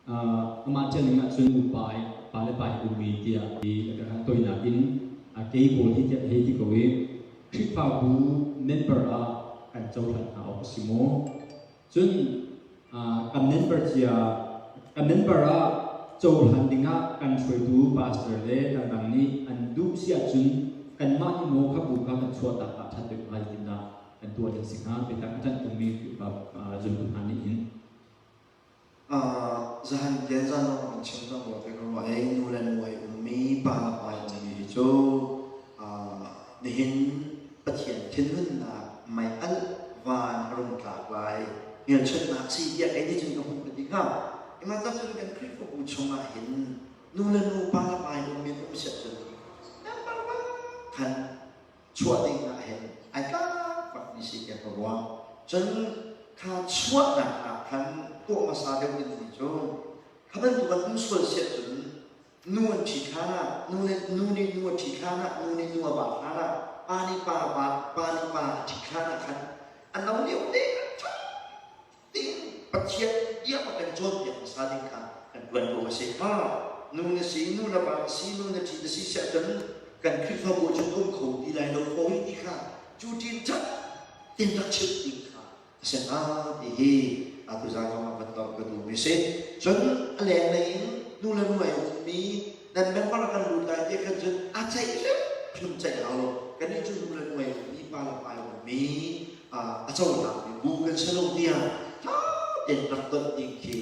Amah ṭialning ahcun nupa pa le pa hi ummi tiah i tawinak in kei pawl hi tiah hei ti ko i Khrihfabu member ah kan cohlan hna awk a si maw? Cun kan member cia kan member ah cohlan dingah kan hruaitu pastor le dangdang nih an duh si ahcun kanmah nih maw kha bu kha kan chuahtak ah ṭhat deuh hnga zeitindah kan tuah ding si hnga? Biatak a ṭanh tungmi Khrihfa zumtu hna nih hin. Zahan tian zan lawng kan chim cang rua te ka ruah i nu le nu ai ummi pa le pa ai ummi hi cu nihin Pathian thinhunnak mei alh van a rung tlak lai hmelchunhnak si tiah kei nih cun ka hmuh ka ti hnga. Imah cun kan Khrihfabu chungah hin nu le nu pa le pa ai ummi an um siah cun khan chuah ding ah hin ai tlak bakmi si tiah ka ruah. Cun kha chuahnak ah khan tuah hmasa deuh dingmi cu kha bantuk an um sual siah cun nu an ṭhi hlan ah nu nih nu nih nu a ṭhi hlan ah nu nih nu a va hlan ah pa nih pa a va pa nih pa a ṭhit hlan ah khan a no lio te khan ṭha tein Pathian bia a kan cawnpiak hmasa ding kha kan ṭuan ko a si. Ha nu na si, nu na pa na si, nu na ṭhi na si siah cun kan Khrihfabu cun um kho ti lai lo ko hi ti kha cu ṭin ṭhat tin rak chimh ding kha a si hnga ti hi atu zan zong ah van ton ka duhmi si. Cun a lenglei in nu le nu ai ummi nan member kan lut lai ti khan cun a ceih hrim ceih hau lo. Kannih cu nu le nu ai ummi, pa le pa ai ummi a cohlangmi bu kan si lo tiah ṭha tein rak donh ding khi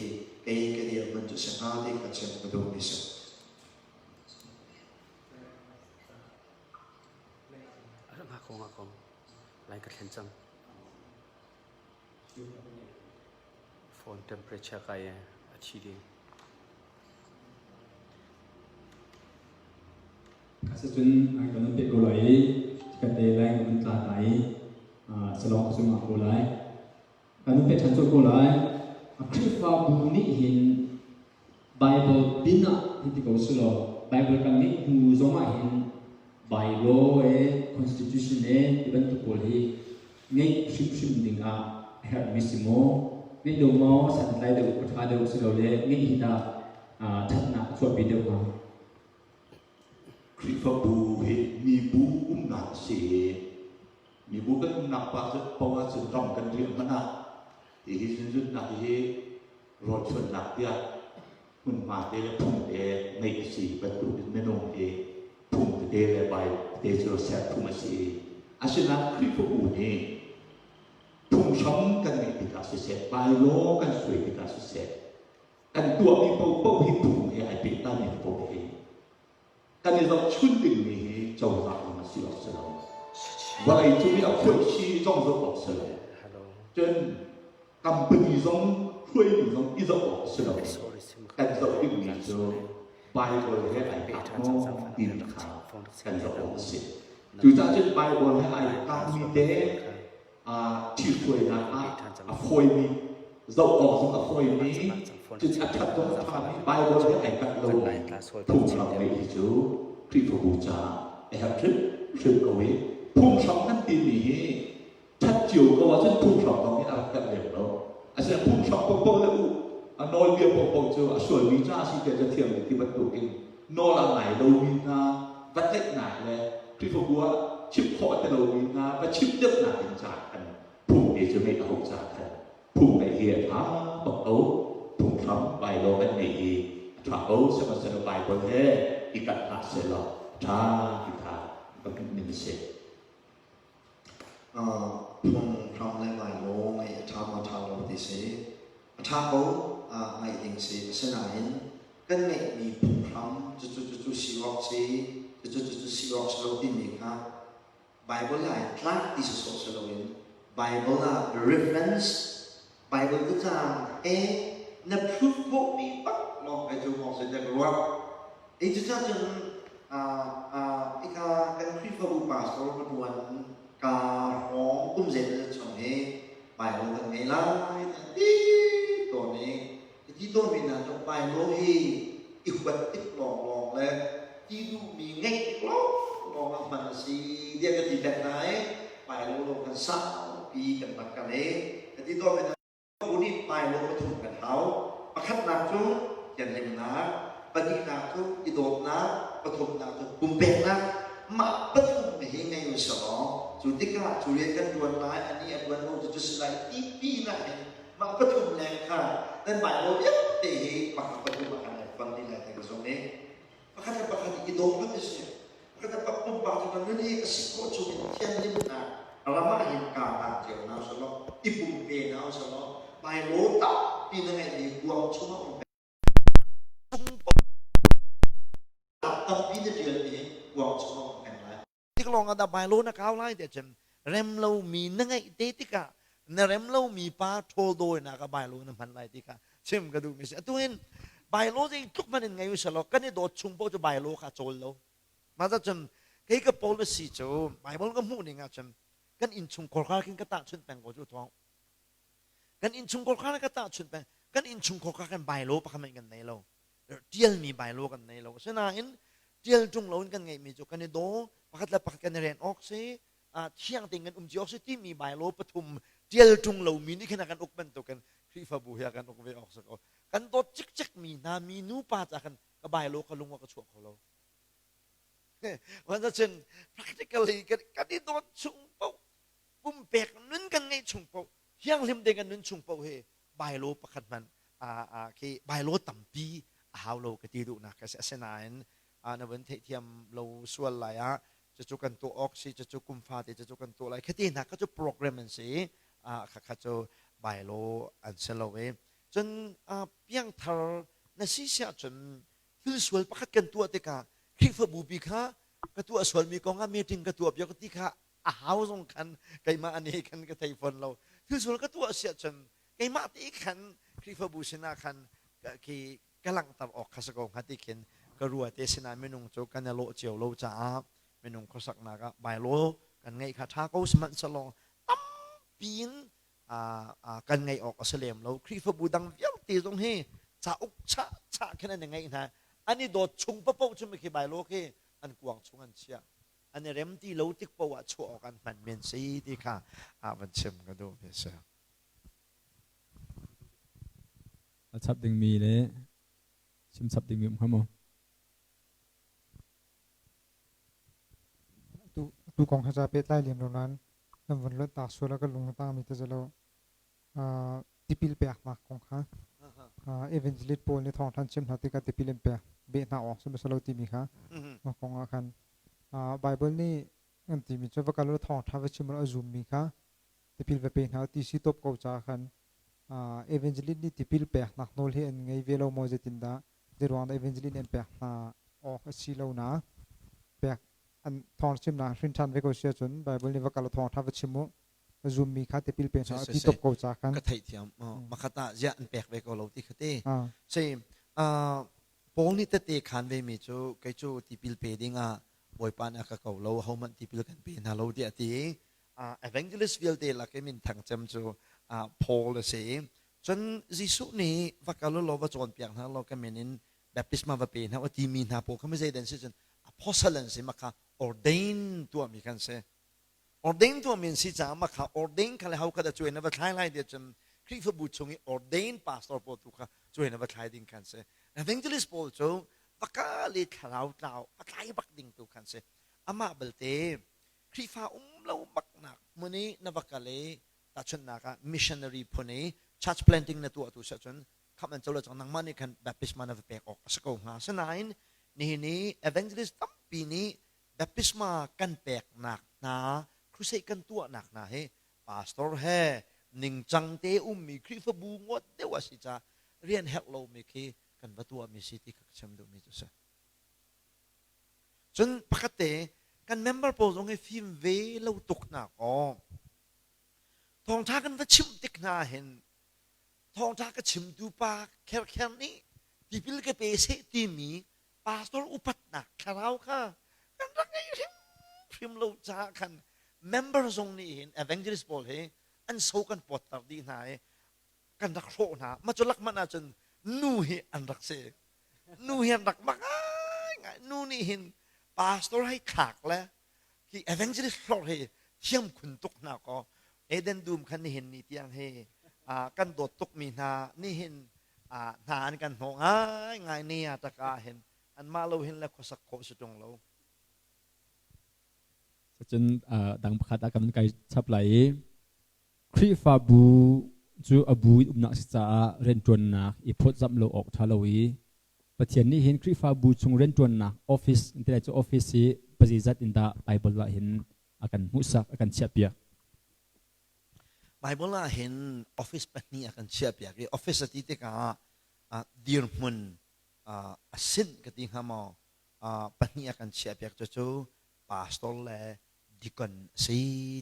kei ka dirhmun cu si hnga ti ka chim ka duhmi si. Ngakong ngakong lai ka thlen cang. Phone temperature kai a thi ding. Asicun kan un pek ko lai i kan te lai kan un tla hna i salawng ka cungah ko lai. Kan un pek ṭhan colh ko lai. Khrihfabu nih hin Bible pin ah hin ti ko sulaw Bible kan ngeih hnu zong ah hin bylaw e constitution e ti bantuk pawl hi ngeih hrimhrim ding ah a herhmi si maw? Ngeih lo maw santlai deuh a ṭha deuh silole ngeih hi dah ṭhatnak a chuahpi deuh hnga? Khrihfabu hi mibu umnak a si i mibu kan umnak paoh ahcun ram kan riah hmanh ah hihi zunzunnak hi rawlchuannak tiah hmunhma te le phung te ngeih a si bantukin minung hi phung tete le bai tete cu ser phung a si i asinain Khrihfabu nih phunghram kan ngeih tikah siseh bylaw kan suai tikah siseh kan tuahmi paohpaoh hi phung he ai pehtlaimi paoh hi kan i zohchun dingmi hi cozah zong a si awk si lo vawlei cung i a khuaihsi zong zoh awk si lo cun company zong hruaimi zong i zoh awk si lo kan zoh dingmi cu Bible he ai tlak maw timi kha kan zoh awk a si cucaah cun Bible he ai tlakmi te ṭhithruainak ah a fawimi zoh awk zong a fawimi cun a ṭhat zong a ṭhami Bible he ai kalh lomi phunghram ngeih hi cu Khrihfabu caah a herh hrimhrim ko i phunghram kan timi hi ṭhat cio ko ahcun phunghram zong hi a rak herh lem lo. Asinain phunghram paohpaoh le u a nawlbia paohpaoh cu a sualmi ca a si tiah cathiang nih ti bantukin nawl a ngai lomi hna va tlaihnak le Khrihfabu ah chimh khawh a ti lomi hna va chimh deuhnak ding caah khan phung te cu ngeih a hauh caah khan phung ngeih hi a ṭha bak ko. Phunghram bylaw kan ngeih hi a ṭha ko. Sihmanhsehlaw Bible he i kalh hlah sehlaw a ṭha ti kha ka hmuh ning a si. Phunghram le bylaw ngeih a ṭha maw ṭha lo ti si. A ṭha ko ngaih ding si. Asinain kan ngeihmi phunghram cucu cucu si awk si, cucu cucu si awk si lo timi kha Bible ah tlak ti sawsawh si loin Bible ah reference Bible biacang he na proof khawhmi bak lawng he cu mawng si tiah ka ruah. Hi cucaah cun hika kan Khrihfabu pastor ka ṭuan ka hrawng kum zeimawzat chung hi Bible kan ngei lai tiah ti tawn i ti tawnmi hna cu Bible hi i huat tik lawnglawng le ti duhmi ngeih tik lawnglawng ah hman a si tiah ka ti peng hna i Bible lo kan saupi kan rak kal i ka ti tawnmi hna Bu nih Bible pathum kan hau. Pakhatnak cu thianhlimnak, pahnihnak cu i dawtnak, pathumnak cu pumpeknak. Mah pathum hi ngei u selaw cu tikah cu rian kan ṭuan lai, anih a ṭuan lo cu cu si lai ti pinah hin mah pathum leng kha nan Bible vialte hi pakhat pathum ah kan i fon dih lai ti ka zumh i pakhat le pakhat i daw kan i si. Pakhat le pakhat pumpak cu nan nun hi a si khawh chungin thianhlimnak ram ah hin kaa hlan cio hna usalaw, i pumpe hna usalaw, Bible tampi na ngeihmi kuang chungah um tampi na ṭialmi kuang chungah um peng lai. Tik lawng ah dah Bible na kau lai tiah cun rem lomi na ngeih te tikah na rem lomi pa ṭhawl dawinak ah Bible na hman lai ti kha chim ka duhmi si. Atu hin Bible zei tluk hmanh in ngei u selaw kan i dawt chung paoh cu Bible kha cawl lo. Mah cun kei ka policy cu Bible ka hmuh ning ahcun kan innchungkhar kha khin ka tahchunh peng ko cu thawng. Kan innchungkhar kha ka tahchunh peng. Kan innchungkhar kha kan Bible pakhat hmanh kan nei lo. Ṭialmi Bible kan nei lo. Asinain ṭial ṭung loin kan ngeihmi cu kan i daw, pakhat le pakhat kan i ren awk si, thiang tein kan um cio awk si timi Bible pathum ṭial ṭung lomi nih khin a kan uk bantukin Khrihfabu hi a kan uk ve awk si ko. Kan dawt cikcekmi hna mi nupa ca khan ka Bible ka lung ah ka chuah kho lo. Cun practically kan i dawt chung paoh pumpek nun kan ngeih chung paoh thianghlim te kan nun chung paoh hi bylaw pakhat hmanh khi bylaw tampi a hau lo ka ti duhnak ka si. Asinain na vun theihthiam lo sual lai ah cucu kan tuah awk si cucu kum fate cucu kan tuah lai khati hna kha cu program an si khakha cu bylaw an si lo i cun piangthar na si siah cun thil sual pakhat kan tuah tikah Khrihfabu pi kha ka tuah sualmi kong ah meeting ka tuah piak ti kha a hau zong khan keimah ane khan ka thei fawn lo. Thil sual ka tuah siah cun keimah te khan Khrihfabu sinah khan khi ka langhter awk kha si ko hnga ti khin ka rua te sinah minung cu kan i lawh cio lo caah minung khuasaknak ah bylaw kan ngeih kha ṭha ko sihmanhsehlaw tampi in kan ngeih awk a si lem lo. Khrihfabu dang vialte zong hi cauk chah chah khin an i ngeih hna. An i dawt chung paoh cu khi bylaw khi an kuang chung an chiah. An i rem ti lo tik paoh ah chuah awk an hman men si ti kha van chim ka duh mi a si. A chap dingmi le chim chap dingmi um hnga maw? Tu kong he ca pehtlai lem lo nain nan vun luat tak sual ah ka lung a tangmi te lo tipil peknak kong kha evangelist pawl nih thawngthan chim hna tikah tipil in pek beh hna awk si lo timi kha mah kong ah khan Bible nih an timi cu va kal u thawngtha va chim a zummi kha tipil va pe hna ti si top ko ca khan evangelist nih tipil peknak nawl hi an ngei ve lo maw zeitindah Zeiruang dah evangelist nih an pek hna awk a si lo na pek an thawng chimnak hrin ṭhan ve ko si ahcun Bible nih va kal thawngṭha va chim u zummi kha tipil pe hna ti top ko ca khan ka theihthiam makhat ah ziah an pek ve ko lo ti kha te sei Paul nih tete khan ve mi cu kei cu tipil pe ding ah Bawipa nih a ka ko lo hohmanh tipil kan pe hna lo tiah a ti evangelist vialte lak i min thang cem cu Paul a si. Cun Jesuh nih va kal u law va cawnpiak hna law ka min in baptisma va pe hna u timi hna pawl kha zei dan si cun apostle an si makha ordain tuahmi kan si. Ordain tuahmi an si caah makha ordain kha le ho kha dah cuai na va thlai lai tiah cun Khrihfabu chung i ordain pastor pawl tu kha cuai na va thlai ding khan si. Evangelist pawl cu va kal i thlarau tlau a tlai bak ding tu khan si. Amah belte Khrihfa um lo baknak hmun i na va kal i tahchunhnak ah missionary phun i church planting na tuah tu si ahcun khamh an co lo cang nangmah nih khan baptisma na va pek awk a si ko hnga. Asinain nihin i evangelist tampi nih baptisma kan peknak hna crusade kan tuahnak hna hi pastor he ningcang te ummi Khrihfabu ngawt deuh a si caah rian herh lomi khi kan va tuahmi si ti kha ka chim duhmi cu a si. Cun pakhat te kan member pawl zong hi fim ve lo tuk hna kaw thawngṭha kan va chimh tik hna hin thawngṭha ka chimtu pa kherkher nih tipil ka pe seh timi pastor upatnak thlarau kha kan rak ngei hrimhrim lo caah khan member zong nih hin evangelist pawl hi an so kan pawtter dih hna i kan rak hrawh hna. Mah cu lak hmanh ahcun nu hi an rak si. Nu hi an rak mak ngai. Nu nih hin pastor hei thlak le hi evangelist hlor hi thiam khun tuk hna kaw Eden dum khan nihin ni tiang hi kan dawt tukmi hna nihin Hna an kan hnawh ngai ngai ni a taka hin anmah lo hin le khuasak khawh si ṭung lo. Cun dang pakhat ah kan kai chap lai i Khrihfabu cu a bu in umnak a si caah rianṭuannak i phawtzamh lo awk ṭha lo i Pathian nih hin Khrihfabu chung rianṭuannak office ti lai cu office hi pazeizat in dah Bible ah hin a kan hmuhsak a kan chiahpiak. Bible ah hin office pahnih a kan chiahpiak i office a ti tikah dirhmun a sinh ka ti hnga maw pahnih a kan chiahpiak cucu pastor le deacon a si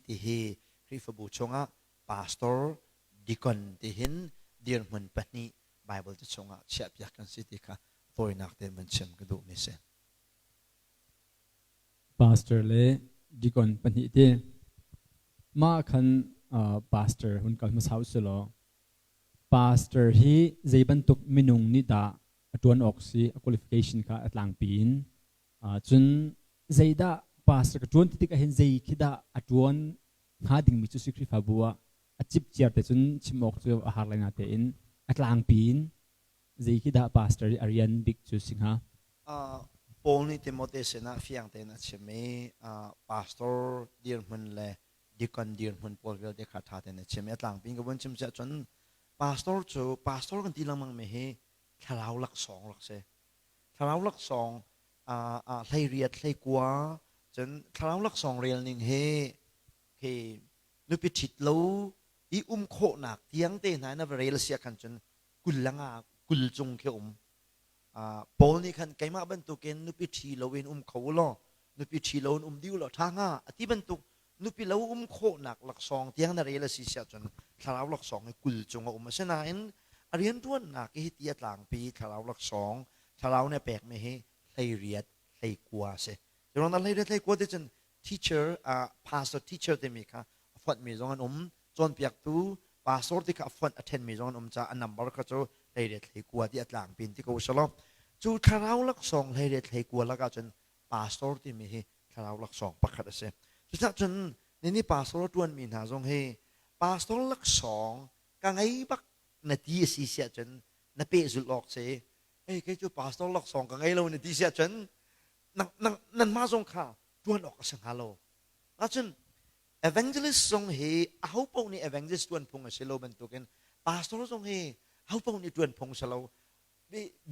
ti hi Khrihfabu chungah pastor deacon ti hin dirhmun pahnih Bible te chungah chiahpiak kan si ti kha tawinak tein van chim ka duhmi si. Pastor le deacon pahnih ti mah khan pastor hun kal hmasa usih law pastor hi zei bantuk minung nih dah a ṭuan awk si a qualification kha a tlangpi in cun zeidah pastor ka ṭuan ti tikah hin zei khi dah a ṭuan hnga dingmi cu si Khrihfabu ah a cipciar te cun chim awk cu a har lai natein a tlangpi in zei khi dah pastor i a rian bik cu si hnga? Paul nih Timote sinah fiang tein a chim i pastor dirhmun le deacon dirhmun pawl vialte kha ṭha tein a chim i a tlangpi in ka vun chim siah cun pastor cu pastor kan ti lengmang mi hi thlarau laksawng rak si. Thlarau laksawng hleiriat hleikua cun thlarau laksawng rel ning hi khi nupi ṭhit lo i um khawhnak tiang te hna in a va rel sia khan cun 20 le nga 20 cung khi um. Paul nih khan keimah bantukin nupi ṭhi loin um kho u law nupi ṭhi loin um dih u law ṭha hnga a ti bantuk nupi lo um khawhnak laksawng tiang na rel a si siah cun thlarau laksawng hi 20 cung a um. Asinain a rianṭuannak hi ti a tlangpi thlarau laksawng thlarau nih a pekmi hi hleiriat hleikua a si. Curuang dah hleiriat hleikua ti cun teacher pastor teacher timi kha a fonhmi zong an um cawnpiaktu pastor ti kha a fonh a ṭhenmi zong an um caah a number kha cu hleiriat hleikua ti a tlangpi in ti ko usih law cu thlarau laksawng hleiriat hleikua lakah cun pastor timi hi thlarau laksawng pakhat a si. Cucaah cun nini pastor a ṭuanmi hna zong hi pastor laksawng ka ngei bak na ti a si siah cun na pehzulh awk si. Ei kei cu pastor laksawng ka ngei lo na ti siah cun nanmah zong kha ṭuan awk a si hnga lo. Ahcun evangelist zong hi aho paoh nih evangelist ṭuan phung a si lo bantukin pastor zong hi aho paoh nih ṭuan phung si lo.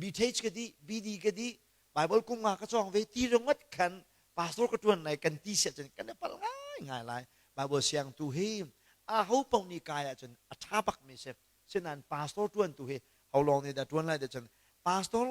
BTH ka dih, BD ka dih, Bible kum nga ka cawng ve ti ringot khan pastor ka ṭuan lai kan ti siah cun kan i palh ngaingai lai. Bible siang tu hi aho paoh nih kai ahcun a ṭha bakmi si. Sinain pastor ṭuan tu hi ho lawng nih dah ṭuan lai ti cun pastor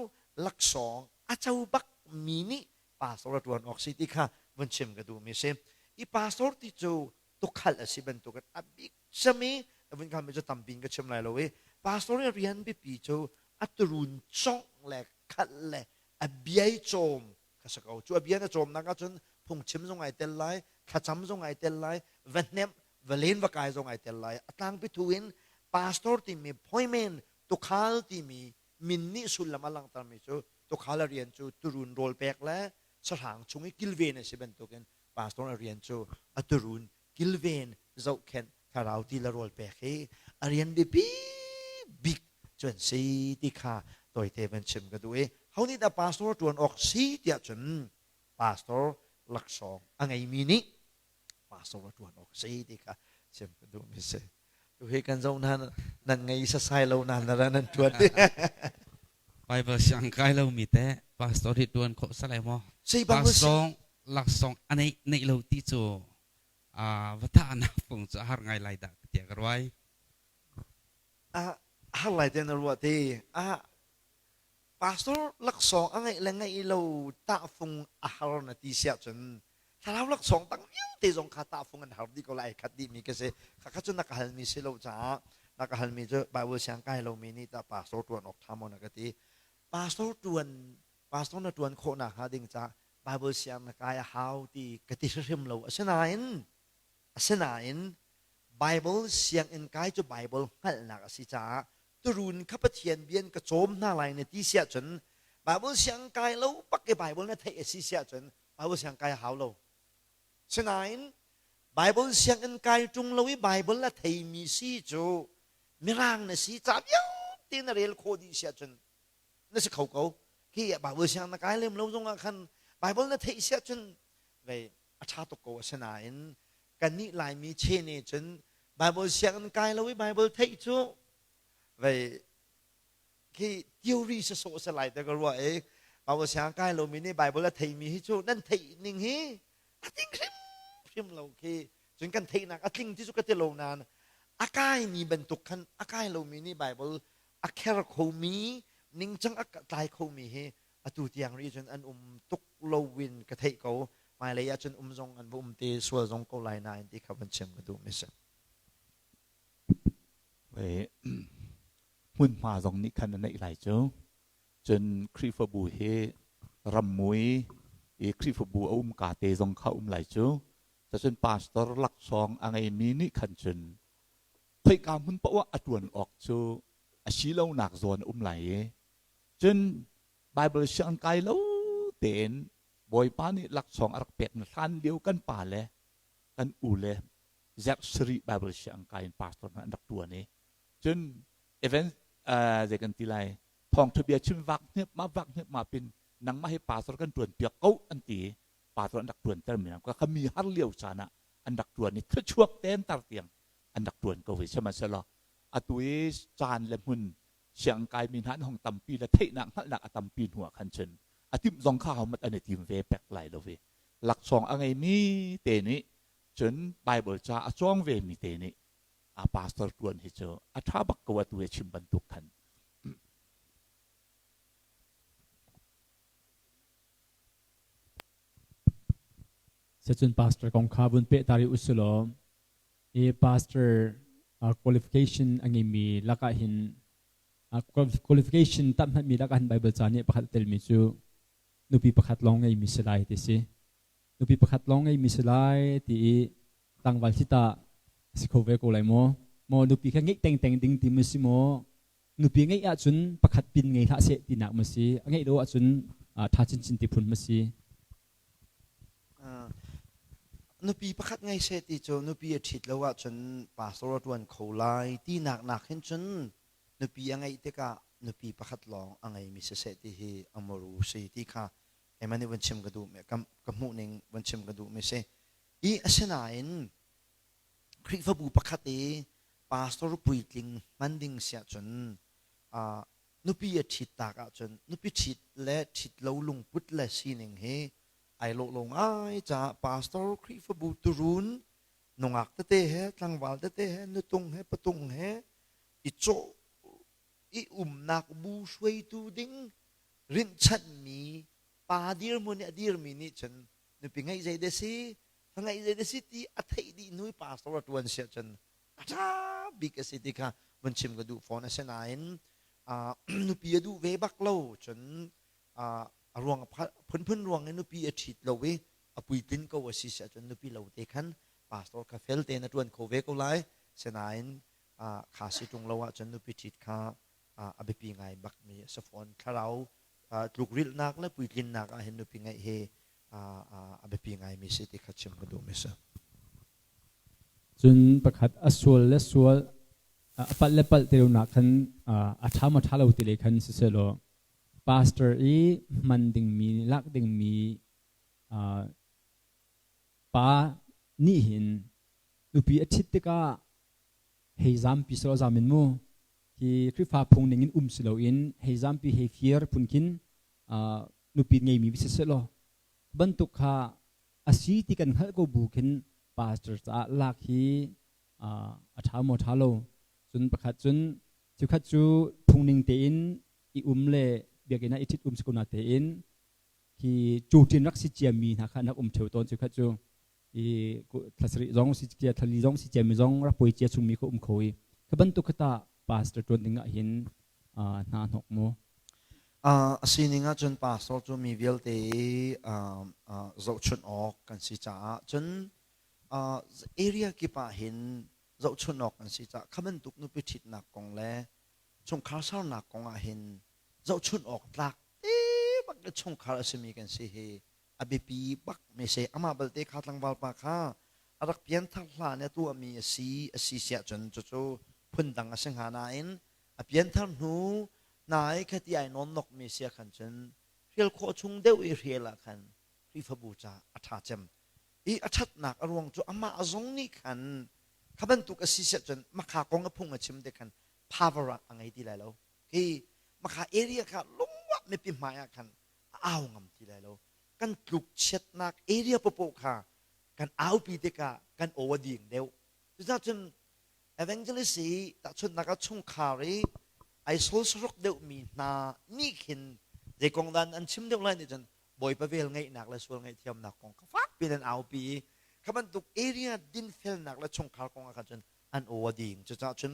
laksawng a co bak mi nih pastor a ṭuan awk si ti kha vun chim ka duhmi si. I pastor ti cu tukhal a si bantukin a bik cem i vun kha mi cu tampi in ka chim lai lo i pastor i rian biapi cu a turun congh le khalh le a biai cawm kha si ko. Cu a bia na cawmnak ahcun phungchim zong ai tel lai, thlacam zong ai tel lai, va hnemh, va len va kai zong ai tel lai. A tlangpi thu in pastor timi poimen tukhal timi min nih sullam a langhtermi cu tukhal a rian cu turun rawl pek le sahrang chung i kilven a si bantukin pastor a rian cu a turun kilven zohkhenh thlarau ti le rawl pek hi a rian biapi bik cu an si ti kha tawite van chim ka duh i ho nih dah pastor ṭuan awk si tiah cun pastor laksawng a ngeimi nih pastor a ṭuan awk si ti kha chim ka duhmi si. Tu hi kan zoh hna nan ngei sasai lo nan ra nan ṭuan. Bible siang kai lomi te pastor hi ṭuan khawh salai maw? Pastor laksawng a neih neih lo ti cu va thahnak fung cu a har ngai lai dah tiah ka ruai. A har lai te na ruah te. A pastor laksawng a ngeih le ngeih lo tahfung a har na ti siah cun thlarau laksawng tang vialte zong kha tahfung an har dih ko lai khat dih mi ka si. Kha kha cu na ka halmi si lo caah na ka halmi cu Bible siang kai lomi nih tah pastor tuan awk tha maw na ka ti. Pastor tuan pastor na tuan khawh nak hnga ding caah Bible siang na kai a hau ti ka ti hrimhrim lo. Asinain, asinain Bible sianginn kai cu Bible hngalhnak a si caah turun kha Pathian bia in ka cawm hna lai na ti siah cun Bible siang kai lo bak i Bible na theih a si siah cun Bible siang kai a hau lo. Sinain Bible sianginn kai ṭung lo i Bible a theimi si cu Mirang na si ca vialte. te na rel khawh dih si ahcun na si kho ko. Khi Bible siang na kai lem lo zong ah khan Bible na theih si ahcun vei a ṭha tuk ko. Asinain kannih Laimi che nih cun Bible sianginn kai lo i Bible theih cu vei khi theory sawsawh si lai te ka ruah i Bible siang kai lomi nih Bible a theimi hi cu nan theih ning hi a tling hrimhrim lo khi. Cun kan theihnak a tling ti cu ka ti lo nain a kaimi bantuk khan a kai lomi nih Bible a kher khomi ningcang a tlai khomi hi atu tiang rih cun an um tuk lo in ka theih ko. Hmailei ah cun um zong an va um te sual zong ko lai nain ti kha van chim ka duh mi si. Hmunhma zong nih khan a neih lai cu. Cun Khrihfabu hi rammui i Khrihfabu a um ka te zong kha um lai cu. Cun pastor laksawng a ngeimi nih khan cun khoika hmun paoh ah a ṭuan awk cu a si lonak zawn a um lai i cun Bible siang kai lo tein Bawipa nih laksawng a rak pek na hlan lio kan pa le kan u le zerh sarih Bible siang kai in pastor hna an rak ṭuan i cun event zei kan ti lai thawngṭha bia chim vak hniap ma vak hniap ma pin nangmah hi pastor kan ṭuan piak ko an ti i pastor an rak ṭuan ter mi ka mi har lio caan ah an rak ṭuan i thluachuak ten tar tiang an rak ṭuan ko ve. Sihmanhsehlaw atu i caan le hmun siang kai mi hna an hong tampi le theihnak hngalhnak a tampi hnu ah khan cun a timh zong kha homat an i tim ve pek lai lo ve. Laksawng a ngeimi te nih cun Bible ca a cawng ve mi te nih a pastor ṭuan hi cu a ṭha bak ko atu he chim bantuk khan. Secun pastor kong kha vun peh ta rih usilaw i pastor qualification a ngeimi lakah hin qualification tam hmanmi lakah hin Bible ca nih pakhat a telmi cu nupi pakhat lawng ngeimi si lai ti si. Nupi pakhat lawng ngeimi si lai ti i tlangval hi tah a si kho ve ko lai maw? Maw nupi kha ngeih tengteng ding ti maw si maw? Nupi ngeih ahcun pakhat pin ngei hlah seh tinak maw si? A ngeih lo ahcun ṭha chinchin ti phun maw si? Nupi pakhat ngei seh ti cu nupi a ṭhit lo ahcun pastor a ṭuan kho lai tinak nak hin cun nupi a ngeih tikah nupi pakhat lawng a ngeimi siseh ti hi a muru si ti kha keimah nih vun chim ka duh ka hmuh ning vun chim ka duhmi si. I asinain Khrihfabu pakhat i pastor puitling hman ding si ahcun nupi a ṭhit tak ahcun nupi ṭhit le ṭhit lo lungput le sining hi ai lawh lo ngai caah pastor Khrihfabu turun nungak tete he tlangval tete he nutung he patung he i cawh i umnak bu hruaitu ding rinhchanhmi pa dirhmun i a dirmi nih cun nupi ngeih zei dah si fa ngeih zei dah si ti a theih dih hnu i pastor a ṭuan si ahcun a ṭha bik a si ti kha vun chim ka duh fawn. Asinain nupi a duh ve bak lo cun a ruang phunphun ruang i nupi a ṭhit lo i a puitlin ko a si si ahcun nupi lo te khan pastor kha fel tein a ṭuan kho ve ko lai. Sinain kha si ṭung lo ahcun nupi ṭhit kha a biapi ngai bakmi a si fawn. Thlarau tlukrilhnak le puitlinnak ah hin nupi ngeih hi a biapi ngaimi si ti kha chim ka duhmi si. Cun pakhat a sual le sual a palh le palh ti lonak khan a ṭha maw ṭha lo ti lei khan sisehlaw pastor i hman dingmi lak dingmi pa nih hin nupi a ṭhit tikah hei zampi selaw zam in mu hi Khrihfa phung ning in um si loin hei zampi hei fir phun khin nupi ngeimi si selaw bantuk kha a si ti kan hngalh ko bu khin pastor caah lak hi a ṭha maw ṭha lo. Cun pakhat cun chikhat cu phungning tein i um le biakinn ah i ṭhit um si ko na tein hi cuṭin rak si ciami hna kha nak um ṭheo tawn. Chikhat cu i thla sarih zong si cia thla li zong si ciami zong rak puai cia chungmi kha um kho i kha bantuk kha tah pastor ṭuan ding ah hin hna hnok mu? A sining ahcun pastor cu mi vialte zohchunh awk kan si caah cun area kip ah hin zohchunh awk kan si caah kha bantuk nupi ṭhitnak kong le chungkhar sernak kong ah hin zohchunh awk tlak te bak le chungkhar a simi kan si hi a biapi bak mi si. Amah balte kha tlangval pa kha a rak pianthar hlan i a tuahmi a si a si siah cun cucu phundang a si hnga nain. A pianthar hnu nai khati ai nawn nok mi sia khan cun hrial khawh chung deuh i hrial ah khan Khrihfabu ca a ṭha cem. I a ṭhatnak a ruang cu amah zong nih khan kha bantuk a si siah cun makha kong a phung a chim te khan power ah a ngei ti lai lo. Khi makha area kha lungwah mipi hmai ah khan a au ngam ti lai lo. Kan tluk chiatnak area popoh kha kan aupi tikah kan aw a ding deuh. Cucaah cun evangelist i tahchunhnak ah chungkhar i ai sawlsarok deuhmi hna nih khin zei kong dah an chim deuh lai nih cun Bawipa vel ngeihnak le sual ngaihthiamnak kong kha fakpi in an aupi i kha bantuk area dinfelnak le chungkhar kong ah khan cun an aw a ding. Cucaah cun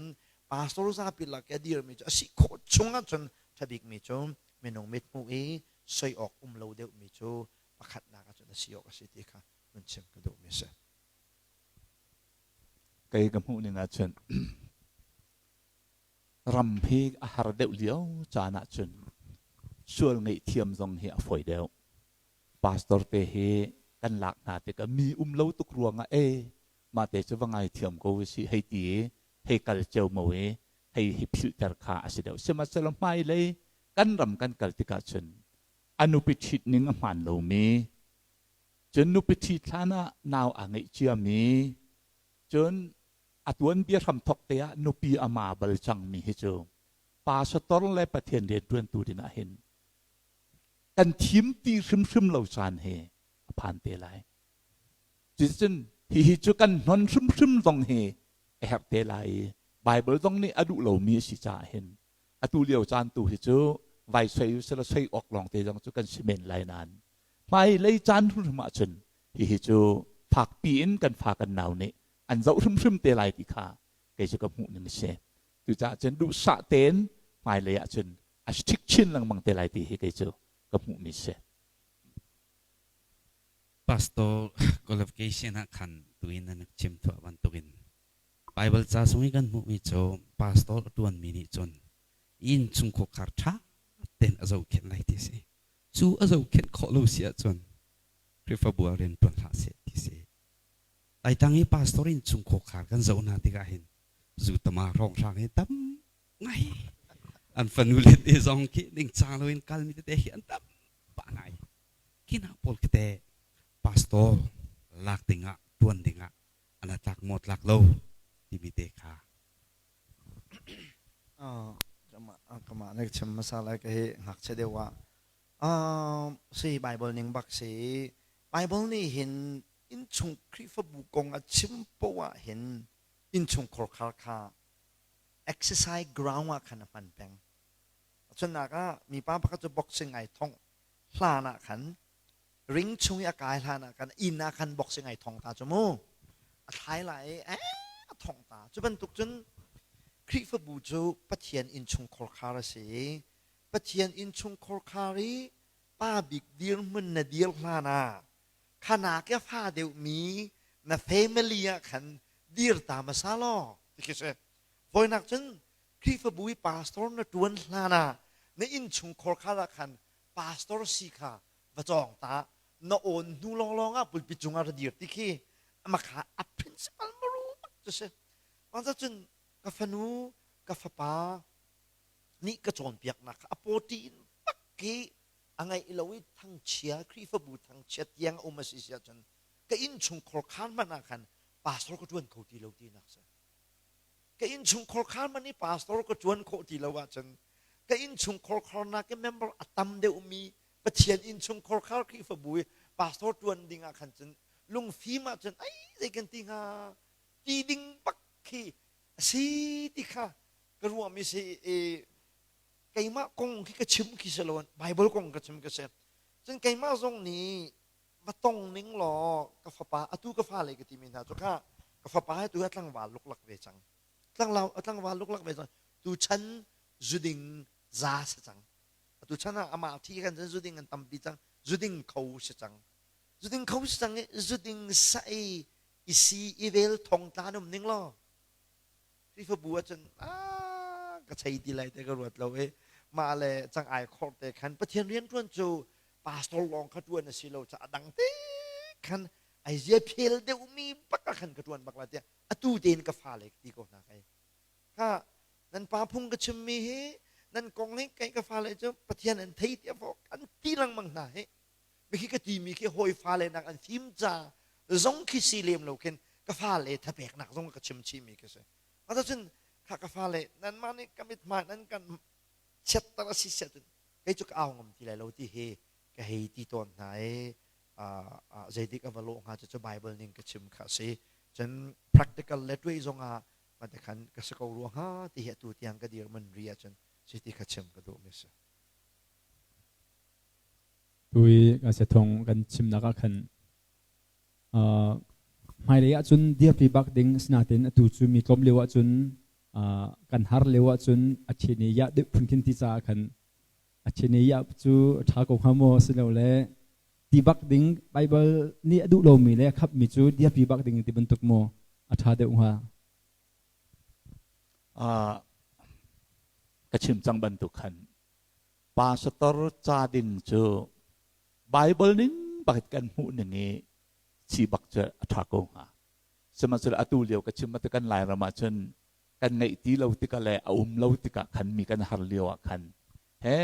pastor zapi lak i a dirmi cu a si khawh chung ah cun ṭha bikmi cu minung mithmuh i soi awk um lo deuhmi cu pakhatnak ah cun a si awk a si ti kha hun chim ka duhmi a si. Kei ka hmuh ning ahcun ram hi a har deuh lio caan ahcun sual ngaihthiam zong hi a fawi deuh. Pastor te hi kan lak hna tikah mi um lo tuk ruangah e mah te cu va ngaithiam ko u sih hei ti i hei kal ceomo i hei hi philhter kha a si deuh. Sihmanhsehlaw hmailei kan ram kan kal tikah cun a nupi ṭhit ning a hmaan lomi cun nupi ṭhit hlan ah nau aa ngeih ciami cun a tuanbia hramthok te ah nupi a ma bal cangmi hi cu pastor le Pathian rianṭuantu ding ah hin kan thim ti hrimhrim lo caan hi a phan te lai. Cuticun hihi cu kan hnon hrimhrim zong hi a herh te lai i Bible zong nih a duh lomi a si caah hin atu lio caan tu hi cu vai soi usila soi awk lawng te zong cu kan si men lai nain hmailei caan hrimhrim ahcun hihi cu fakpi in kan fa kan nau nih an zoh hrimhrim te lai ti kha kei cu ka hmuh ning a si. Cucaah cun duhsah tein hmailei ahcun a strict chin lengmang te lai ti hi kei cu ka hmuhmi si. Pastor qualification ah khan tuin nan chim thuah bantukin Bible ca sung i kan hmuhmi cu pastor a ṭuanmi nih cun inn chungkhar ṭha tein a zohkhenh lai ti a si. Cu a zohkhenh khawh lo si ahcun Khrihfabu ah rian ṭuan hlah seh ti si. Laitlang i pastor inn chungkhar kan zoh hna tikah hin zutama hrawnghrang hi tam ngai. An fanu le te zong khi ningcang loin kalmi tete hi an tam pah ngai. Khi hna pawl khi te pastor lak dingah ṭuan dingah an tlak maw tlak lo timi te kha. Kamah na chim hmasa lai ka hi ngakchia deuh ah si Bible ning bak si Bible nih hin innchung Khrihfabu kong a chim poah ah hin innchung khorkhar kha exercise ground ah khan a hman peng. Cunnak ah mipa pakhat cu boxing ai thongh hlan ah khan ring chung i a kai hlan ah khan inn ah khan boxing ai thong ta cu mu a thlai lai i eh a thong ta cu bantuk cun Khrihfabu cu Pathian innchung khorkhar a si i Pathian innchung khorkhar i pa bik dirhmun na dir hlan ah khanak i a fa deuhmi na family ah khan dir ta hmasa law ti khi si voinak cun Khrihfabu i pastor na ṭuan hlan ah na innchung khorkhar ah khan pastor si kha va cawng ta na awn hnu lawnglawng ah pulpit cungah ra dir ti khi amakha a principal maru bak cu si cun ka fanu ka fapa nih ka cawnpiaknak kha a pawṭi in bak khi a ngaih lo i thangchia Khrihfabu thangchia tiang a um a si si ahcun ka innchung khorkhan hmanh ah khan pastor ka ṭuan kho ti lo tinak si ka innchung khorkhar hmanh i pastor ka ṭuan khawh ti lo ahcun ka innchung khorkharnak i member a tam deuhmi Pathian innchung khorkhar Khrihfabu i pastor ṭuan ding ah khan cun lungfim ahcun ai zei kan ti hnga ti ding bak khi a si ti kha ka ruahmi si i keimah kong khi ka chim khi si lo Bible kong ka chim ka si cun keimah zong nih va tong ning law ka fapa atu ka fale ka timi hna cu kha ka fapa he tu a tlangval luklak ve cang tlanglau a tlangval luklak ve cang tu chan zuding za si cang atu chan ah amah thi kan cun zuding an tampi cang zuding kho si cang zuding kho si cang i zuding sa i i si i vel thong tla um ning law Khrihfabu ahcun ka chei ti lai te ka ruat lo i mah le cang ai khor te khan Pathian rian ṭuan cu pastor lawng kha ṭuan a si lo ca a dang te khan ai zia phel deuhmi bak ah khan ka ṭuan bak la tiah atu tein ka fale ti ko hna kai kha. Nan pa phung ka chimmi hi nan kong hi kei ka fale cu Pathian an thei tiah fawk an ti lengmang hna hi. Mikhi ka timi khi hawi fale nak an fim ca zong khi si lem lo khin ka fale thapeknak zong ka chim chihmi khi si. Mah cun kha ka fale nanmah nih ka mithmai nan kan chiatter a si siah cun kei cu ka au ngam ti lai lo ti hi ka hei ti tawn hna i zeitik a va lawh hnga cu Bible ning ka chim kha a si. Cun practical le tuai zongah mate khan ka si ko rua hnga ti hi atu tiang ka dir man ri ahcun si ti kha chim ka duh mi si. Tui ka sethong kan chimnak ah khan hmailei ahcun dirpi bak ding sinain atu cu mi tlawm lio ahcun kan har lio ahcun a ṭhen i yah deuh phun khin ti caah khan a ṭhen i yah cu a ṭha ko hnga maw silole ti bak ding Baibal nih a duh lomi le a khapmi cu dirpi bak ding ti bantuk maw a ṭha deuh hnga? Ka chim cang bantuk khan pastor ca ding cu Baibal ning bak kan hmuh ning i si bak cu a ṭha ko hnga. Sihmanhsehlaw atu lio ka chim ah kan Lairam ah cun kan ngeih ti lo tikah le a um lo tikah khan mi kan har lio ah khan he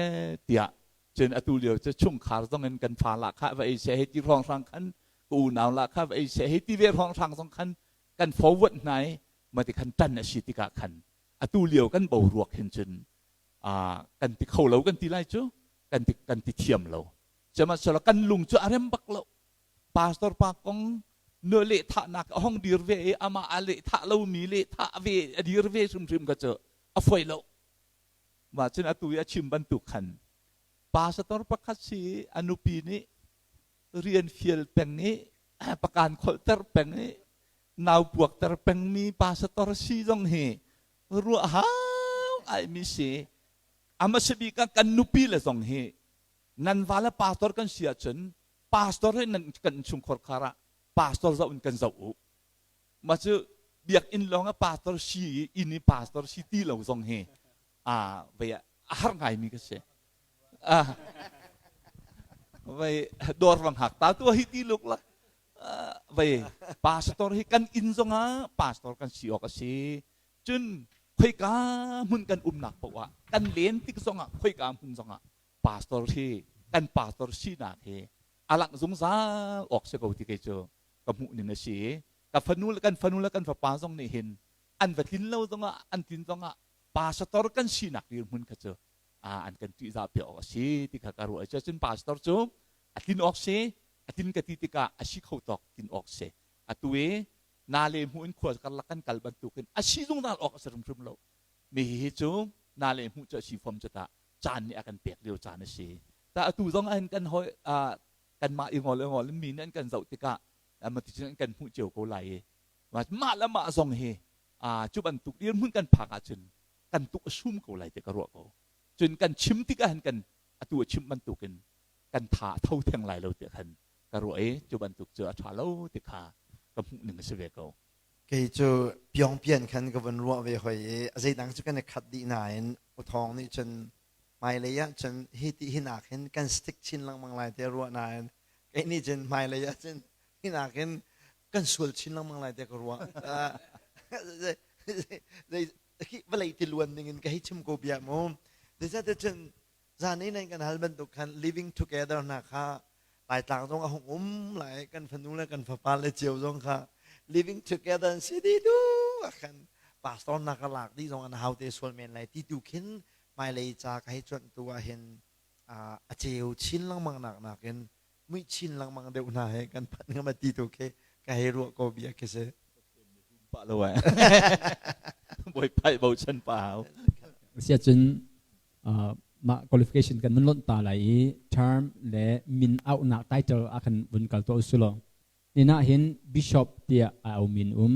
tiah cun atu lio cu chungkhar zong in kan fa lah kha va ei seh hei ti hrawnghrang khan ka unau lah kha va ei seh hei ti ve hrawnghrang zong khan kan forward hna i mati khan ṭan a si tikah khan atu lio kan boruak hin cun kan ti kho lo kan ti lai cu kan ti thiam lo. Sihmanhsehlaw kan lung cu a rem bak lo. Pastor pa kong nu lehthahnak a hong dir ve i amah a lehthah lomi lehthah ve a dir ve hrimhrim kha cu a foi lo. Mah cun atu i a chim bantuk khan pastor pakhat si a nupi nih rian fial peng i pakan kholhter peng i nau puakter pengmi pastor si zong hi ruah hau ngaimi si. A hmasa bik ah kan nupi le zong hi nan va le pastor kan si ahcun pastor hi nan kan innchungkhar khar ah pastor zoh in kan zoh u. Mah cu biakinn lawng ah pastor si i inn i pastor si ti lo zong hi a vei a har ngaimi ka si. Vei dawr vang hak ta tu hi ti luk la. Vei pastor hi kan inn zong ah pastor kan si awk a si. Cun khoika hmun kan umnak paoh ah kan len tik zongah khoika hmun zongah pastor hi kan pastor sinak hi a langh zungzal awk si ko ti kei cu ka hmuh ning a si. Ka fanu le kan fanu le kan fapa zong nih hin an va tlin lo zongah an tlin zongah pastor kan sinak dirhmun kha cu an kan ṭihzah piak awk a si ti kha ka ruah. Cun pastor cu a tlin awk si, a tlin ka ti tikah a si kho tawk tlin awk si. Atu i na le hmuh in khua karlak kan kal bantukin a si zungzal awk a si hrimhrim lo. Mi hi cu na le hmuh cu a si fom cu ta caan nih a kan pek lio caan a si. Ta atu zong ah hin kan hoi kanmah i ngol ngol in mi nih an kan zoh tikah mati cun an kan hmuh cio ko lai i mah le mah zong hi cu bantuk dirhmun kan phak ahcun kan tuk a sum ko lai ti ka ruah ko. Cun kan chim tikah hin kan atu a chim bantukin kan tha a tho theng lai lo ti khan ka ruah i cu bantuk cu a ṭha lo ti kha ka hmuh ning a si ve ko. Kei cu Pyongpian khan ka vun ruah ve hoi i a zeidang cu kan i khat dih nain Uthawng nih cun hmailei ah cun hi ti hi nak hin kan stick chin lengmang lai ti a ruah nain kei nih cun hmailei ah cun hi nak hin kan sual chin lengmang lai ti ka ruah. Zei vawlei ti luan ning in ka hei chim ko bia mu. Zeicahtiah cun Zan i nan kan hal bantuk khan living together hna kha Laitlang zong a hung um lai, kan fanu le kan fapa le cio zong kha living together an si dih tu ah khan pastor na ka lak dih zong an hau te sual men lai ti tu khin hmailei ca ka hei cuanh tu ah hin a ceu chin lengmang nak nakin muih chin lengmang deuh hna he kan phanh ngam ti tu khi ka hei ruah ko bia khi si. Pa lo eh. Bawipa bochan pa hau. Siacun mah qualification kan mun lonh ta lai i term le min auhnak title a kan vun kal to usu law. Nina hin bishop tiah a au min um,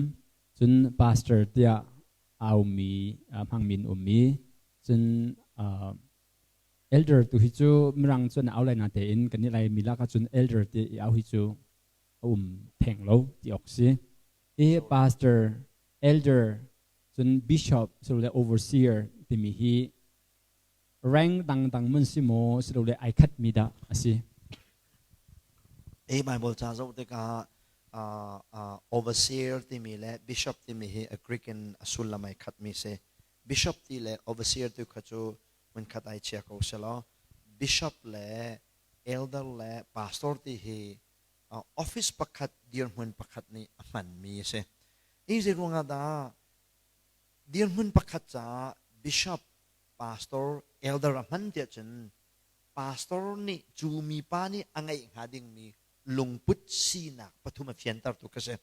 cun pastor tiah au mi hmang min um mi, cun elder tu hi cu mirang cun au lai na tein kan i lai mi lak ahcun elder ti i au hi cu a um theng lo ti awk si. I pastor, elder, cun bishop silole overseer timi hi rank dangdang mun si maw silole ai khat mi dah a si? A Bible ca zoh tikah overseer timi le bishop timi hi a Greek in a sullam ai khat mi si. Bishop ti le overseer tu kha cu hmunkhat ai chia ko selaw bishop le elder le pastor ti hi office pakhat dirhmun pakhat nih a hmanmi a si. Hi zei ruangah dah dirhmun pakhat caah bishop, pastor, elder a hman tiah cun pastor nih cu mipa nih a ngeih hnga dingmi lungput sinak pathum a fiantertu ka si.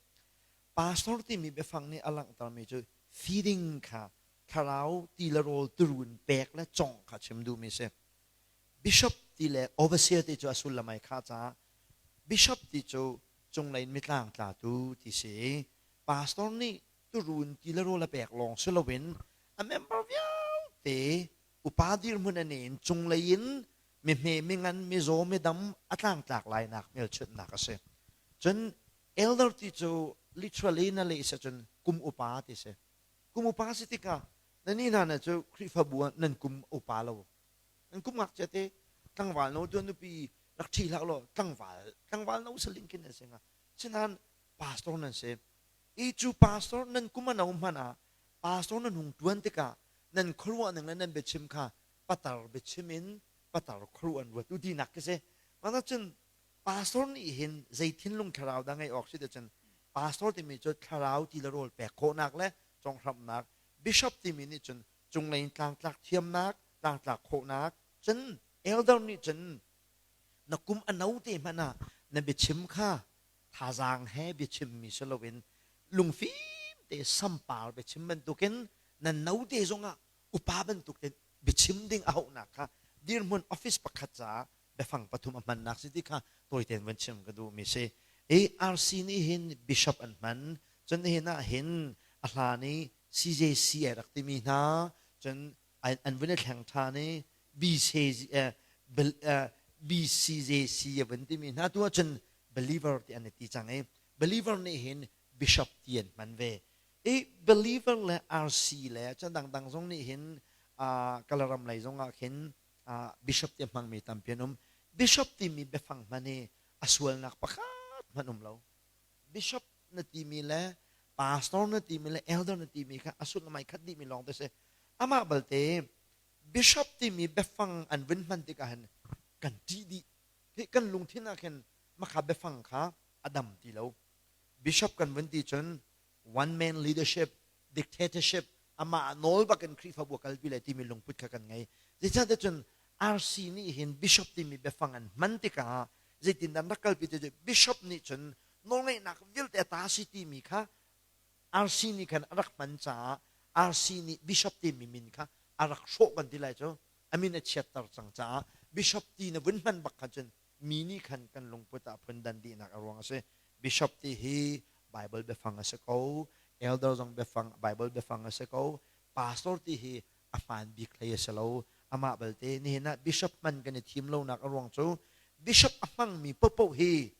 Pastor timi biafang nih a langhtermi cu feeding kha thlarau ti le rawl turun pek le congh kha chim duhmi a si. Bishop ti le overseer ti cu a sullam ai khah caah bishop ti cu cunglei in mitlang tlatu ti si i pastor nih turun ti le rawl a pek lawng si loin a member vialte upa dirhmun an in cunglei in mihme mingan mizaw midam a tlangtlak lainak hmelchunhnak a si. Cun elder ti cu literally na leh si cun kum upa ti si. Kum upa si tikah na ni hna na cu Khrihfabu ah nan kum upa lo. Nan kum ngakchia te tlangval no tuan nupi rak ṭhi hlah law tlangval tlangval no saling khin nan si hnga. Sinain pastor nan si. I cu pastor nan kum a no hmanh ah pastor nan hung ṭuan tikah nan khuaruah ning le nan biachim kha patar biachim in patar khuaruah an ruat u tinak khi si. Mah cun pastor nih hin zei thinlung thlarau dah ngeih awk si ti cun pastor timi cu thlarau ti le rawl pek khawhnak le conghramhnak bishop timi nih cun cunglei in tlangtlak thiamnak tlangtlak khawhnak cun elder nih cun na kum a no te hmanh ah na biachim kha thazaang he biachimmi si loin lungfim te sampar biachim bantukin nan no te zongah upa bantuk ten biachim ding a hauhnak kha dirhmun office pakhat caah biafang pathum a hmannak si ti kha tawitein van chim ka duhmi si. ARC nih hin bishop an hman cun nihin ah hin a hlan i CJC ai rak timi hna cun an vun i thleng ṭhan i BCJC a vun timi hna tu ahcun believer ti an i ti cang i believer nih hin bishop ti an hman ve. I believer le RC le cun dangdang zong nih hin Kalaram lei zong ah khin bishop ti a hmangmi tampi an um. Bishop timi biafang hman hi a sualnak pakhat hmanh um lo. Bishop na timi le pastor na timi le elder na timi kha a sullam ai khat dihmi lawng te si. Amah balte bishop timi biafang an vun hman tikah hin kan ṭih dih. Hi kan lungthin ah khin makha biafang kha a dam ti lo. Bishop kan vun ti cun one man leadership dictatorship amah nawl bakin Khrihfabu a kalpi lai timi lungput kha kan ngei. Zeicahtiah cun RC nih hin bishop timi biafang an hman tikah zeitindah an rak kalpi ti cu bishop nih cun nawlngeihnak vialte a ta si timi kha RC nih khan a rak hman caah RC nih bishop timi min kha a rak hrawh kan ti lai cu a min a chiatter cang caah bishop ti na vun hman bak kha cun mi nih khan kan lungput ah phundan dihnak a ruang a si. Bishop ti hi Bible biafang a si ko, elder zong biafang Bible biafang a si ko, pastor ti hi a hmaan bik hlei a si lo. Amah balte nihin ah bishop hman kan i thim lonak a ruang cu bishop a hmangmi paohpaoh hi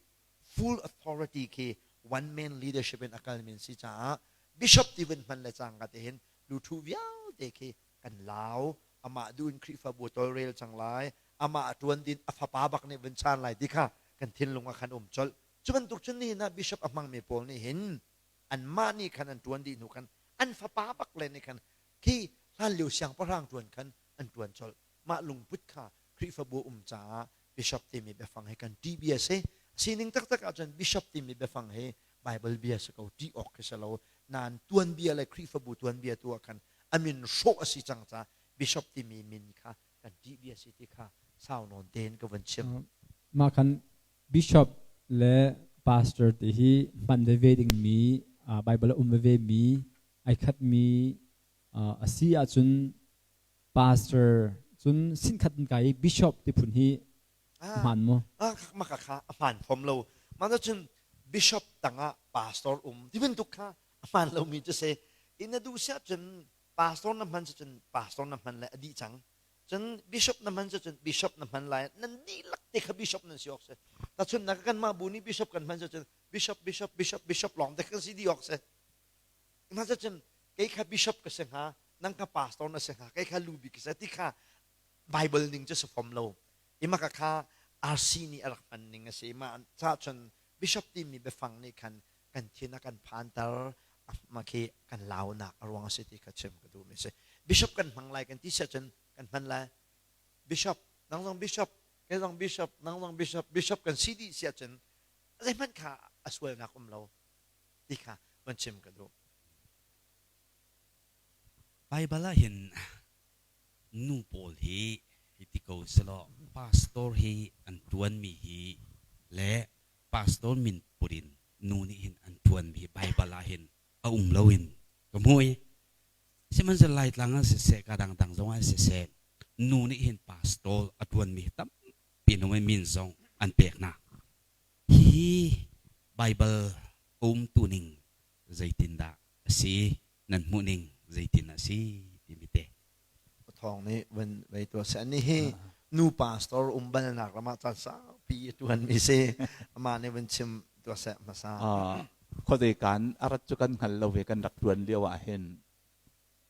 full authority khi one man leadership in a kalmi an si caah bishop ti vun hman le cangka te hin luthu vialte khi kan lau amah duh in Khrihfabu tawlrel cang lai amah a ṭuan din a fapa bak nih vun chaan lai ti kha kan thinlung ah khan um colh cu bantuk cun nihin ah bishop a hmangmi pawl nih hin anmah nih khan an ṭuan dih hnu khan an fapa bak le nih khan khi hlanlio siangpahrang ṭuan khan an ṭuan colh mah lungput kha Khrihfabu um caah bishop timi biafang hi kan ṭih bia si sining taktak ahcun bishop timi biafang hi Bible bia si ko ṭih awk khi si lo nain tuanbia le Khrihfabu tuanbia tu ah khan a min hrawh a si cang caah bishop timi min kha kan ṭih bia si ti kha sau nawn tein ka vun chim. Mah khan bishop le pastor ti hi hman veve dingmi Bible a um veve mi ai khatmi a si ahcun pastor cun sinkhat in kai bishop ti phun hi hmaan maw? Mah kha a hmaan fom lo. Mah cun bishop tangah pastor um ti bantuk kha a hmaan lomi cu si. In na duh si ahcun pastor na hman cun pastor na hman lai a dih cang cun bishop na hman cun bishop na hman lai nan dihlak te kha bishop nan si awk si tachunnak kan mah bu nih bishop kan hman cun bishop bishop bishop bishop lawng te kan si dih awk si ma cun kei kha bishop ka si hnga nang kha pastor na si hnga kei kha lu bik ka si ti kha bible ning cu si fom lo ima ka kha RC nih a rak hman ning a si ma cha cun bishop timi biafang nih khan kan thin a kan phanter mah khi kan launak a ruang a si ti kha chim ka duhmi a si. Bishop kan hmang lai kan ti siah cun kan hman lai. Bishop, nang zong bishop, kei zong bishop, nang zong bishop, bishop kan si dih siah cun zeihmanh kha a sualnak um lo ti kha van chim ka duh. Baibal ah hin nu pawl hi hiti ko selaw pastor hi an ṭuanmi hi le pastor min put in nu nih hin an ṭuanmi hi Baibal ah hin a um lo in ka hmuh i sihmanhsehlaw Laitlang ah siseh ka dangdang zong ah siseh nu nih hin pastor a ṭuanmi hi tampi in um i min zong an pek hna. Hihi Baibal a umtu ning zeitindah a si nan hmuh ning zeitin a si timi te. Thawng nih van vei tuah seh. Ani hi nu pastor um balnak ram ah caan saupi a tuan mi si. Amah nih van chim tuah seh hmasa. Khuadei kan a rat cu kan hngal lo ve kan rak tuan lio ah hin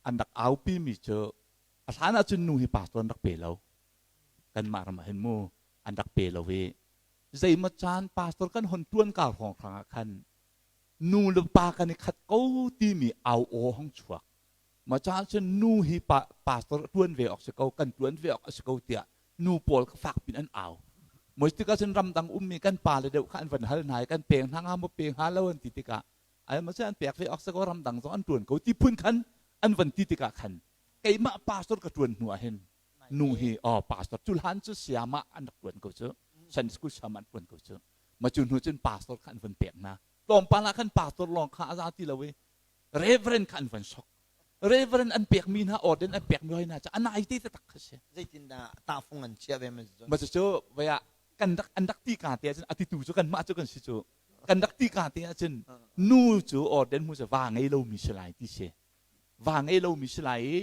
an rak aupi mi cu a hlan ah cun nu hi pastor an rak pe lo. Kanmah ram ah hin mu an rak pe lo i zeimaw caan pastor kan hon tuan ka hrawng hrang ah khan nu le pa kan i khat ko timi au aw hong chuak. Ma caah cun nu hi pa, pastor tuan ve awk si ko kan tuan ve awk a si ko tiah nu pawl kha fak pin an au. Moi tikah cun ramdang ummi kan pa le deuh kha an van hal hna i kan peng hna nga maw pe hnga lo an ti tikah ai ma an pek ve awk si ko ramdang zong an tuan ko ti phun khan an van ti tikah khan keimah pastor ka tuan hnu ah hin nu hi oh pastor cu hlan cu siama an rak tuan ko cu Sunday school siama an tuan ko cu ma cu hnu cun pastor kha an van pek hna tlawmpal ah khan pastor lawng kha a za ti lo i reverend kha an van sok reverend an pekmi hna order an pekmi hoi hna cu a nai te taktak kha si zeitindah tahfung an chiah ve ma ma cu vaya kan rak an rak ti ka te ahcun a titu cu kan mah cu kan si cu kan rak ti ka te ahcun nu cu order mu cu va ngei lomi si lai ti si va ngei lomi si lai i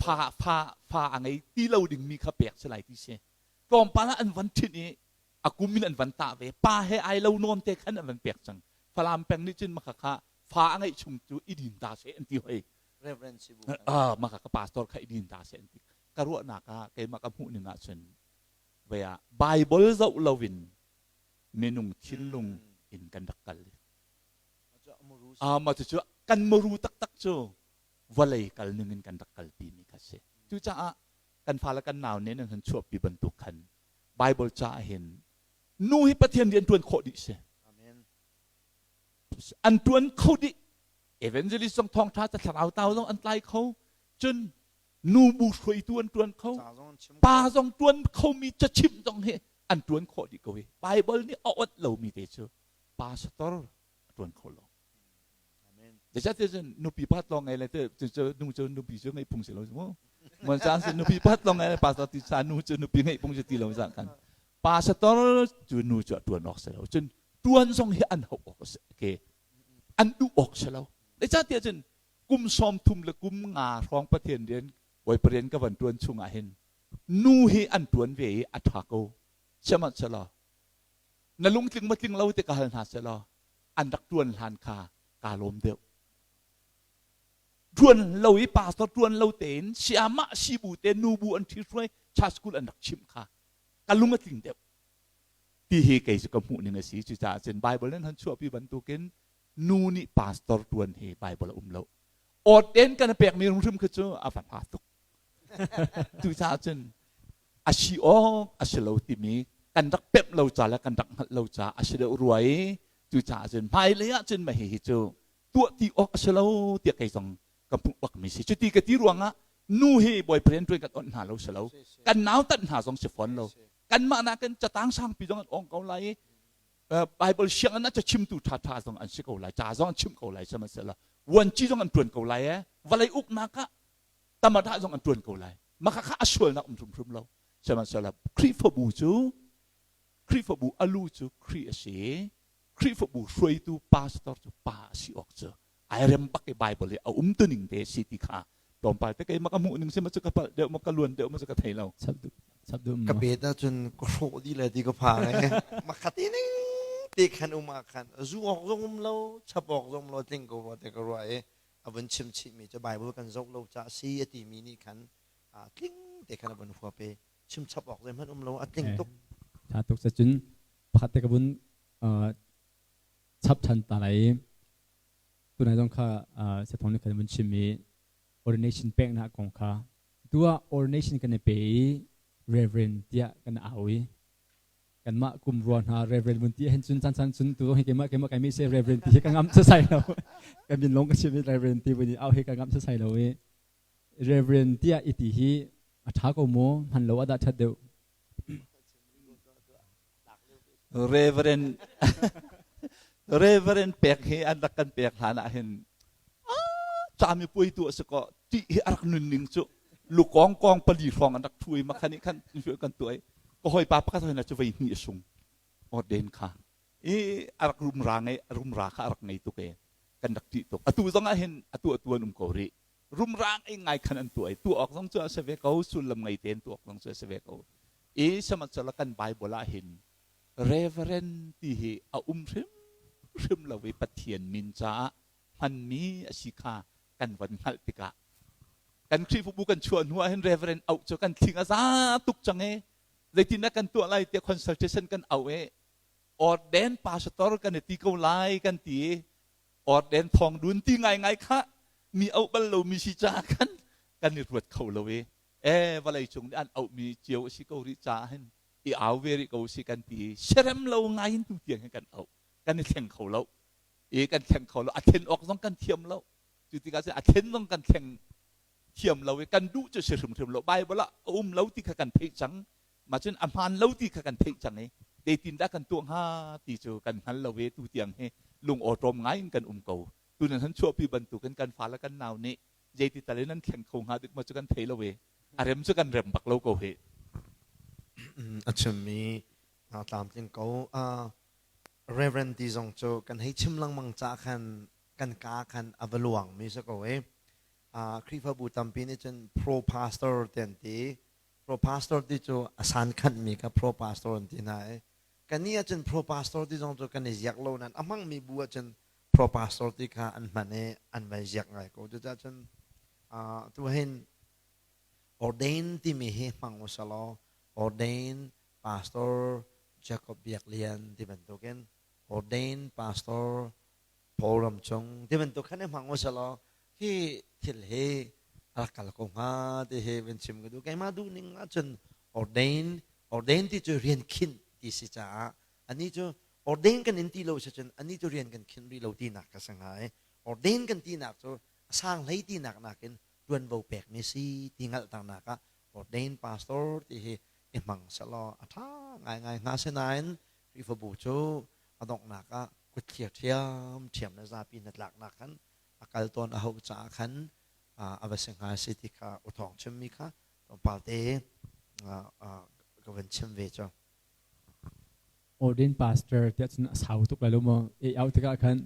fa fa fa a ngei ti lo dingmi kha pek si lai ti si tlawmpal ah an van ṭhinh i a kum in an van tah ve pa he ai lo nawn te khan an van pek cang Falam peng nih cun maka kha fa a ngeih chung cu i din ta seh an ti hoi Reverend Sibu ah maka ka pastor kha i din ta seh an ti ka ruahnak ah keimah ka hmuh ning ah cun vei ah Bible zoh loin minung thinlung in kan rak kal ah mah cucu kan muru taktak cu vawlei kal ning in kan rak kalpi mi kha si cucaah kan fale kan nau nih nan han chuahpi bantuk khan Bible ca ah hin nu hi Pathian rian ṭuan khawh dih si. An ṭuan kho dih. Evangelist zong thawngṭha ca thlarau tau zong an tlai kho. Cun nu bu hruaitu an ṭuan kho. Pa zong ṭuan khomi cachimh zong hi an ṭuan khawh dih ko hi. Bible nih a onh lomi te cu pastor a ṭuan kho lo. Zeicahtiah cun nupi pakhat lawng ngei le cu nu cu nupi cu ngeih phung si lo mu. Mon caan cu nupi pakhat lawng ngei le pastor ti sa nu cu nupi ngeih phung si ti lo cang kan. Pastor cu nu cu a tuan awk si lo. Cun tuan zong hi an hauh awk si ke an duh awk si lo. Zeicahtiah cun kum 30 le kum nga hrawng Pathian rian Bawipa rian ka van tuan chung ah hin nu hi an tuan ve i a tha ko. Sihmanhsehlaw na lungtling ma tling lo ti ka hal hna selaw an rak ṭuan hlan kha kaa lawm deuh. Ṭuan lo i pastor ṭuan lo tein siamah sibu te nubu an ṭhihruai church school an rak chimh kha ka lung a tling deuh. Ti hi kei cu ka hmuh ning a si. Cucaah cun Bible in han chuahpi bantukin nu nih pastor ṭuan hi Bible a um lo. Awt kan pekmi hrimhrim khi cu a va hla tuk. Cucaah cun a si awk a si lo timi kan rak pemh lo ca le kan rak hngalh lo ca a si deuh rua i cucaah cun hmailei ah cun mah hihi cu tuah ti awk a si lo tiah kei zong ka hmuh bakmi si cuti ka ti ruangah nu hi boyfriend ṭuan kan onh hna lo si lo kan nau tanh hna zong si fawn lo kanmah nakin catang sangpi zong an ong ko lai i Bible sianginn ah cachimtu ṭhaṭha zong an si ko lai ca zong an chim ko lai sihmanhsehlaw vuanci zong an ṭuan ko lai ee vawlei uknak ah tamadah zong an ṭuan ko lai maka kha a sualnak um hrimhrim lo sihmanhsehlaw Khrihfabu cu Khrihfabu a lu cu Khrih a si Khrihfabu hruaitu pastor cu pa a si awk cu ai rem bak i Bible i a um tuning te si ti kha tlawmpal te keimah ka hmuh ning si ma cu ka palh deuh ma ka luan deuh ma cu ka thei lo ka bet ahcun ka hrawh dih le ti ka phang e makhati ning te khan um ah khan zu awk zong um lo chap awk zong um lo tling ko rua te ka ruah i a vun chim chihmi cu Bible kan zoh lo caah si a timi nih khan tling te khan a vun huap i chim chap awk zeihmanh um lo a tling tuk. Tha tuk cun pakhat te ka vun chap than ta lai tunai zong kha sathong nih khan vun chim i Ordination peknak kong kha. Tu ah ordination kan i pe i Reverend tiah kan au i kanmah kum rua hna Reverend vun ti hin cun caan caan cun tu hi keimah keimah kai mi se Reverend ti hi ka ngam sasai lo. Ka min long ka chim i Reverend ti vun i au hi ka ngam sasai lo i Reverend tiah i ti hi a ṭha ko maw hman lo ah dah ṭhat deuh? Reverend Reverend pek hi an rak kan pek hlan ah hin cami puai tu a si ko ti hi a rak nunning cu lukong kong pali hrawng an rak thu i makhan i khan kan tuah i ka hawi pa pakhat hoi cu vei hnih a sung orden kha i a rak rumra ngei rumra kha a rak ngei tuk e kan rak ṭih tuk atu zong ah hin atu atu an um ko rih rumra ngei ngai khan an tuah i tuah awk zong cu a si ve ko sullam ngei tein tuah awk zong cu a si ve ko i sihmanhsehlaw kan Bible ah hin Reverend ti hi a um hrimhrim lo i Pathian min caah hmanmi a si kha kan von hngalh tikah kan Khrihfabu kan chuah hnu ah hin Reverend auh cu kan thling a za tuk cang e zeitindah kan tuah lai tiah consultation kan auh e ordain pastor kan i ti ko lai kan ti i ordain thawng dun ti ngaingai kha mi auh bal lomi si caah khan kan i ruat kho lo i e vawlei cung nih an auhmi cio a si ko rih caah hin i au ve rih ko si kan ti i serem lo ngai in tu tiang hin kan auh kan i thleng kho lo i kan thleng kho lo a thlen awk zong kan thiam lo cu tikah cun a thlen zong kan thleng thiam lo i kan duh cu si hrimhrim lo Bible ah a um lo ti kha kan theih cang mah cun a hmaan lo ti kha kan theih cang i zeitin dah kan tuah hnga ti cu kan hngal lo i tu tiang hi lung awṭawm ngai in kan um ko tu nan han chuahpi bantukin kan fale kan nau nih zeiti tal in nan thleng kho hnga dik maw cu kan thei lo i a rem cu kan rem bak lo ko hi. A chimmi tlamtling ko. Reverend ti zong cu kan hei chim lengmang ca khan kan ka khan a va luangmi si ko i Khrihfabu tampi nih cun pro pastor ti an ti. Pro pastor ti cu a san khanhmi kha pro pastor an ti hna i kannih ahcun pro pastor ti zong cu kan i ziak lo nain a hmangmi bu ahcun pro pastor ti kha an hman i an vai ziak ngai ko. Cucaah cun tu hin ordain timi hi hmang u selaw ordain pastor Jacob Biak Lian ti bantukin ordain pastor Paul Ram Cung ti bantuk khan i hmang u selaw hi thil hi a rak kal ko hnga ti hi van chim ka duh. Keimah duh ning ahcun ordain ordain ti cu rian khinh ti si caah anih cu ordain kan in ti lo si cun anih cu rian kan khinh rih lo tinak ka si hnga i ordain kan tinak cu a sang hlei tinak nakin ṭuanvo pekmi si ti hngalhternak ah ordain pastor ti hi i hmang sehlaw a ṭha ngaingai hnga. Sinain Khrihfabu cu a donghnak ah kutthlir ṭhiamṭhiam le zapi hnatlaknak khan a kal tawn a hauh caah khan a va si hnga si ti kha u thawng chimmi kha tlawmpal te ka van chim ve cu. Ordained pastor tiah cun a sau tuk lai lo maw? E au tikah khan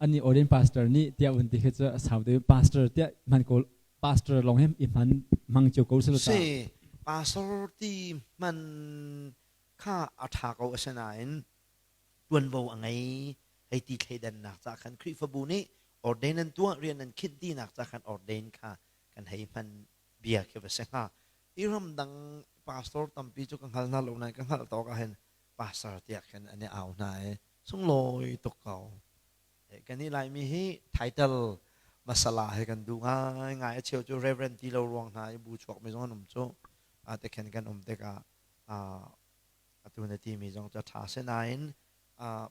ani ordained pastor nih tiah vun ti khi cu a sau deuh pastor tiah hman ko pastor lawng hi i hman hmang cio ko si lo ta. Si pastor ti hman kha a ṭha ko asinain ṭuanvo a ngei hei ti thleidannak ca khan Khrihfabu nih ordain an tuah rian an khinh tinak ca khan ordain kha kan hei hman bia khi va si hnga. I ramdang pastor tampi cu ka hngal hna lo nain ka hngalh tawk ah hin pastor tiah khin an i au hna i sunglawi tuk ko. Kan i Laimi hi title masala he kan duh ngaingai. A cheu cu reverend ti lo ruang hna i bu chuakmi zong an um cu. Te khin kan um tikah atu na timi zong cu a ṭha. Sinain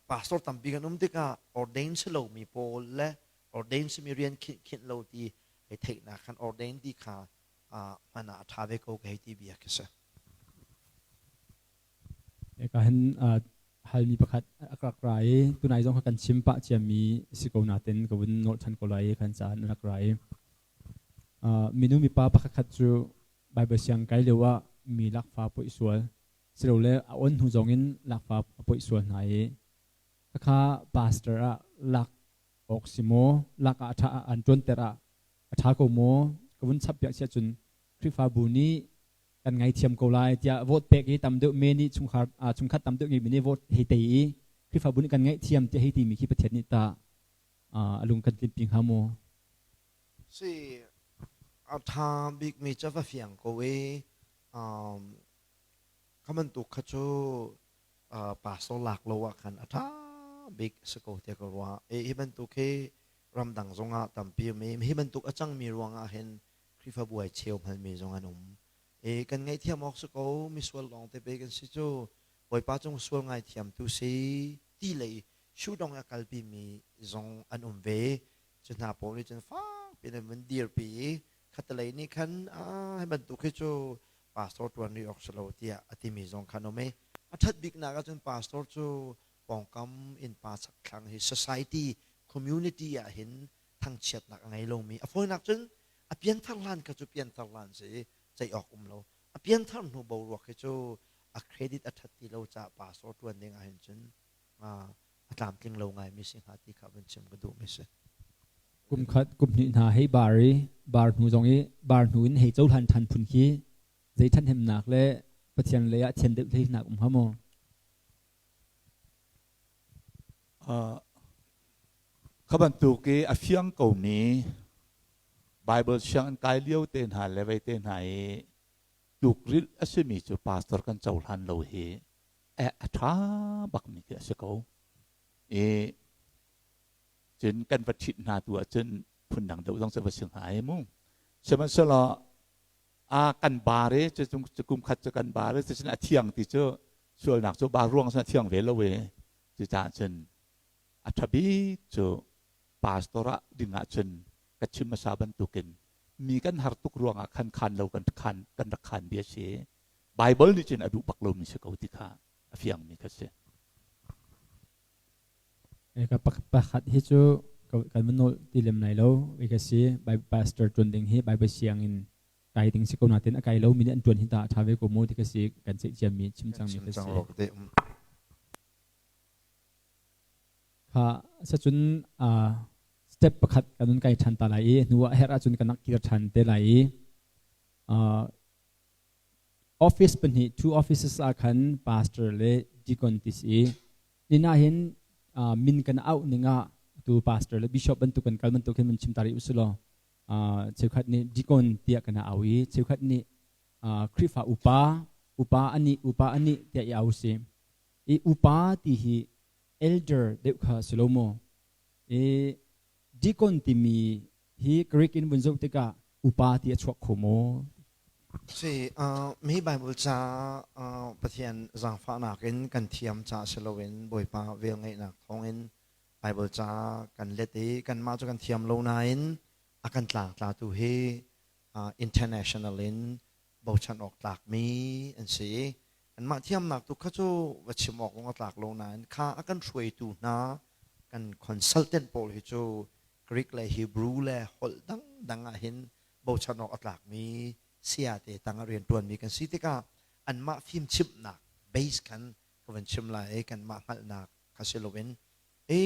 pastor tampi kan um tikah ordain si lomi pawl le ordain simi rian khinh lo ti hei theihnak khan ordain ti kha hman ah a ṭha ve ko ka hei ti bia khi si. Eka hin halmi pakhat a rak ra i tunai zong kha kan chim pah ciami si ko natin ka vun nolh ṭhan ko lai i khan caan a rak ra i minu mipa pakhat khat cu Bible siang kai lio ah mi lakfa poih sual silole a on hnu zong in lakfa a poih sual hna i khakha pastor ah lak awk si maw lak ah a ṭha an ṭuanter ah a ṭha ko maw ka vun chap piak siah cun Khrihfabu nih kan ngaithiam ko lai tiah vote pek i tam deuh me nih chungkhar chungkhat tam deuh ngeimi nih vote hei tei i Khrihfabu nih kan ngaihthiam tiah hei timi khi Pathian nih tah a lung kan tlinpi hnga maw? Si a ṭha bikmi cu va fiang ko i kha bantuk kha cu pastor lak lo ah khan a ṭha bik si ko tiah ka ruah. Hi bantuk hi Ramdang zongah tampi um i hi bantuk a cangmi ruangah hin Khrihfabu ai cheu hngalmi zong an um. E kan ngaihthiam awk si ko, misual lawng te pe kan si cu. Bawipa cung sual ngaithiamtu si ti lei shudong a kalpi mi zong an um ve. Cu hna pawl nih cun fak piin an vun dirpi i khatalei nih khan ah hi bantuk hi cu pastor ṭuan rih awk si lo tiah a timi zong khan um i a ṭhat biknak ahcun pastor cu pawngkam innpa chakthlang hi society community ah hin thangchiatnak a ngei lomi a fawinak cun a pianthar hlan kha cu pianthar hlan si ceih awk um lo a pianthar hnu boruak hi cu a credit a ṭhat ti lo caah pastor ṭuan ding ah hin cun a tlamtling lo ngaimi si hnga ti kha vun chim ka duhmi si. Kum khat kum hnih hna hei bar i bar hnu zong i bar hnu in hei cohlan ṭhan phun khi zei ṭhathnemnak le Pathian lei ah thian deuh hleinak um hnga maw? Kha bantuk i a fiang komi Bible sianginn kai lio te hna le vei te hna i tlukrilh a simi cu pastor kan cohlan lo hi a ṭha bakmi khi a si ko. I cun kan va ṭhit hna tu ahcun phundang deuh zong cu va si hnga i mu. Sihmanhsehlaw a kan bar i cu kum khat cu kan bar i cucun a thiang ti cu sualnak cu bar ruang cun a thiang ve lo i cucaah cun a ṭha bik cu pastor ah ding ahcun ka chim hmasa bantukin mi kan har tuk ruangah khan khan lo kan khan kan rak khan bia si. Bible nih cun a duh bak lomi si ko ti kha a fiangmi kha si. Ka pakhat hi cu kan van nawl ti lem lai lo. Ka si Bible pastor tuan ding hi Bible sianginn kai ding si ko natin a kai lo mi nih an tuan hi ta a tha ve ko mu ti ka si kan ceih ciami chim cangmi ka si. Kha sacun step pakhat kan un kai than ta lai i hnu ah herh ahcun kan nak kir than te lai i Office pahnih two offices ah khan pastor le deacon ti si. Nin ah hin min kan auh ning ah tu pastor le bishop bantuk kan kal bantuk hin mun chim ta rih usilaw cheukhat nih deacon tiah kan au i cheukhat nih Khrihfa upa upa ani upa ani tiah i au si. I upa ti hi elder deuh kha si lo maw? I deacon timi hi Greek in vun zoh tikah upa ti a chuak kho maw? Si, mi Bible ca Pathian zaangfahnak in kan thiam ca si loin Bawipa velngeihnak thawngin Bible ca kan let i kanmah cu kan thiam lo nain a kan tlangtlatu hi international in bochan awk tlakmi an si i anmah thiamnak tu kha cu va chim awk zong a tlak lo nain kha a kan hruaitu hna kan consultant pawl hi cu Greek le Hebrew le holh dangdang ah hin bochan awk a tlakmi sayate tang ah rianṭuanmi kan si tikah anmah fimchimhnak base khan ka van chim lai i kanmah hngalhnak kha si loin i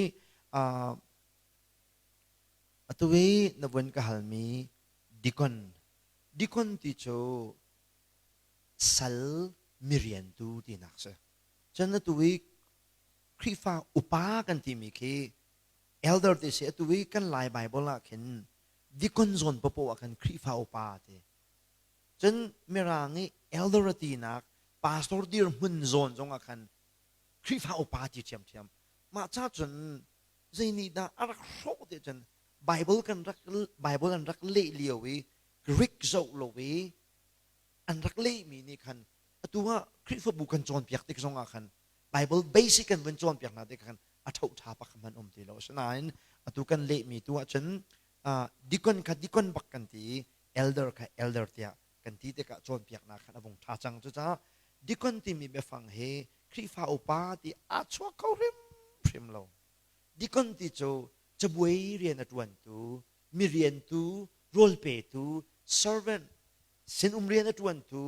atu i na vun ka halmi deacon deacon ti cu sal miriantu tinak si cun atu i Khrihfa upa kan timi khi elder ti si atu i kan Lai Bible ah khin deacon zawn papoh ah khan Khrihfa upa ti cun mirang i elder a tinak pastor dirhmun zawn zong ah khan Khrihfa upa ti ṭhiamṭhiam mah ca cun zei nih dah a rak hrawh ti cun Bible kan rak Bible an rak leh lio i Greek zoh lo i an rak lehmi nih khan atu ah Khrihfabu kan cawnpiak tik zong ah khan Bible basic kan vun cawnpiak hna tik khan a ṭhoṭha pak hmanh um ti lo. Asinain atu kan lehmi tu ahcun deacon kha deacon bak kan ti i elder kha elder tiah kan ti tikah cawnpiaknak khan a vung ṭha cang. Cucaah deacon timi biafang hi Khrihfa upa ti aa chuak kho hrimhrim lo. Deacon ti cu cabuai rian a ṭuantu, mi riantu, rawl petu, servant, sinum rian a ṭuantu,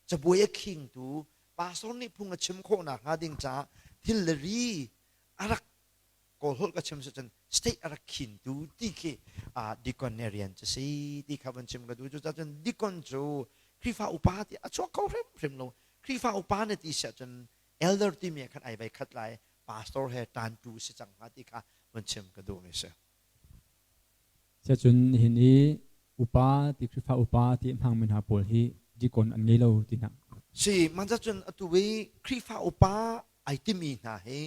cabuai a khingtu, pastor nih phung a chim khawh nakhnga ding caah thil le ri a rak kawlholh ka chim cun state a rak khintu ti khi deacon nih rian cu si ti kha van chim ka duh. Cucaah cun deacon cu Khrihfa upa ti a chuak kho hrimhrim lo. Khrihfa upa na ti si ahcun elder timi ah khan ai vai khat lai pastor he ṭantu si cang hnga ti kha van chim ka duhmi si. Cun nihin i upa ti Khrihfa upa ti a hmangmi hna pawl hi deacon an ngei lo ti hna. Si, mah cun atu i Khrihfa upa ai timi hna hi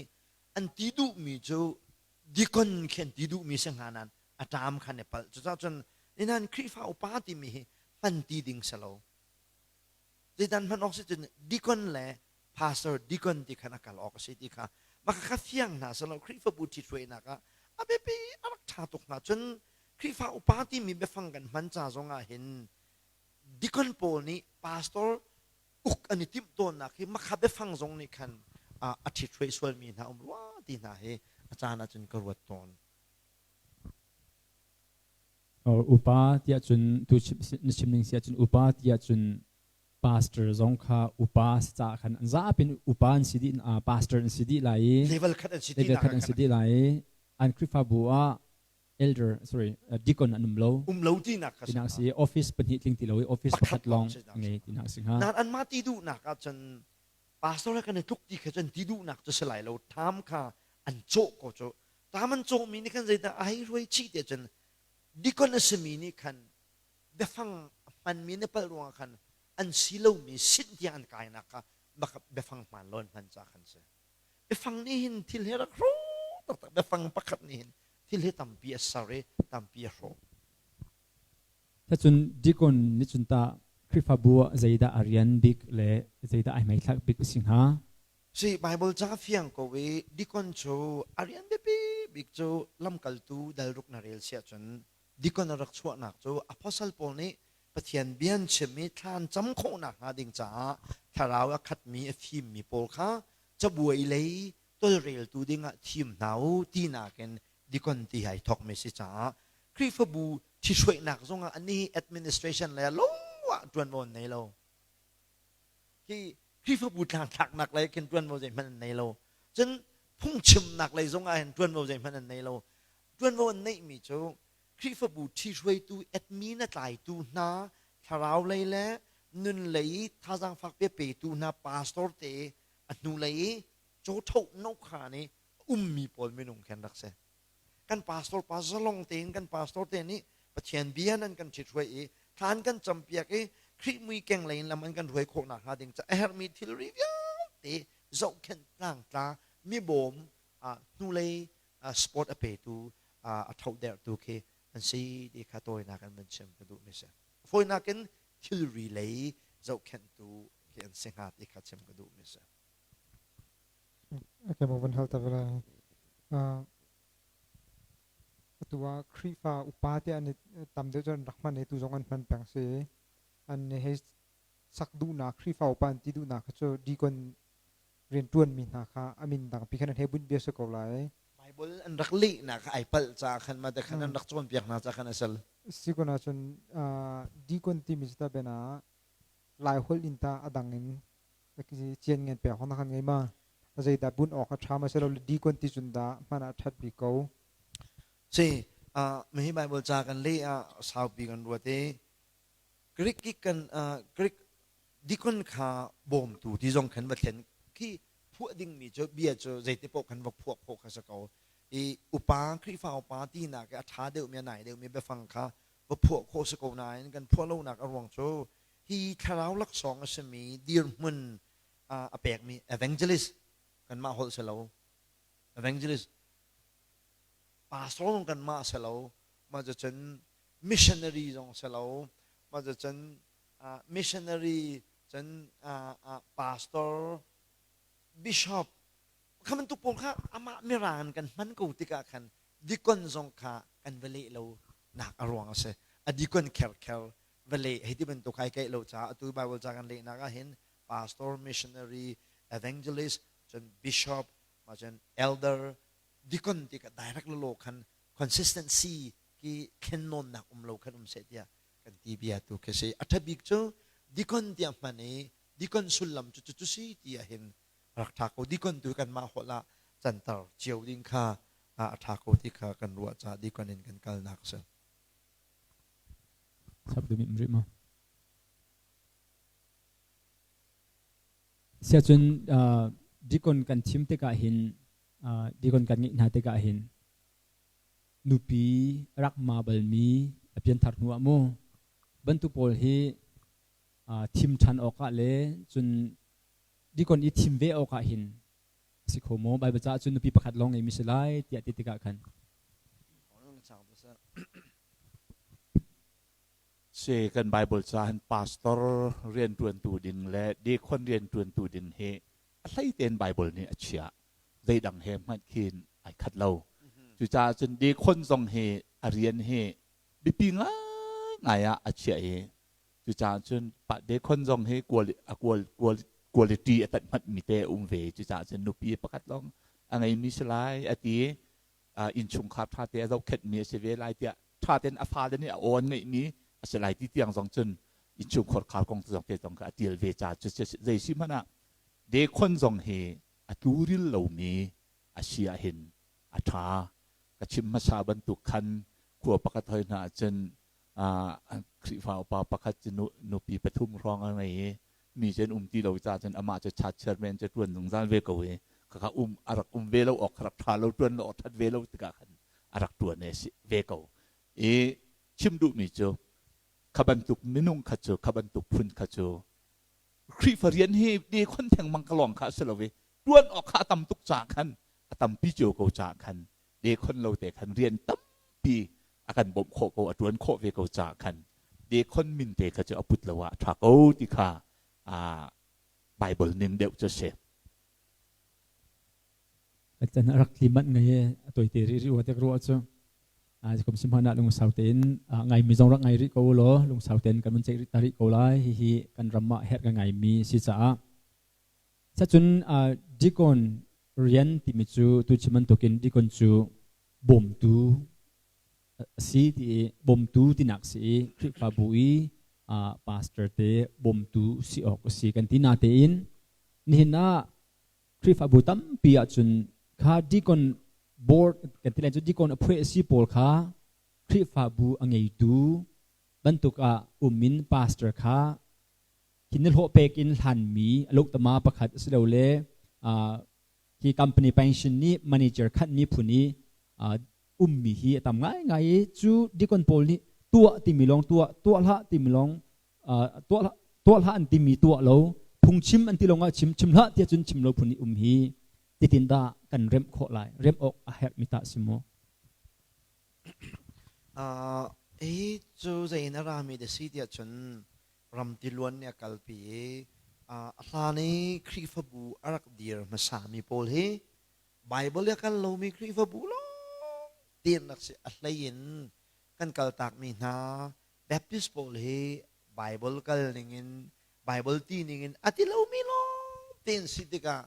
an ti duhmi cu deacon khi an ti duhmi si hnga nain A ṭam khan i palh. Cucaah cun nihin Khrihfa upa timi hi hman ti ding si lo. Zeidan hman awk si cun deacon le pastor deacon ti khan a kal awk a si ti kha maka kha fiang hna selaw Khrihfabu ṭhithruainak ah a biapi a rak ṭha tuk hnga. Cun Khrihfa upa timi biafang kan hman ca zong ah hin deacon pawl nih pastor uk an i timh tawnnak hi makha biafang zong nih khan a ṭhithruai sualmi hna um rua ti hna hi a caan ahcun ka ruat tawn. Upa tiah cun tu na chim ning si ahcun upa tiah cun pastor zong kha upa si caah khan an zapi in upa an si dih pastor an si dih lai i level khat an si level khat an si dih lai i an Khrihfabu ah elder sorry deacon an um lo um lo tinak kha tinak si office pahnih tling ti lo i office pakhat lawng ngei tinak si hnga nan anmah ti duhnak ahcun pastor he kan i tluk ti kha cun ti duhnak cu si lai lo tham kha an cawh ko cu tam an cawhmi nih khan zeidah a hei hruai chih ti ahcun deacon a simi nih khan biafang hmanmi na palh ruangah khan an si lomi sinh tiang an kainak kha biafang hmaan lo an hman ca khan si. Biafang nih hin thil hi rak hrawh taktak biafang pakhat nih hin thil hi tampi a ser i tampi a hrawh. Cun deacon nih cun tah Khrihfabu ah zeidah a rian bik le zeidah ai hmaithlak bik a si hnga? Si Bible ca fiang ko i deacon cu a rian biapi bik cu lamkaltu dalruk na rel siah cun Deacon a rak chuahnak cu apostle pawl nih Pathian bia an chim i thla an cam khawhnak hnga ding caah thlarau a khatmi a fimmi pawl kha cabuai lei tolreltu dingah thim hna u tinak in deacon ti ai thawkmi si caah Khrihfabu ṭhihruainak zongah anih administration lei ah lo ah ṭuanvo an nei lo. Khi Khrihfabu tlangtlaknak lei khin ṭuanvo zeihmanh an nei lo. Cun phungchimnak lei zongah hin ṭuanvo zeihmanh an nei lo. Ṭuanvo an neihmi cu Khrihfabu ṭhihruaitu admin a tlaitu hna, thlarau lei le nun lei i thazaang fakpi a petu hna pastor te a hnulei i cawṭhoh nokhan i a ummi pawl minung khi an rak si. Kan pastor pa zalong tein kan pastor te nih Pathian bia nan kan ṭhithruai i thla an kan campiak i Khrih mui keng lei in lam an kan hruai khawh nakhnga ding ca a herhmi thilri vialte zohkhenh tlangtla mibawm hnulei sport a petu a thohderhtu khi an si ti kha tawinak in van chim ka duhmi si. Fawinak in thilri lei zohkhenhtu khi an si hnga ti kha chim ka duhmi si. Okay, mo van hal ta vela. Atu ah Khrihfa upa te an tam deuh cun rak hman i tu zong an hman peng si. An hei sak duhnak Khrihfa upa an ti duhnak kha cu deacon rianṭuanmi hna kha a min dangpi khan an hei bunh bia si ko lai. Bible an rak lehnak kha ai palh caah khan mah te khan an rak cawnpiak hna caah khan a sal. Si kun ahcun deacon timi cu ta ben ah Laiholh in ta a dang in cian ngen pek hong khan ngei ma zeidah bunh awk a ṭha ma si lo deacon ti cun dah hman ah ṭhat bik ko. Si, mihi Bible ca kan leh ah saupi kan ruat i Greek kan Greek Deacon kha bawmtu ti zong khan va thlen khi phuah dingmi cu bia cu zeiti paoh khan va phuah khawh kha si ko. I upa Khrihfa upa tinak i a ṭha deuhmi a nai deuhmi biafang kha va phuah khawh si ko nain kan phuah lonak a ruang cu hi thlarau laksawng a simi dirhmun a pekmi evangelist kanmah holh si lo evangelist pastor zong kanmah si lo mah cucun missionary zong si lo mah cucun missionary cun pastor bishop kha bantuk pawl kha amah mirang kan hman ko tikah khan deacon zong kha kan va leh lo nak a ruang a si a deacon kherkher va leh hei ti bantuk ai keih lo caah atu bible ca kan lehnak ah hin pastor missionary evangelist cun bishop ma cun elder deacon ti ka direct lo khan consistency ki thlennawnnak um lo khan um seh tiah kan ti bia tu khi si. A ṭha bik cu deacon tiah hman i deacon sullam cu cucu si ti ah hin rak ṭha ko. Deacon tu kanmah holh ah canter cio ding kha a ṭha ko ti kha kan ruah caah deacon in kan kalnak a si. Chap duh rih maw? Siacun deacon kan thim tikah hin deacon kan ngeih hna tikah hin nupi rak ma balmi a pianthar hnu ah mu bantuk pawl hi thim ṭhan awkah le cun dikon i thim ve awkah hin a si kho maw Baibal caah cun nupi pakhat lawng ngeimi si lai tiah ti tikah khan. Si kan Bible ca hin pastor rianṭuantu ding le deacon rianṭuantu ding hi a hlei tein Bible nih a chiah. Zeidang he hmanh khin ai khat lo. Cucaah cun deacon zong hi a rian hi biapi ngaingai ah a chiah i cucaah cun deacon zong hi quality a tanh hmanhmi te a um ve. Cucaah cun nupi pakhat lawng a ngeimi si lai a ti i innchungkhar ṭha te a zohkhenhmi a si ve lai tiah ṭha tein a fale nih a aw an ngeihmi a si lai ti tiang zong cun innchungkhar khar kong zong te zong kha a tial ve ca cu zei si hmanh ah dekhon zong hi a tluril lomi a si ahhin a ṭha. Ka chim hmasa bantuk khan khua pakhat hoi hna ahcun Khrihfa upa pakhat cu nupi pathum hrawng a ngei i mi cu an um ti lo caah cun amah cu chat chairman cu ṭuan zungzal ve ko i khakha um a rak um ve lo awk kha rak ṭha lo ṭuan lo awk ṭhat ve lo tikah khan a rak ṭuan ve ko. I chim duhmi cu kha bantuk minung kha cu kha bantuk phun kha cu Khrihfa rian hi dekhon thengmang ka lawng kha a si lo i ṭuan awk kha a tam tuk caah khan a tampi cio ko caah khan dekhon lo te khan rian tampi a kan bawmh khawh ko a ṭuan khawh ve ko caah khan dekhon min te kha cu a put lo ah a ṭha ko ti kha Bible ning deuh cu a si. Can a rak tli manh ngai e a toite rih rih tek ruah cu kum sim hmanah lungsau tein ngai mi zong rak ngai rih ko law lungsau tein kan mun ceih rih ta rih ko lai hihi kan ram ah herh ka ngai mi si caah sacun deacon rian timi cu tu chim bantukin deacon cu bawmtu a si ti i bawmtu tinak si i Khrihfabu i pastor te bawmtu si awk a si kan ti na tein nihin ah Khrihfabu tampi ahcun kha deacon board kan ti lai cu deacon a phuai a si pawl kha Khrihfabu a ngeitu bantuk ah um in pastor kha hi nihlawh pek in hlanmi a lohtama pakhat asilole hi company pension nih manager khanhmi phun i ummi hi a tam ngaingai i cu deacon pawl nih tuah timi lawng tuah tuah hlah timi lawng tuah tuah hlah an timi tuah lo phungchim an ti lawng ah chim chim hlah tiah cun chim lo phun i um hi titin dah kan remh khawh lai remh awk a herh mi tah si maw? Hi cu zei in a rami da si tiah cun ram tiluan nih a kalpi i a hlan i Khrihfabu a rak dir hmasami pawl hi Bible a kal lomi Khrihfabu lawng tein rak si. A hlei in kan kaltakmi hna Baptist pawl hi Bible kal ningin Bible ti ningin a ti lomi lawng tein si tikah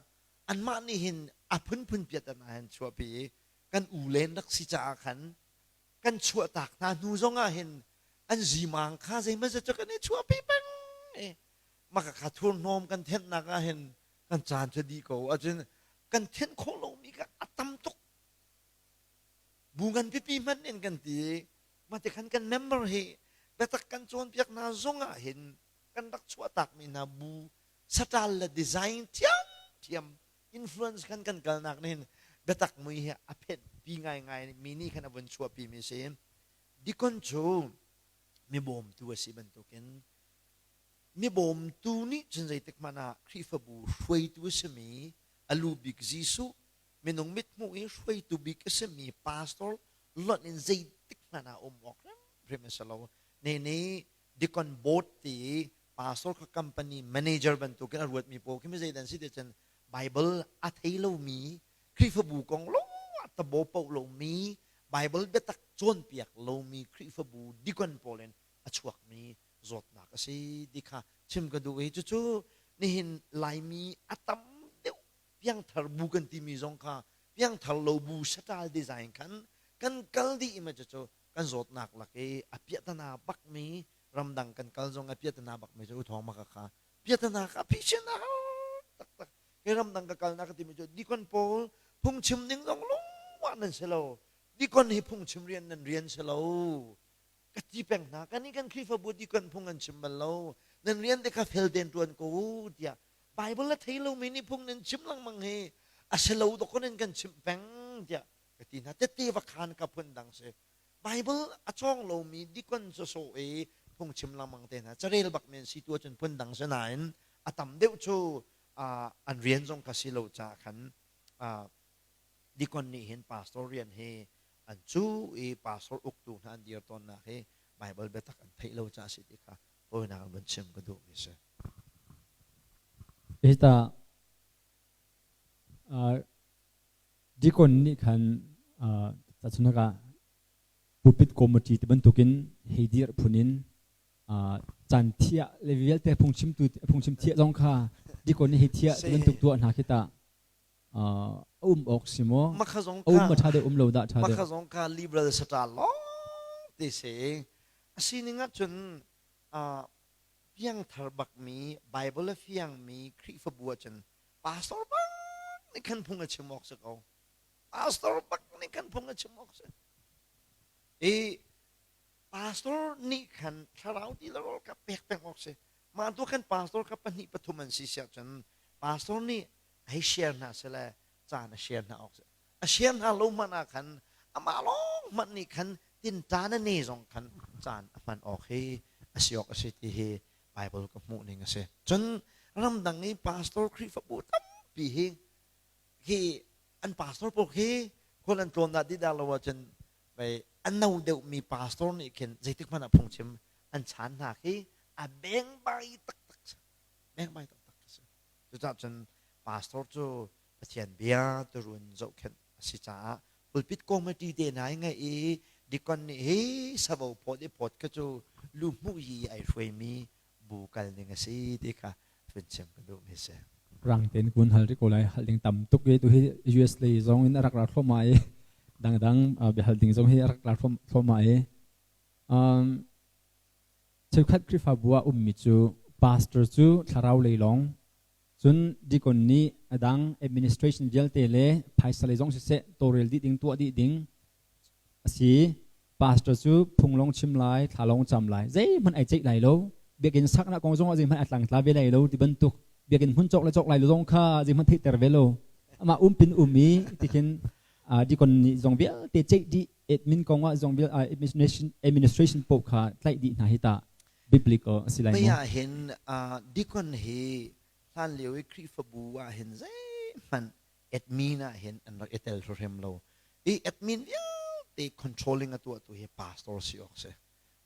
anmah nih hin a phunphun piatana hin chuahpi i kan u len rak si caah khan kan chuahtak hna hnu zongah hin an zimang kha zeimazat cu kan i chuahpi peng i maka kha thurhnawm kan thenhnak ah hin kan caan cu dih ko ahcun kan thenh khawh lomi kha a tam tuk. Bu ngan pipi hmanh in kan ti i mah khan kan member hi biatak kan cawnpiak hna zong ah hin kan rak chuahtakmi hna bu saṭal le design thiamthiam influence khan kan kalnak nih hin biatak mui hi a phenhpi ngaingai mi nih khan a vun chuahpi mi si. Deacon cu mi bawmtu a si bantukin mi bawmtu nih cun zeitik hmanh ah Khrihfabu hruaitu a simi a lu bik Jesuh minung mithmuh i hruaitu bik a simi pastor lonh in zeitik hmanh ah um awk hrimhrim a si lo. Ne nih deacon board ti i pastor kha company manager bantukin a ruatmi pawl khi mi zeidan si ti cun Bible a thei lomi Khrihfabu kong lo a tabo poh lomi Bible biatak cawnpiak lomi Khrihfabu deacon pawl in a chuakmi zawtnak a si ti kha chim ka duh i cucu nihin Laimi a tam deuh piangthar bu kan timi zong kha piangthar lo bu saṭal design khan kan kal dih i ma cucu kan zawtnak lak i a piahtana bakmi ramdang kan kal zong a piahtana bakmi cu uthawng maka kha piahtana kha phisin a har taktak. Kei ramdang ka kalnak ka timi cu dikon pawl phungchim ding zong lungwah nan si lo, dikon hi phungchim rian nan rian si lo ka ti peng hna. Kan i kan Khrihfabu dikon phung an chim bal lo, nan rian te kha fel tein ṭuan ko u tiah. Bible a thei lomi nih phung nan chim lengmang hi a si lo dawk in kan chimh peng tiah ka ti hna. Tette va khan ka phun dang si. Bible a cawng lomi dikon sawsawh i phungchim lengmang te hna carel bak men si tu ahcun phun dang si nain a tam deuh cu an rian zong kha si lo caah khan dikon nih hin pastor rian hi an cu i pastor uktu hna an dir tawnnak hi. Bible biatak an theih lo caah si ti kha hawinak in vun chim ka duhmi si. Hita deacon nih khan tahchunhnak ah pulpit committee ti bantukin hei dir phun in caan thiah le vialte phungchimtu phungchim thiah zong kha deacon nih hei thiah ti bantuk tuah hna khi tah a um awk si maw? A um ma ṭha deuh um lo dah ṭha deuh? Makha zong kha liberal sata lawng te si. A sining ahcun piangthar bakmi Bible a fiangmi Khrihfabu ahcun pastor bak nih khan phung a chim awk si ko. Pastor bak nih khan phung a chim awk si. I pastor nih khan thlarau ti le rawl kha pek peng awk si. Mah tu khan pastor kha pahnih pathum an si siah cun pastor nih hei share hna sile caan a share hna awk si. A share hna lo hmanh ah khan amah lawng hmanh nih khan tinṭan a ne zong khan caan a hman awk hi a si awk a si ti hi Bible ka hmuh ning a si. Cun ramdang i pastor Khrihfabu tampi hi hi an pastor pawl khi khual an tlawn dah ti dah lo ahcun mei a no deuhmi pastor nih khin zeitik hmanh ah phungchim an chaan hna khi a bengbai taktak si. Bengbai taktak si. Cucaah cun pastor cu Pathian bia turun zohkhenh a si caah pulpit committee te hna i ngeih i deacon nih hi savo phawt i phawt kha cu lu hmuh yi ai hruaimi bu kal ning a si ti kha vun chim ka duhmi si. Rang tein kun hal ri ko lai hal ding tam tuk i tu hi US lei zong in a rak ra thluahmah i dangdang biahal ding zong hi a rak ra thluahmah i um, cheukhat Khrihfabu ah ummi cu pastor cu thlarau lei lawng Cun deacon nih a dang administration vialte le phaisa lei zong siseh tawlrel dih ding tuah dih ding a si. Pastor cu phung lawng chim lai, thla lawng cam lai, zeihmanh ai ceih lai lo. Biakinn saknak kong zongah zeihmanh a tlangtla ve lai lo ti bantuk biakinn hmun cawk le cawk lai lo zong kha zeihmanh theihter ve lo. Amah umpin um i tikhin deacon nih zong vialte ceih dih admin kong ah zong vial administration administration paoh kha tlaih dih hna hi tah biblical a si lai maw? ah hin deacon hi hlan lio i Khrihfabu ah hin zeihmanh admin ah hin an rak i tel hrim lo. I admin vialte controlling a tuahtu hi pastor si awk si.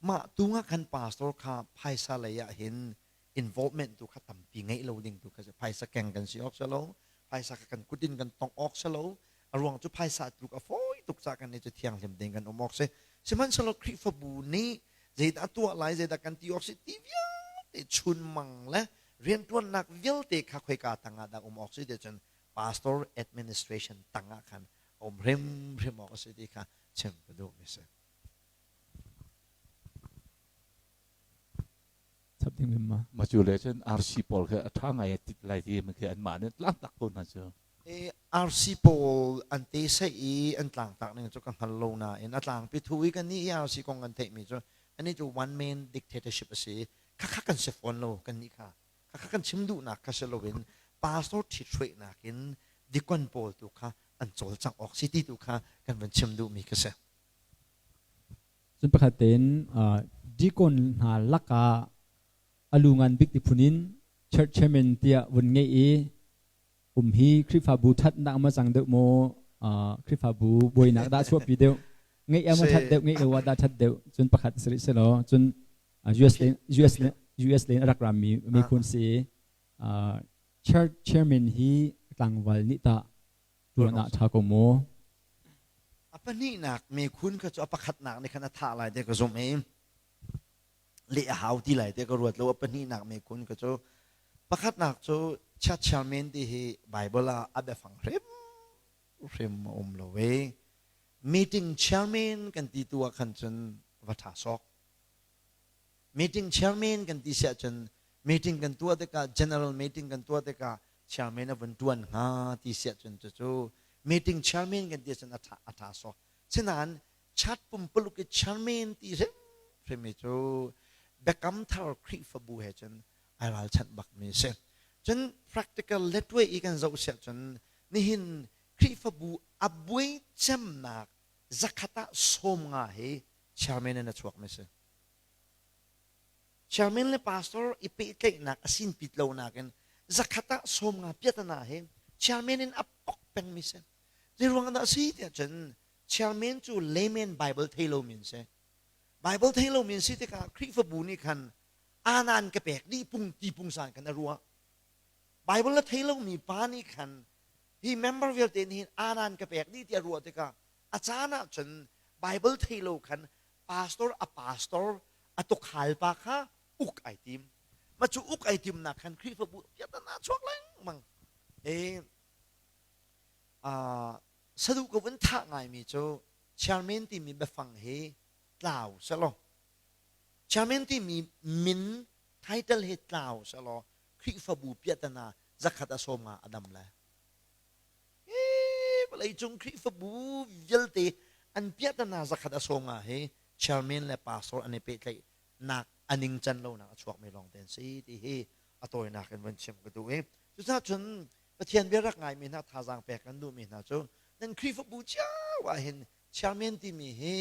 Mah tu ah khan pastor kha phaisa lei ah hin involvement tu kha tampi ngeih lo ding tu kha si. Phaisa keng kan si awk si lo. Phaisa kha kan kut in kan tongh awk si lo. A ruang cu phaisa tluk a fawi tuk ca kan nih cu thianghlim ding kan um awk si. Sihmanhsehlaw Khrihfabu nih zeidah tuah lai zeidah kan ti awk si ti vialte chunmang le rianṭuannak vialte kha khoika tangah dah um awk si ti cun pastor administration tangah khan um hrimhrim awk a si ti kha chim ka duhmi si. Chap ding lim ma. Ma cu le cun RC pawl khi a ṭha ngai tit lai ti mi khi anmah nih tlangtak ko hna cu. RC pawl an te sei i an tlangtak ning cu ka hngal lo nain a tlangpi thu i kan nih RC kong kan theihmi cu ani cu one man dictatorship a si khakha kan si fawn lo kan nih kha khakha kan chim duhnak kha si loin pastor ṭhithruainak in dikon pawl tu kha an cawlcangh awk si ti tu kha kan van chim duhmi kha si. Cun pakhat tein deacon hna lakah a lu ngan bik ti phun in church chairman tiah vun ngeih i um hi Khrihfabu ṭhatnak ma cang deuh maw Khrihfabu buainak dah chuahpi deuh ngeih ah ma ṭhat deuh ngeih lo ah dah ṭhat deuh cun pakhat si rih selaw cun US US US len a rak rami miphun si church chairman hi tlangval nih tah tuan ah ṭha ko maw A pahnihnak mekhun kha cu a pakhatnak nih khan a thah lai te ka zumh i leh a hau ti lai te ka ruat lo a pahnihnak mekhun kha cu pakhatnak cu church chairman ti hi Bible ah a biafang hrim hrim a um lo i meeting chairman kan ti tu ah khan cun va ṭha sawk meeting chairman kan ti siah cun meeting kan tuah tikah general meeting kan tuah tikah chairman a vun ṭuan hnga ti siah cun cucu meeting chairman kan ti ahcun a ṭha a ṭha sawk sinain chat pumpuluk i chairman ti hrimhrim hi cu biakam thar Khrihfabu he cun ai ralchanh bakmi a si cun practical letway i kan zoh siah cun nihin Khrihfabu a buai cemnak zakhat ah 50 hi chairman in a chuakmi si Chairman le pastor i pehtlaihnak a sinpit lo nakin zakhat ah 50 piatana hi chairman in a pok pengmi si. Zei ruang dah a si tiah cun chairman cu layman Bible thei lomi an si. Bible thei lomi an si tikah Khrihfabu nih khan anan ka pek dih pung ti pungsan khan a ruah. Bible a thei lomi pa nih khan hi member vialte nih hin anan ka pek dih ti a ruah tikah a caan ah cun Bible thei lo khan pastor a pastor a tukhal pa kha uk ai tim. Ma cu uk ai timnak khan Khrihfabu piatana chuak lengmang. E saduh ka vun thah ngaimi cu chairman timi biafang hi tlau selaw chairman timi min title hi tlau selaw Khrihfabu piahtana zakhat a sawm nga a dam le vawleicung Khrihfabu vialte an piahtana zakhat a sawm nga hi chairman le pastor an i pehtlaih nak a ningcan lonak a chuakmi lawng te an si ti hi a tawinak in van chim ka duh i cucaah cun Pathian bia rak ngaimi hna thazaang pek kan duhmi hna cu nan Khrihfabu cio ah hin chairman timi hi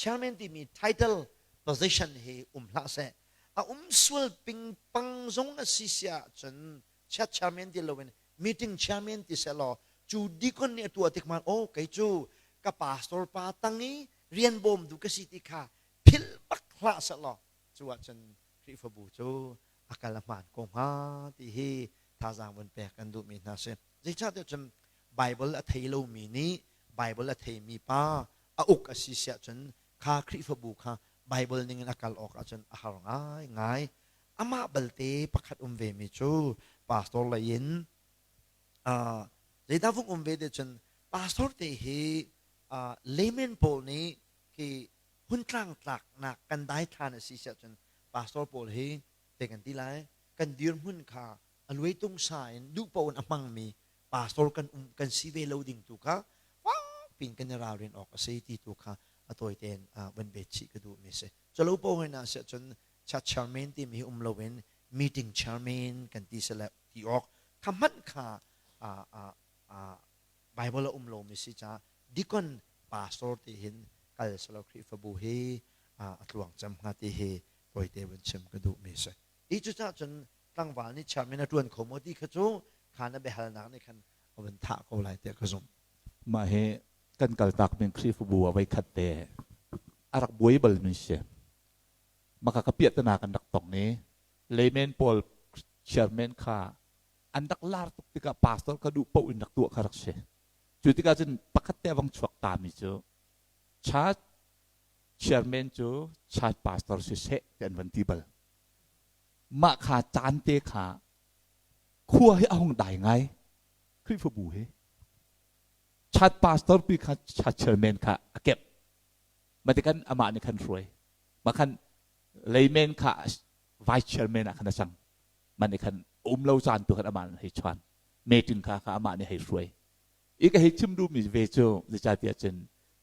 chairman timi title position hi um hlah seh. A um sual pingpang zong a si si ahcun chat chairman ti loin meeting chairman ti seh law cu deacon nih a tuah tik man oh kei cu ka pastor pa tang i rian bawm du ka si ti kha philh bak hlah seh law cu ahcun Khrihfabu cu a kal a hmaan ko hnga ti hi thazaang vun pek kan duhmi hna si. Zeicahtiah cun Bible a thei lomi nih Bible a theimi pa a uk a si siah cun kha Khrihfabu kha Bible ning in a kal awk ahcun a har ngaingai. Amah balte pakhat um vemi cu pastor lei in zeidah vung um ve te cun pastor te hi layman pawl nih khi huntlang tlaknak kan daithlan a si siah cun pastor pawl hi te kan ti lai kan dirhmun kha a luai tung sa in duh paoh in a hmangmi pastor kan um kan si ve lo ding tu kha pin kan i ralrin awk a si ti tu kha a tawi tein van bet chih ka duh mi si chalo po hoi na sia cun cha chairman ti mi um lo in meeting chairman kan ti sele ti awk kha hmanh kha Bible a um lo mi si ca deacon pastor ti hin kal selo Khrihfabu hi a tluang cem hnga ti hi tawite vun chim ka duh mi si. Hi cucah cun tlangval nih chairman a ṭuan kho maw ti kha cu kha na biahalnak nih khan a vun thah ko lai tiah ka zumh. Mah hi kan kaltak min Khrihfabu ah voikhat te a rak buai bal mi si. Maka ka piahtana kan rak tong i layman pawl chairman kha an rak lar tuk tikah pastor ka duh paoh in rak tuah kha rak si. Cu tikah cun pakhat te a vang chuak ta mi cu church chairman cu church pastor siseh ti an van ti bal. Mah kha caan te kha khua hi a hung dai ngai Khrihfabu hi. Church pastor pi kha church chairman kha a kep. Matikan amah nih khan hruai. Mah khan layman kha vice chairman ah khan a cang. Mah nih khan um lo caan tu khan amah nih hei chuan. Meeting kha kha amah nih hei hruai. I ka hei chim duhmi ve cu zeicahtiah cun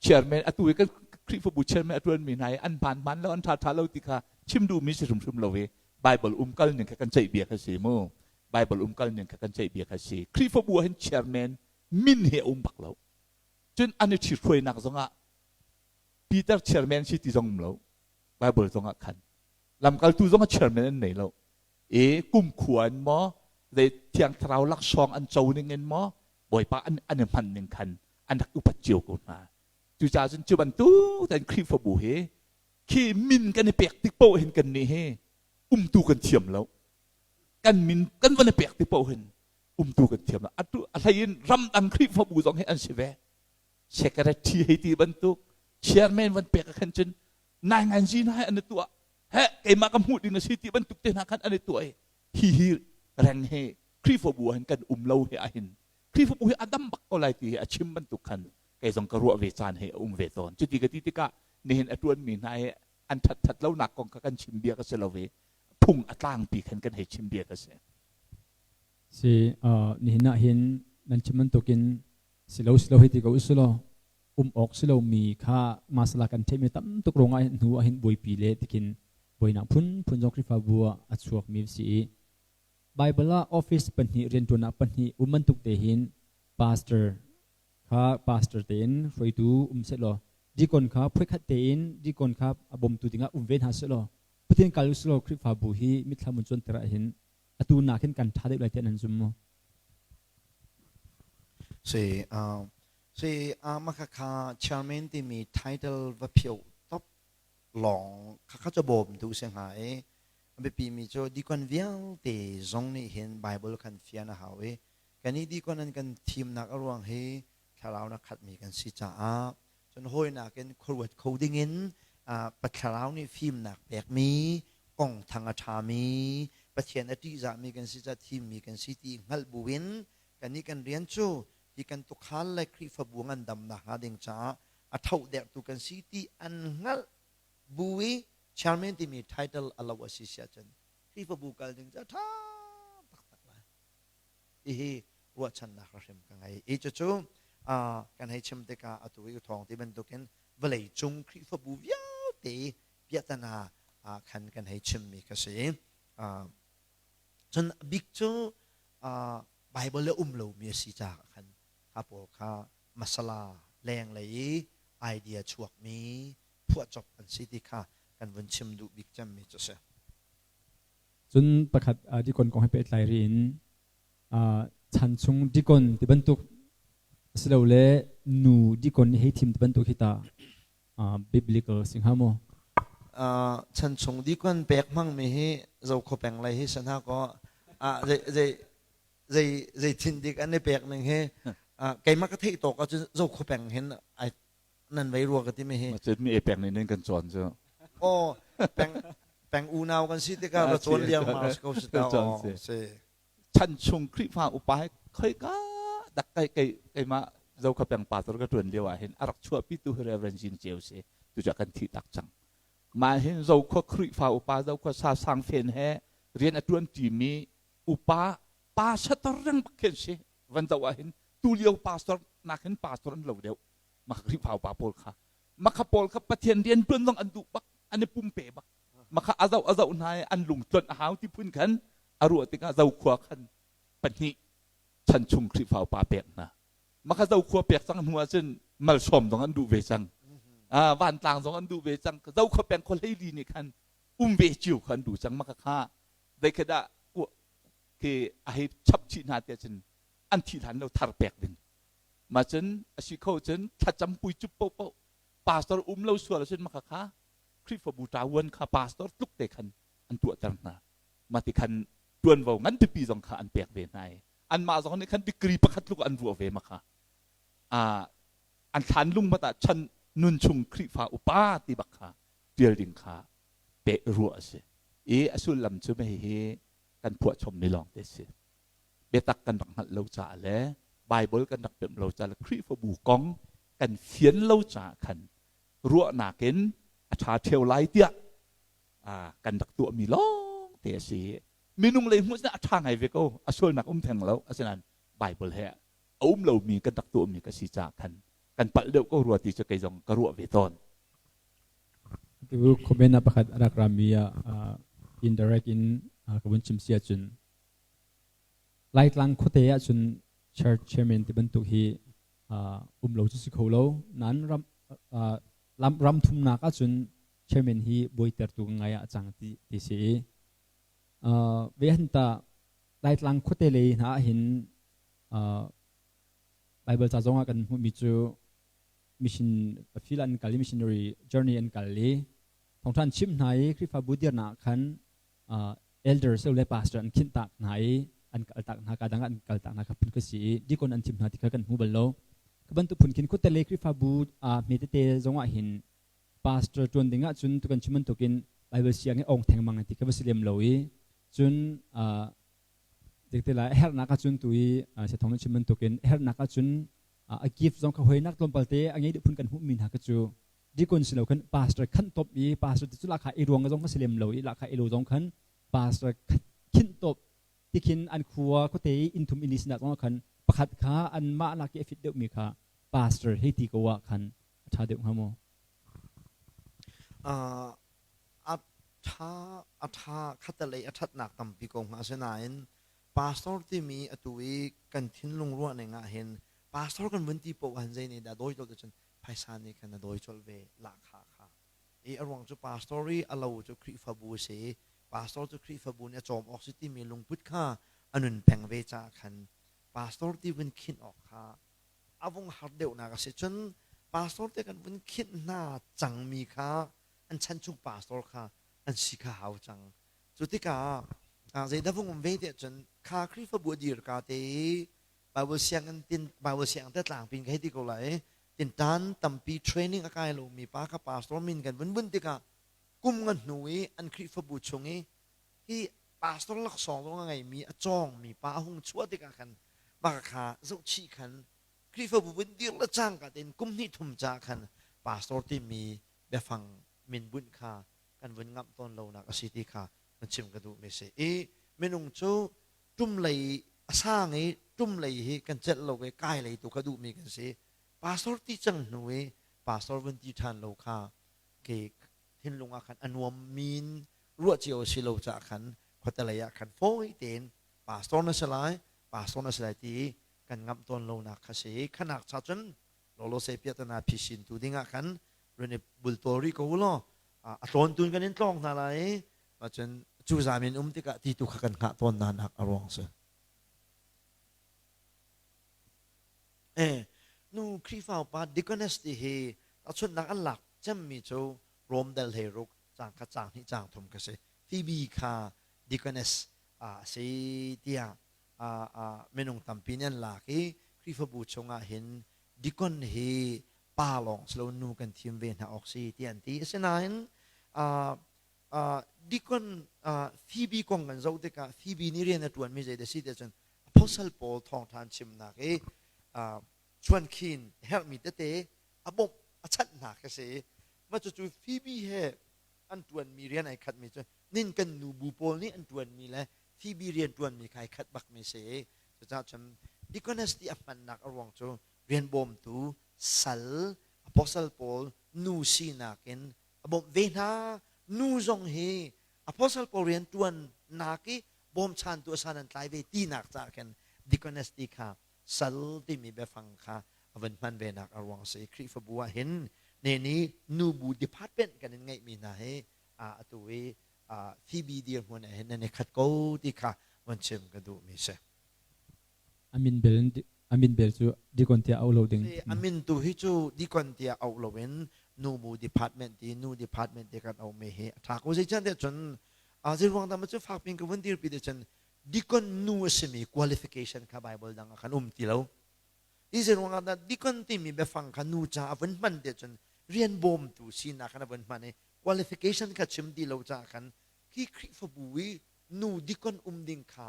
chairman atu i kan Khrihfabu chairman a ṭuanmi hna i an hmaan hmaan lo an ṭha ṭha lo ti kha chim duhmi si hrimhrim lo i Bible umkal ning kha kan ceih bia kha si mu. Bible umkal ning kha kan ceih bia kha si. Khrihfabu ah hin chairman min he a um bak lo. Cun an i ṭhithruainak zongah Peter chairman si ti zong um lo. Bible zongah khan lamkaltu zong a chairman an nei lo. I kumkhua in maw zei thiang thlarau laksawng an co ning in maw Bawipa an i hman ning khan an rak upat cio ko hna. Cucaah cun cu bantuk tein Khrihfabu hi khi min kan i pek tik paoh hin kan nih hi umtu kan thiam lo. Kan min kan van i pek tik paoh hin umtu kan thiam lo. Atu a hlei in ramdang Khrihfabu zong hi an si ve. Secretary hei ti bantuk chairman van pek ah khan cun nai ngan zi hna an i tuah. He keimah ka hmuh ding a si ti bantuk te hna khan an i tuah i hi hi reng hi Khrihfabu ah hin kan um lo hi ahhin Khrihfabu hi a dam bak ko lai ti hi a chim bantuk khan kei zong ka ruah ve caan hi a um ve tawn. Cuti ka ti tikah nihin a ṭuanmi hna hi an ṭhat ṭhat lonak kong kha kan chim bia ka si lo i phung a tlangpi khan kan hei chim bia ka si. Si nihin ah hin nan chim bantukin silo silo hei ti ko usilaw um awk si lomi kha masala kan theihmi tam tuk ruangah hin hnu ah hin buaipi le tikin buainak phunphun zong Khrihfabu ah a chuakmi si i Bible ah office pahnih rianṭuannak pahnih um bantuk te hin pastor kha pastor tein hruaitu um sehlaw deacon kha phuikhat tein deacon kha a bawmtu dingah um ve hna sehlaw Pathian kal usilaw Khrihfabu hi mitthlam un cuanter ah hin atu nak hin kan ṭha deuh lai tiah nan zum maw? Si si mah khakha chairman timi title va phio top. lawng khakha cu bawmtu si hnga i a biapimi cu deacon vialte zong nih hin Bible khan fian a hau i kannih deacon an kan thimnak a ruang hi thlarau na khatmi kan si caah cun hawinak in khuaruat kho dingin Pathlarau nih fimnak pekmi kong thang a ṭhami Pathian a ṭihzahmi kan si caah thimmi kan si ti hngalh buin kannih kan rian cu hi kan tukhal le Khrihfabu ngandamnak hnga ding caah a thohderhtu kan si ti an hngalh bu i chairman timi title a lo a si si ahcun Khrihfabu kal ding cu a ṭha taktak lai. Hihi ruahchannak hrim ka ngei. I cucu kan hei chim tikah atu i thawng ti bantukin vawlei cung Khrihfabu vialte piahtana khan kan hei chimmi ka si. Cun bik cu Bible le um lomi a si caah khan kha pawl kha masala lenglei i idea chuakmi phuahcop an si ti kha kan vun chim duh bik cemmi cu a si. Cun pakhat dikon kong he pehtlai rih in chan chung dikon ti bantuk asilole nu dikon hei thim ti bantuk hi ta biblical si hnga maw? Chan chung dikon pek hmangmi hi Zokhua peng lei hi san ha kaw zei zei zei zei thin dik an i pek ning hi keimah ka theih tawk ahcun Zokhua peng hin ai nan vei rua ka ti mi hi. Macet mi e peng nih nan kan cawn cu. Oh, peng peng unau kan si tikah ra cawn liang ma ko si ta oh si. Chan chung Khrihfa upa he khoika dak kai kai keimah Zokhua peng pastor ka tuan lio ah hin a rak chuahpi tu hi Reverend Jin Ceu si tu cu kan thi tak cang. Mah hin Zokhua Khrihfa upa Zokhua sa sang fen he rian a tuan mi upa pastor reng bak khin si van zoh ah hin tu lio pastor nak hin pastor an lo deuh maka Khrihfa upa pawl kha maka pawl kha Pathian rian tuan zong an duh bak an i pumpe bak maka a zoh a zoh hna i an lung tlonh a hau ti phun khan a ruah tikah Zokhua khan pahnih chan chung Khrihfa upa pek hna maka Zokhua pek cang hnu ahcun malsawm zong an duh ve cang vantlang zong an duh ve cang Zokhua peng khua hleili nih khan um ve cio kha an duh cang maka kha zeikhadah khi a hei chap chih hna tiah cun an thih hlan lo thar pek ding ma cun a si kho cun thlacam pui cup paohpaoh pastor um lo sual ahcun maka kha Khrihfabu ṭavuan kha pastor tluk te khan an tuahter hna ma ti khan ṭuanvo ngan pipi zong kha an pek ve hna i anmah zong nih khan degree pakhat tluk an ruah ve ma kha an thlan lung mat ah chan nun chung Khrihfa upa ti bak kha ṭial ding kha pe ruah a si i a sullam cu mei hi kan phuahchommi lawng te si biatak kan rak hngalh lo caah le Bible kan rak pemh lo caah le Khrihfabu kong kan fian lo caah khan ruahnak in a ṭha ṭheo lai tiah kan rak tuahmi lawng te a si. Minung lei hmuh a ṭha ngai ve ko, a sualnak um theng lo. Asinain Bible he a um lomi kan rak tuahmi ka si caah khan kan palh deuh ko rua ti cu kei zong ka ruah ve tawn. Tu comment ah pakhat a rak rami ah indirect in ka vun chim si ahcun Laitlang khuate ahcun church chairman ti bantuk hi um lo cu si kho lo. Nain ram ram thumnak ahcun chairman hi bawitertu ngai ah a cang ti ti si i ve han ta Laitlang khuate lei hna ahhin Bible ca zong ah kan hmuhmi cu mission field an kal i missionary journey an kal i thawngṭha an chimh hna i Khrihfabu dirnak khan elders le pastor an khinh tak hna i an kal tak hna ka dang an kal tak hna kha phun ka si i deacon an thim hna ti kha kan hmu bal lo ka bantuk phun khin khuate le Khrihfabu hme tete zong ah hin pastor tuan ding ah cun tu kan chim bantukin Bible siang i ong theng mang ti kha va si lem lo i cun dikte lai hernak ahcun tu i sethong chim bantukin hernak ahcun a gift zong kha hoinak tlawmpal te a ngei phun kan hmuhmi hna kha cu deacon si lo khan pastor khan top i pastor ti cu lakha i ruang zong kha si lem lo i lakha i lo zong khan pastor khinh top tikhin an khua khuate i inn thum inn li sinak zong khan pakhat kha anmah nak i a fit deuhmi kha pastor hei ti ko ah khan a ṭha deuh hnga maw? A ṭha a ṭha khatalei a ṭhatnak tampi ko hnga asinain pastor timi atu i kan thinlung ruah ning ah hin pastor kan vun ti paoh han zei nih dah dawi colh cun phaisa nih khan a dawi colh ve lahkhah kha i a ruang cu pastor i a lo cu Khrihfabu a si i pastor cu Khrihfabu nih a cawm awk si timi lungput kha a nun peng ve caah khan pastor ti vun khinh awk kha a vung har deuhnak a si cun pastor te kan vun khinh hna cangmi kha. an chan chung pastor kha an si kha hau cang. Cu tikah zeidah vung um ve tiah cun kha Khrihfabu a dir ka te i Bible sianginn tin Bible siang te tlangpin ka hei ti ko lai tintan tampi training a kai lomi pa kha pastor min kan vun bunh tikah kum nga hnu i an Khrihfabu chung i hi pastor laksawng zong a ngeimi a cawngmi pa a hung chuah tikah khan mah kha zohchih khan Khrihfabu vun dir le cangka tein kum hnih thum ca khan pastor timi biafang min bunh kha kan vun ngamh tawn lonak a si ti kha van chim ka duhmi si. I minung cu ṭum lei a sang i ṭum lei hi kan celh lo i kai lei tu kha duhmi kan si. Pastor ti cang hnu i pastor vun ti ṭhan lo kha ke thinlung ah khan a nuam min ruah cio a si lo caah khan khuate lei ah khan fawi tein pastor na si lai, pastor na si lai ti kan ngamh tawn lonak kha si. Khanak cha cun lolo se piatana phisin tu ding ah khan run i bultawl rih ko u law a tlawn tun kan in tlawng hna lai i cun cu zam in um tikah ti tu kha kan hngah tawn hna nak a ruang si. Eh, nu Khrihfa upa deaconess ti hi tahchunhnak an lak cemmi cu Rom dal hlei ruk cang kha cang hnih cang thum kha si. Phoebe kha deaconess a si tiah minung tampi nih an lak i Khrihfabu chungah hin deacon hi pa lawng si lo nu kan thim ve hna awk si ti an ti. Asinain deacon Phoebe kong kan zoh tikah Phoebe nih rian a ṭuanmi zei dah si tiah cun Apostle Paul thawngṭha an chimnak i chuankhin herhmi tete a bawmh a chanh hna khi si. Mah cucu Phoebe he an ṭuanmi rian ai khatmi cu nin kan nu bu pawl nih an ṭuanmi le Phoebe rian ṭuanmi kha ai khat bakmi si. Cucaah cun deaconess ti a hmannak a ruang cu rian bawmtu sal apostle pawl nu sinak in a bawmh ve hna. Nu zong hi apostle pawl rian ṭuannak i bawmchantu a san an tlai ve tinak caah khin deaconess ti kha sal timi biafang kha a vun hman ve nak a ruang si. Khrihfabu ah hin ne ni nubu department kan in ngeihmi hna hi atu i Phoebe dirhmun ah hin nan i khat ko ti kha von chim ka duhmi si. A min bel a min bel cu deacon tiah auh lo ding. A min tu hi cu deacon tiah auh loin nubu department ti nu department ti kan auhmi hi a ṭha ko. Zeicahtiah cun zei ruang dah maw cu fak piin ka vun dirpi ti cun deacon nu a simi qualification kha Bible dang ah khan um ti lo. Hi zei ruangah dah deacon timi biafang kha nu ca a vun hman ti cun rian bawmtu sinak khan a vun hman i qualification kha chim ti lo caah khan khi Khrihfabu i nu deacon um ding kha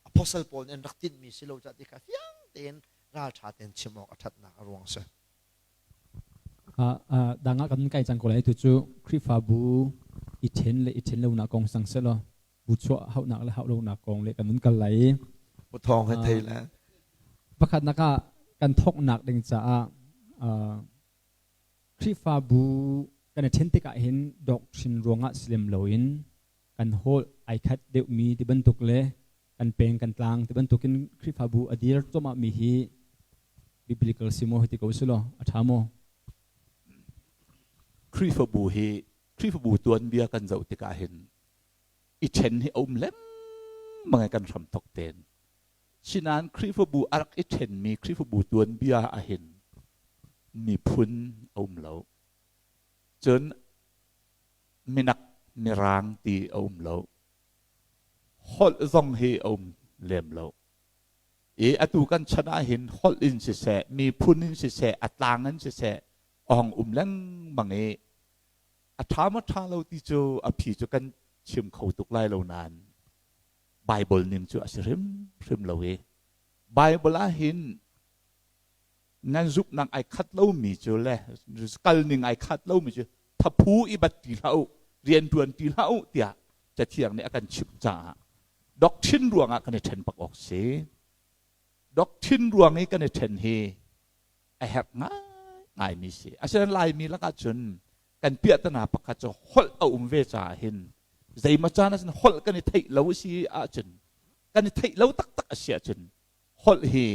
apostle pawl nih an rak tinhmi si lo caah ti kha fiang tein ralṭha tein chim awk a ṭhatnak a ruang si. Dang ah kan kai cang ko lai tu cu Khrihfabu i ṭhen le i ṭhen lonak kong sang selaw bu chuah hauhnak le hauh lonak kong le kan nun kal lai i Thawng he thei le pakhatnak ah kan thawknak ding caah Khrihfabu kan i ṭhen tikah hin doctrine ruangah si lem loin kan holh ai khat deuhmi ti bantuk le kan peng kan tlang ti bantukin Khrihfabu a dir cuahmah mi hi biblical si maw hei ti ko sulaw a ṭha maw? Khrihfabu hi Khrihfabu tuanbia kan zoh tikah hin i ṭhen hi a um lengmang i kan hram thok ten. Sinain Khrihfabu a rak i ṭhenmi Khrihfabu tuanbia ahhin miphun a um lo. Cun minak mirang ti a um lo. Holh zong hi a um lem lo. I atu kan chan ahhin holh in siseh, miphun in siseh, a tlang in siseh, a hong um lengmang i a ṭha maw ṭha lo ti cu a phi cu kan chim kho tuk lai lo nain Bible ning cu a si hrimhrim lo i Bible ahhin nan zumhnak ai khat lomi cu le kal ning ai khat lomi cu thaphu i bat ti hlah u rianṭuan ti hlah u tiah cathiang nih a kan chimh caah doctrine ruangah kan i ṭhen bak awk si. Doctrine ruang i kan i ṭhen hi a herh ngaingaimi si. Asinain Laimi lakah cun kan piahtana pakhat cu holh a um ve caah hin zeimaw caan ahcun holh kan i theih lo a si ahcun kan i theih lo taktak a si ahcun holh hi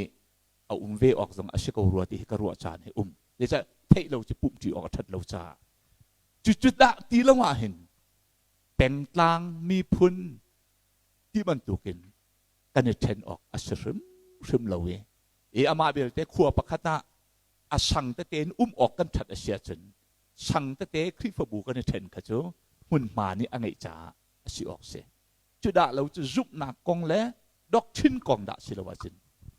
a um ve awk zong a si ko rua ti hi ka ruah caan hi um. Zeicah theih lo cu pumhṭi awk a ṭhat lo caah. Cucu dah ti lo ah hin pengtlang miphun ti bantukin kan i ṭhen awk a si hrimhrim lo i i amah belte khua pakhat ah a sang tete in um awk kan ṭhat a si ahcun Sang tete Khrihfabu kan i ṭhen kha cu hmunhma nih a ngeih caah a si awk si. Cu dah lo cu zumhnak kong le doctrine kong dah si lo ahcun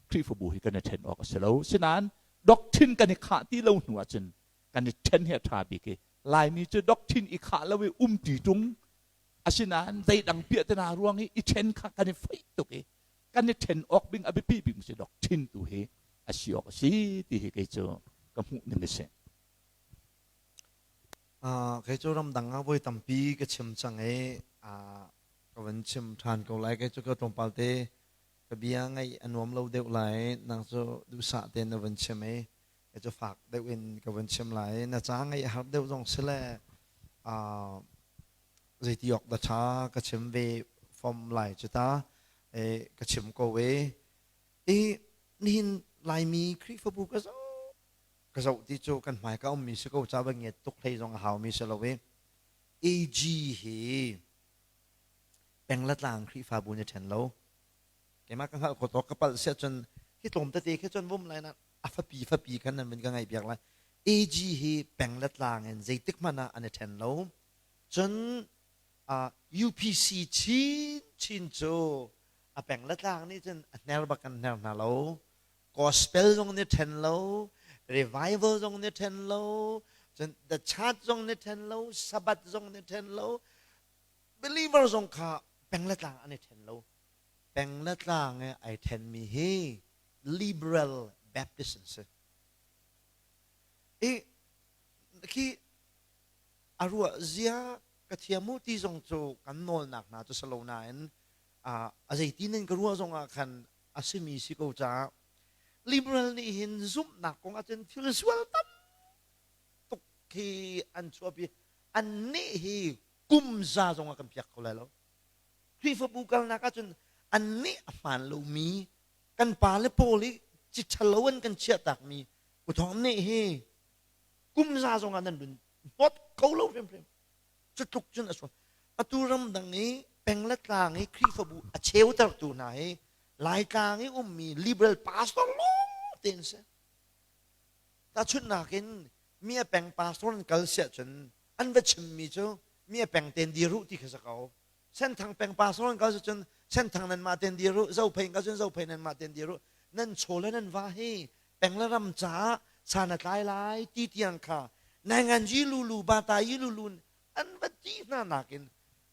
Khrihfabu hi kan i ṭhen awk a si lo. Sinain doctrine kan i khah ti lo hnu ahcun kan i ṭhen hi a ṭha bik i Laimi cu doctrine i khah lo i umṭi ṭung asinain zeidang piahtana ruang i i ṭhen kha kan i foih tuk i kan i ṭhen awk ding a biapi bik si doctrine tu hi a si awk a si ti hi kei cu ka hmuh ning a si. Kei cu ramdang ah voi tampi ka chim cang i ka van chim ṭhan ko lai. Kei cu ka tlawmpal te ka bia ngaih a nuam lo deuh lai. Nang cu duhsah tein na van chim i kei cu fak deuh in ka van chim lai. Na ca ngaih a har deuh zong si le zeiti awk dah ṭha ka chim ve fom lai cu ta. Ka chim ko e. I nihin Laimi Khrihfabu ka zoh ka zoh ti cu kan hmaika ummi si ko ca va ngiat tuk hlei zong a haumi si lo i AG hi penglatlang Khrihfabu nih ṭhen lo keimah ka hngalh khawh tawk ka palh siah cun hi tlawm tete khi cun vum lai na a fapi fapi khan nan vun ka ngaih piak lai AG hi penglatlang in zeitik hmanh ah an i ṭhen lo cun UPC chin chin cu a penglatlang nih cun a hner bak kan hner hna lo gospel zong nih ṭhen lo, revival zong nih ṭhen lo, cun the church zong nih ṭhen lo, sabbath zong nih ṭhen lo, believer zong kha peng le tlang an i ṭhen lo. Peng le tlang i ai ṭhenmi hi liberal Baptist an si. I khi a ruah zia ka thiam u ti zong cu kan nawlnak hna cu si lo nain a zeiti nan ka ruah zong ah khan a simi si ko caah liberal nih hin zumhnak kong ahcun thil sual tam tuk khi an chuahpi an nih hi kum za zong ah kan piak kho lai lo Khrihfabu kalnak ahcun an nih a hmaan lomi kan pa le pawl i ci ṭhalo an kan chiahtakmi uthawng nih hi kum za zong ah nan run hnawt kho lo hrimhrim Cu tluk cun a sual. Atu ramdang i peng le tlang i Khrihfabu a cheutertu hna hi Laitlang i ummi liberal pastor lawng te an si. Tahchunhnak in mi a peng pastor an kal siah cun an va chimmi cu mi a peng ten dir uh ti kha si ko. Senthang peng pastor an kal si cun Senthang nan mah ten dir uh, Zophei kal cun Zophei nan mah ten dir uh. Nan chaw le nan va hi peng le ram caah san a tlai lai ti tiang kha nainganji lulu bata yi lulu an va ti hna nakin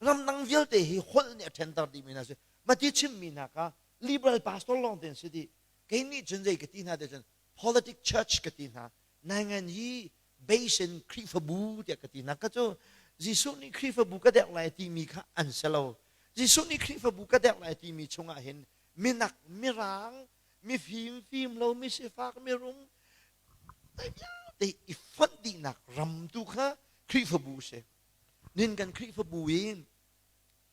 ramdang vialte hi holh nih a ṭhenter dihmi hna si mati chimmi hna kha liberal pastor lawng te an si dih kei nih cun zei ka ti hna te cun politic church ka ti hna naingan hi base in Khrihfabu tiah ka ti hna ka cu Jesuh nih Khrihfabu ka dek lai timi kha an si lo Jesuh nih Khrihfabu ka dek lai timi chungah hin minak mirang mifim fim lo misifak mirum vialte i fonh dihnak ram tu kha Khrihfabu si nin kan Khrihfabu i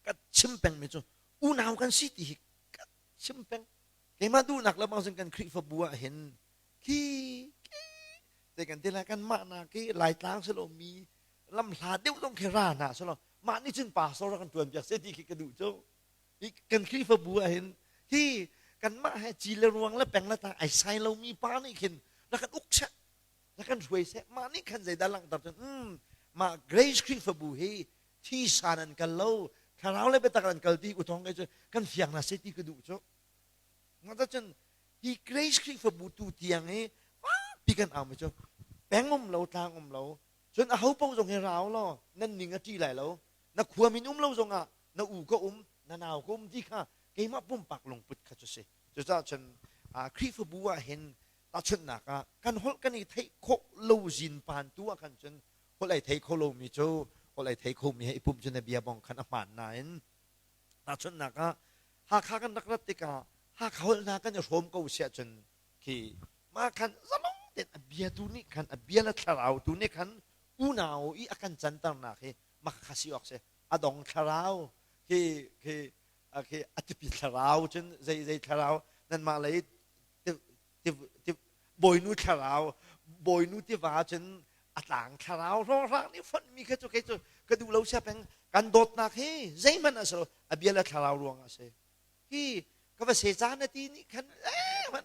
ka chim pengmi cu unau kan si ti hi ka chim peng keimah duhnak le bang kan Khrihfabu ah hin khi te kan ti lai kan mah na ki laitlang si lo mi lam hla deuh zong khi ra hna si lo mah nih cun pastor kan tuan piak se ti khi ka duh cu kan Khrihfabu ah hin hi kanmah he ci le ruang le peng le tlang ai sai lomi pa nih khin rak kan uk seh rak kan hruai seh mah nih khan zeidah langhter cun um mah Grace Khrihfabu hi thi san an kal lo thlarau le biatak an kal ti uthong ke cu kan fiang na se ti ka duh cu ngata cun hi Grace Khrihfabu tu tiang hi pi kan au mi cu peng um lo tlang um lo cun a ho paoh zong hi rau law nan ning a ṭi lai lo na khua min um lo zongah na u ka um na nau ka um ti kha keimah pumpak lungput kha cu si cucaah cun Khrihfabu ah hin tahchunhnak ah kan holh kan i theih khawh lo zin pan tu ah khan cun holh ai thei kho lomi cu holh ai thei khomi he i pumh cu na bia bong khan a hmaan nain tahchunhnak ah Hakha kan rak rat tikah Hakha holh hna kan i hrawm ko siah cun khi mah khan zalong tein a bia tu nih khan a bia le thlarau tu nih khan unau i a kan canternak hi mah kha si awk si a dong thlarau khi khi khi a tipi thlarau cun zei zei thlarau nanmah lei bawinu thlarau bawinu tiva cun a tlang thlarau hrawnghrang nih fonhmi kha cu kei cu ka duh lo sia peng kan dawtnak hi zeihmanh a si lo a bia le thlarau ruang a si hi ka va se caan na ti nih khan eh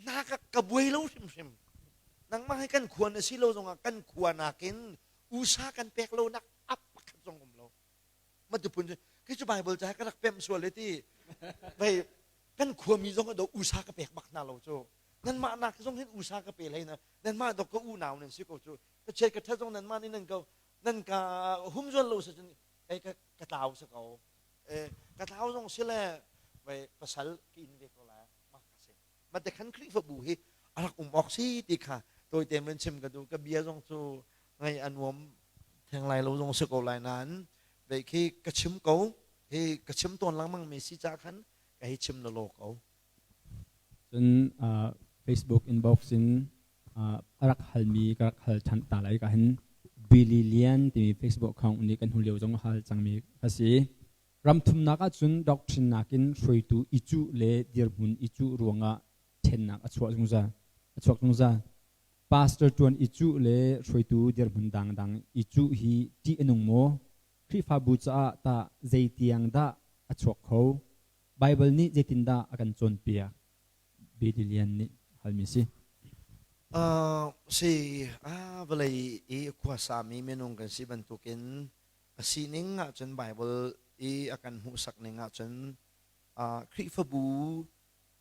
na ka ka buai lo hrimhrim. Nangmah hi kan khua na si lo zongah kan khua nakin usa kan pek lo nak ap pakhat zong um lo. Matupun cu khi cu Bible ca ka rak pem sual le ti. Vei kan khuami zong do usa ka pek bak hna lo cu. Nanmah nak zong hin usa ka pe hlei na. Nanmah dok ka unau nan si ko cu. Ka chiat ka that zong nanmah nih nan ka nan ka humzual lo sa cun ei ka ka tlau sa ko. Eh ka tlau zong si le vei pasal ka in ve ko lai. Mah ka si. Mate khan Khrihfabu hi a rak um awk si ti kha tawite in chim ka duh. Ka bia zong cu ngaih a nuam theng lai lo zong si ko lai nain vei khi ka chim ko. Hi ka chim tawn lengmang mi si ca khan ka hi chim lawlaw ko. Cun Facebook inbox in a rak halmi ka rak hal ṭhan ta lai ka hin Billy Lian timi Facebook account nih kan hnu lio zong hal cangmi a si. Ramthumnak ahcun doctrine nakin hruaitu i cuh le dirhmun i cuh ruangah ṭhennak a chuah zungzal. A chuak zungzal. Pastor ṭuan i cuh le hruaitu dirhmun dangdang i cuh hi ṭih a nung maw? Khrihfabu caah tah zeitiang dah a chuak kho? Baibal nih zeitindah a kan cawnpiak? Billy Lian nih halmi si. Si, vawlei i khuasami minung kan si bantukin A sining ahcun Baibal i a kan hmuhsak ning ahcun Khrihfabu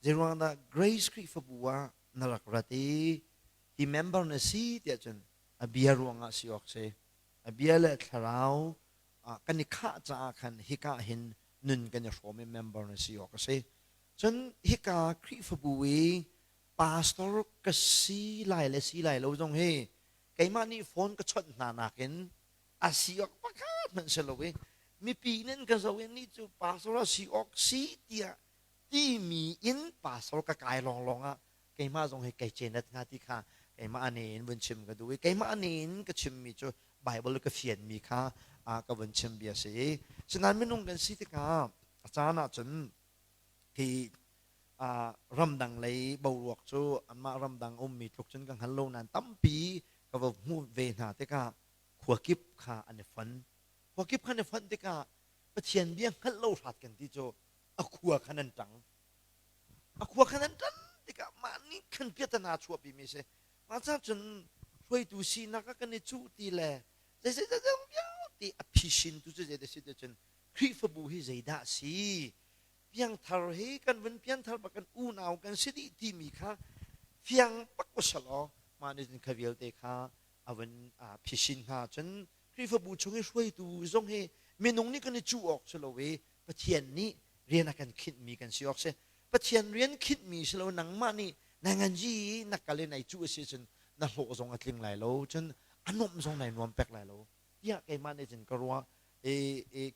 zeiruang dah Grace Khrihfabu ah na rak rat i hi member na si tiah cun a bia ruangah si awk si. A bia le thlarau kan i khah caah khan hika hin nun kan i hrawm i member na si awk a si. Cun hika Khrihfabu i pastor ka si lai le si lai lo zong hi keimah nih phone ka chawnh hna nakin a si awk pakhat hmanh si lo i mipi nin ka zoh i nih cu pastor a si awk si tiah timi in pastor ka kai lawnglawng ah keimah zong hi kai cenat hnga ti kha keimah ane in vun chim ka duh i keimah ane in ka chimmi cu Bible ka fianmi kha ka vun chim bia si i sinain minung kan si tikah a caan ahcun hi ramdang lei boruak cu anmah ramdang ummi tluk cun ka hngal lo nain tampi ka va hmuh ve hna tikah khua kip kha an i fon. Khua kip kha an i fonh tikah Pathian bia hngalh lo hrat kan ti cu a khua khan an ṭang. A khua khan an ṭan tikah mah nih khan piatana chuahpi mi si. Mah ca cun hruaitu sinak ah kan i cuh ti le zeizei zeizong vialte a phisin tu cu zei si ti cun Khrihfabu hi zeidah si piangthar hi kan vun pianthar bak kan unau kan si dih timi kha fiang bak usalaw mah nih cun kha vialte kha a vun phisin hna cun Khrihfabu chung i hruaitu zong hi minung nih kan i cuh awk si lo i Pathian nih rian a kan khinhmi kan si awk si. Pathian rian khinhmi si lo nangmah nih na nganji na kal i nai cuh a si cun na hlawh zong a tling lai lo cun a nuamh zong nai nuam pek lai lo tiah keimah nih cun ka ruah.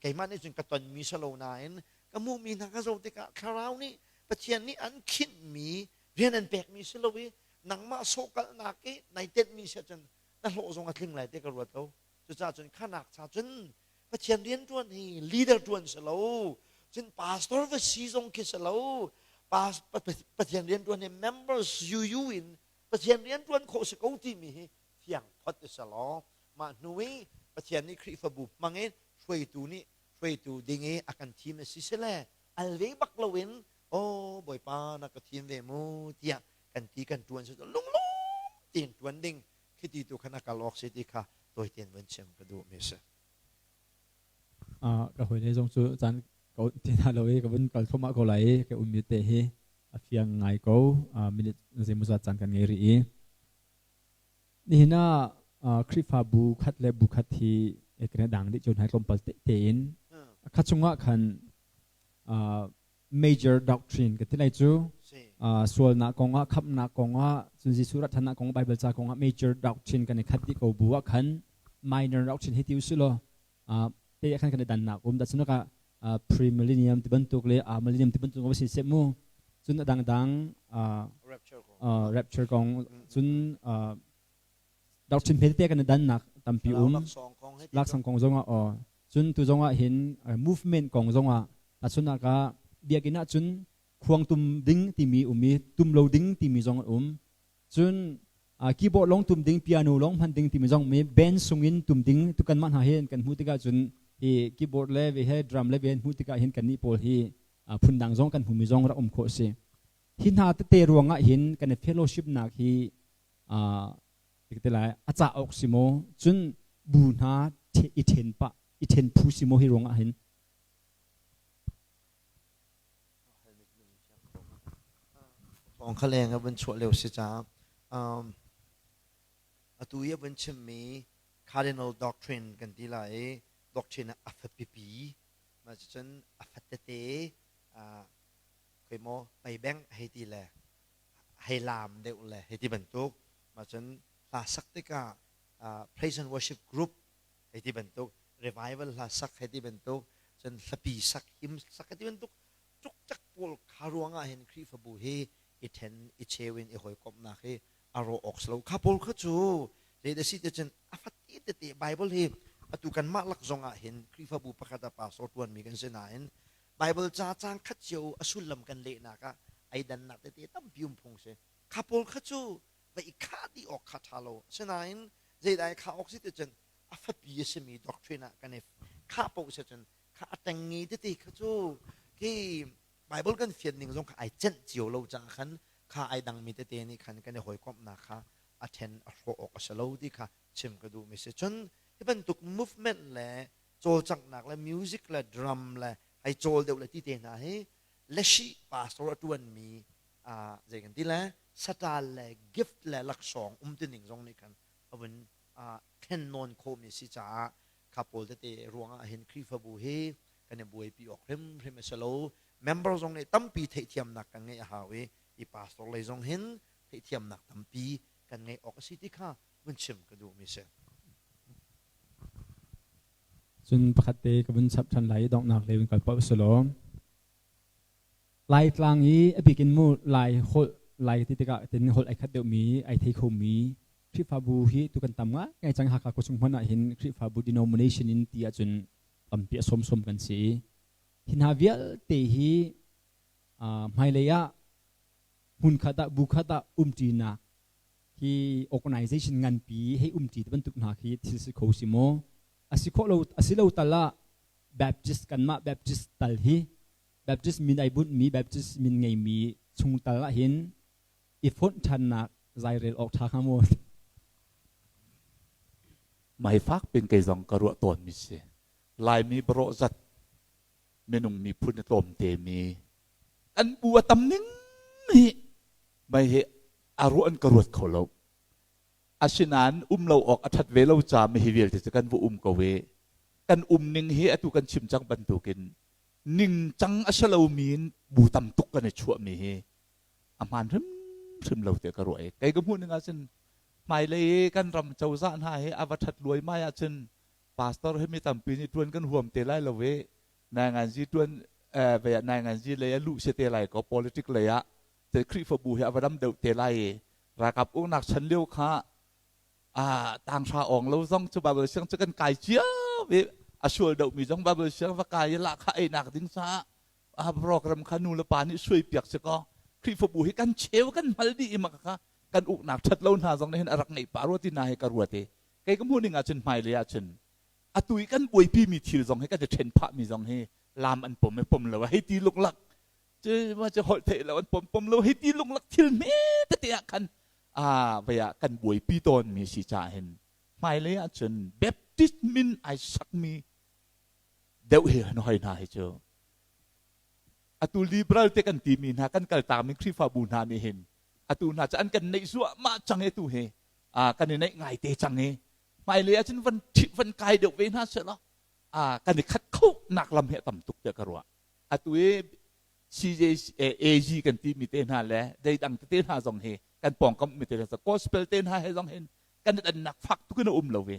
Keimah nih cun ka tonmi si lo nain ka hmuhmi hna ka zoh tikah thlarau nih Pathian nih an khinhmi rian an pekmi si lo i nangmah sawhkalhnak i nai tenhmi si ahcun na hlawh zong a tling lai ti ka ruat lo. Cucaah cun khanak cha cun Pathian rian ṭuan hi leader ṭuan si lo, cun pastor va si zong khi si lo. Pathian rian ṭuan hi members UU in Pathian rian ṭuan khawh si ko timi hi fiang phot i si law mah hnu i Pathian nih Khrihfabu hmang in hruaitu nih hruaitu ding i a kan thim a si sile al ve bak loin oh Bawipa na ka thim ve mu tiah kan ti kan ṭuan si lunglawm tein ṭuan ding khiti tu khan a kal awk si ti kha tawitein vun chim ka duh mi si. Ka hawile zong cu caan ka ti hna lo i ka vun kal thluahmah ko lai i ka ummi te hi a fiang ngai ko. Minute zeimawzat caan kan ngei rih i nihin ah Khrihfabu khat le bu khat hi kan i dang dih cio hna tlawmpal tein kha chungah khan major doctrine ka ti lai cu sualnak kongah khamhnak kongah cun Jesuh rat ṭhannak kong Bible ca kongah major doctrine kan i khat dih ko bu ah khan minor doctrine hi ti usih law te khan kan i dannak um da cun premillennium ti bantuk le amillennium ti bantuk si seh mu cun a dangdang rapture kong cun doctrine hme tete kan i dannak tampi um laksawng kong zongah aw cun tu zongah hin movement kong zongah tahchunhnak ah biakinn ah cun khuang tum ding timi um i tum lo ding timi zong an um cun keyboard lawng tum ding piano lawng hman ding timi zong mi band sungin tum ding tu kan mah hna hin kan hmuh tikah cun hi keyboard le ve he drum le ve hmuh tikah hin kan nih pawl hi phundang zong kan hmumi zong rak um khawh si hi hna tete ruangah hin kan i fellowship nak hi. Te lai a ca awk si maw cun bu hna i then pah i then phu si maw hi ruangah hin Thawng kha leng a vun chuah lio si caah atu i a vun chimmi cardinal doctrine kan ti lai i doctrine ah a fapipi mah cucun a fatete khoi maw peibeng hei ti le hei laam deuh le hei ti bantuk mah cun hla sak tikah praise and worship group hei ti bantuk revival hla sak hei ti bantuk cun hlapi sak him sak hei ti bantuk cukcak pawl kha ruangah hin Khrihfabu hi i then i cheu in i hawikomhnak hi a rawh awk si lo kha pawl kha cu zei si te cun a fati tete Bible hi atu kanmah lak zong ah hin Khrihfabu pakhat ah pastor tuanmi kan si nain Bible ca cang khat cio a sullam kan lehnak ah ai dannak tete tampi um phung si kha pawl kha cu va i khah dih awk kha ṭha lo asinain zeidah i khah awk si ti cun a fapi a simi doctrine ah kan i khah paoh si cun kha a tengnge tete kha cu khi Bible kan fian ning zong kha ai cenh cio lo caah khan kha ai dangmi tete nih khan kan i hawikomhnak kha a ṭhen a hrawh awk a si lo ti kha chim ka duhmi si cun hi bantuk movement le cawlcanghnak le music le drum le hei cawl deuh le ti te hna hi leshi pastor a ṭuanmi zei kan ti le satal le gift le laksawng um ti ning zong nih khan a vun thlen nawn khawhmi si caah kha pawl tete ruangah hin Khrihfabu hi kan i buaipi awk hrimhrim a si lo. Member zong nih tampi theihthiamnak kan ngeih a hau i i pastor lei zong hin theihthiamnak tampi kan ngeih awk a si ti kha vun chim ka duhmi si. Cun pakhat te ka vun chap ṭhan lai i donghnak lei vun kal paoh si law Laitlang i a bik in mu Lai holh Lai ti tikah tin holh ai khat deuhmi ai thei khomi Khrihfabu hi tu kan tam ngai cang Hakha khuachung hmanh ah hin Khrihfabu denomination in ti ahcun tampi a sawmsawm kan si. Hi hna vialte hi hmailei ah hmunkhat ah bu khat ah umṭinak hi organization nganpi hei umṭi ti bantuk hna khi thil si kho si maw? A si khawh lo a si lo tal ah Baptist kanmah Baptist tal hi Baptist min ai bunhmi Baptist min ngeimi chung tal ah hin i fonh ṭhannak zairel awk ṭha hnga maw? Mai fak pin kei zong ka ruah tawnmi si. Laimi barawh zat minung miphun a tlawmte mi kan bu a tam ning hi mai hi a ruah an ka ruat kho lo. Asinain um lo awk a ṭhat ve lo ca mi hi vialte cu kan va um ko i kan um ning hi atu kan chim cang bantukin ningcang a si lomi in bu tam tuk kan i chuahmi hi a hmaan hrimhrim lo tiah ka ruah i kei ka hmuh ning ahcun hmailei kan ram cozah hna hi a va ṭhat luaimai ahcun pastor hi mi tampi nih ṭuan kan huam te lai lo i nainganzi ṭuan ve ah nainganzi lei ah luh si te lai ko politic lei ah Khrihfabu hi a va dam deuh te lai i ralkap uknak chan lio kha tanghra awng lo zong cu Bible siang cu kan kai cio i a sual deuhmi zong Bible siang va kai i lahkhah einak ding caah a program kha nu le pa nih suai piak si kaw Khrihfabu hi kan cheu kan hmal dih i maka kha kan uknak ṭhat lo hna zong nih hin a rak ngeih pah rua ti na hi ka ruat i kei ka hmuh ning ahcun hmailei ahcun atu i kan buaipi mi thil zong hi kan i ṭhen phah mi zong hi lam an pom i pom lo hei ti luklak cu ma cu holh theih lo an pom pom lo hei ti luklak thil hme tete ah khan a vei ah kan buaipi tawn mi si caah hin hmailei ahcun Baptist min ai sakmi deuh hi hoi hna hi cu atu liberal te kan timi hna kan kaltakmi Khrihfabu hna nih hin atu hna cu an kan neih zuahmah cang i tu hi kan i neih ngai te cang i hmailei ahcun van van kai deuh ve hna seh law kan i khat kho nak lam hi a tam tuk tiah ka ruah atu i CJ AG kan timi te hna le deidang tete hna zong hi kan pawngkam mi te hna gospel te hna he zong hin kan i dannak fak tuk in a um lo ve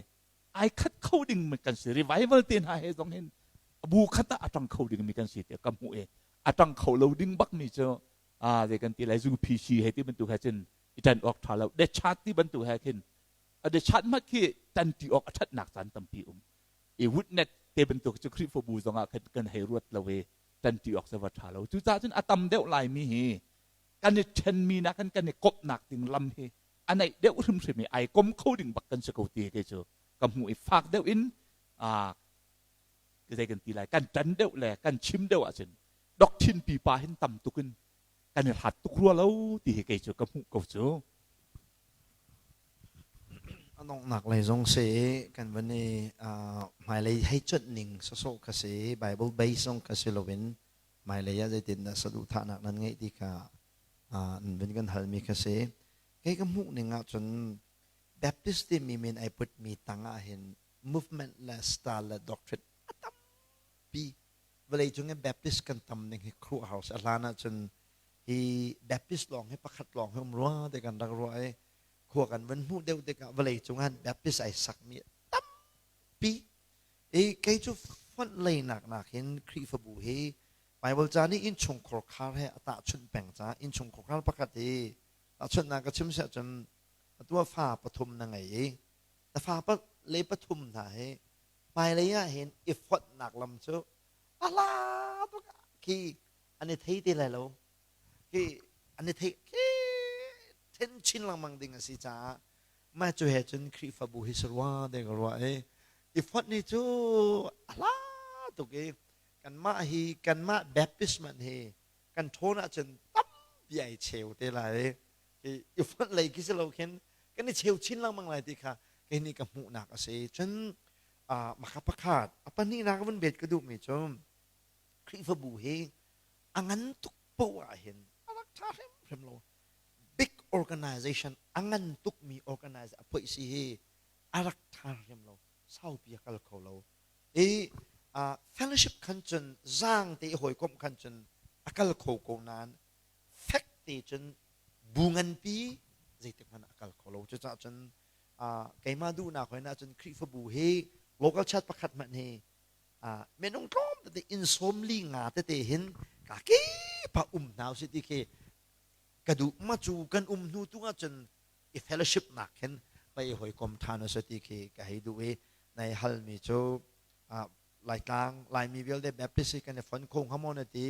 ai khat kho ding mi kan si revival te hna he zong hin bu khat ah a tang kho ding mi kan si tiah ka hmuh i a tang kho lo ding bak mi cu a zei kan ti lai zu PC he ti bantuk he cun i tan awk tha lo de chat ti bantuk he khin a de chat mat khi tan ti awk a thatnak caan tampi um i witness te bantuk cu Khrihfabu zong ah khan kan hei ruat lo i tan ti awk va tha lo cucaah cun a tam deuh lai mi hi kan i ṭhenmi nak kan kan i komhnak ding lam hi a naih deuh hrimhrim i ai kom kho ding bak kan si ko ti kei cu ka hmuh i fak deuh in zei kan ti lai kan ṭan deuh le kan chim deuh ahcun doctrine pipa hin tam tuk in kan i hlat tuk rua lo ti hi kei cu ka hmuh ko cu. A donghnak lei zong si kan van i hmailei hei cuanh ning sawsawh kha si Bible base zong kha si loin hmailei ah zeitindah saduhthahnak nan ngeih ti kha nan vun kan halmi kha si. Kei ka hmuh ning ahcun Baptist timi min ai putmi tang ah hin movement le style le doctrine a tampi. Vawleicung i Baptist kan tam ning hi khuaruahhar si. A hlan ahcun hi Baptist lawng hi pakhat lawng hi um rua ti kan rak ruah i khua kan van hmuh deuh tikah vawleicung ah Baptist ai sakmi tampi. I kei cu fonh leinak nakin Khrihfabu hi Bible ca nih innchungkhar khar he a tahchunh peng caah innchungkhar khar pakhat hi tahchunhnak ka chim siah cun atu ah fa pathum na ngei i na fa le pathum hna hi hmailei ah hin i fonhnak lam cu a hla tuk khi an i thei te lai lo khi an i thei khi then chin lengmang ding a si caah mah cu he cun Khrihfabu hi sarua te ka ruah i i fonh ni cu a hla tuk i kanmah hi kanmah Baptist man hi kan ṭhawn ahcun tampi ai cheu te lai i i fonh lei khi si lo khin kan i cheu chin lengmang lai ti kha kei nih ka hmuhnak a si. Cun maka pakhat a pahnihnak vun bet ka duhmi cu Khrihfabu hi a ngan tuk poah ah hin a rak ṭha hrimhrim lo. Big organization a ngan tukmi organize a phoih si hi a rak ṭha hrim lo. Saupi a kal kho lo. I fellowship khan cun zaang te i hawikomh khan cun a kal kho ko nain fek te cun bu nganpi zeitik hmanh a kal kho lo. Cucaah cun keimah duhnak hoi na cun Khrihfabu hi local church pakhat hmanh hi minung tlawm tete inn sawm li nga tete hin ka kip ah um hna usih ti khi ka duh. Ma cu kan um hnu tu ahcun i fellowship nak hin va i hawikom ṭhan usih ti khi ka hei duh i nai halmi cu Laitlang Laimi vialte Baptist hi kan i fon kho hnga maw na ti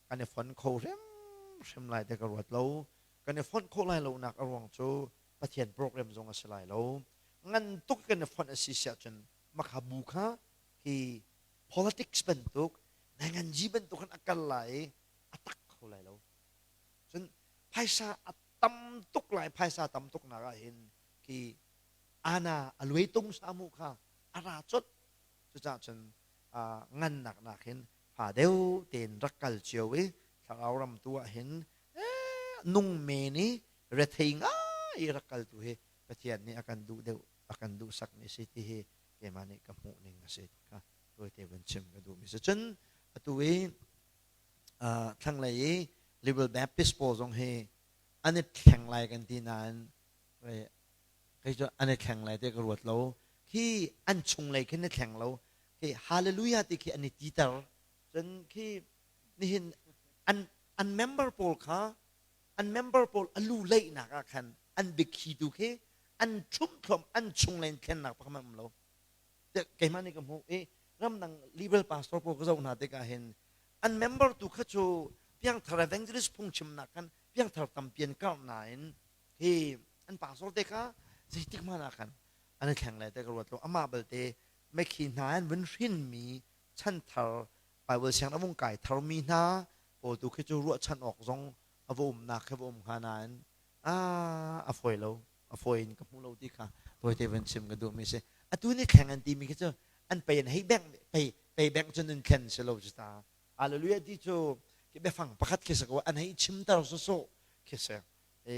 kan i fon kho hrimhrim lai ti ka ruat lo. Kan i fonh khawh lai lonak a ruang cu Pathian program zong a si lai lo. Ngan tuk kan i fonh a si siah cun makha bu kha hi politics bantuk nanganji bantuk in a kal lai i a tak kho lai lo. Cun phaisa a tam tuk lai phaisa tam tuk nak ah hin khi ana a luai tung samu kha a ra colh. Cucaah cun ngannak nak hin fa deuh tein rak kal cio i thlarau ram tu ah hin nung men i rethei ngai i rak kal tu hi Pathian nih a kan duh deuh a kan duh sakmi si ti hi keimah nih ka hmuh ning a si kha tawite vun chim ka duhmi si. Cun atu i thlanglei i Liberal Baptist pawl zong hi an i thleng lai kan ti nain kei cu an i thleng lai ti ka ruat lo. Khi an chunglei khin i thleng lo. Khi hallelujah ti khi an i titer. Cun khi nihin an an member pawl kha an member pawl a lu leihnak ah khan an biakhi tu khi an ṭhumh an chunglei in thlennak pakhat um lo. Keimah nih ka hmuh i ramdang liberal pastor pawl ka zoh hna tikah hin an member tu kha cu piangthar evangelist phungchimnak khan piangthar tampi an karh nain hi an pastor te kha zeitik hmanh ah khan an i thleng lai te ka ruat lo. Amah balte mekhi hna an vun hrinmi chanthar Bible siang a vung kai tharmi hna pawl tu khi cu ruahchan awk zong a va umnak khi va um hnga nain a fawi lo a fawi in ka hmu lo ti kha tawite van chim ka duhmi si. Atu ni thleng an timi khi cu an pei an hei bengh pei pei bengh cun an thlen si lo cu ta. Hallelujah ti cu khi biafang pakhat khi si ko an hei chimter sawsawh khi si. E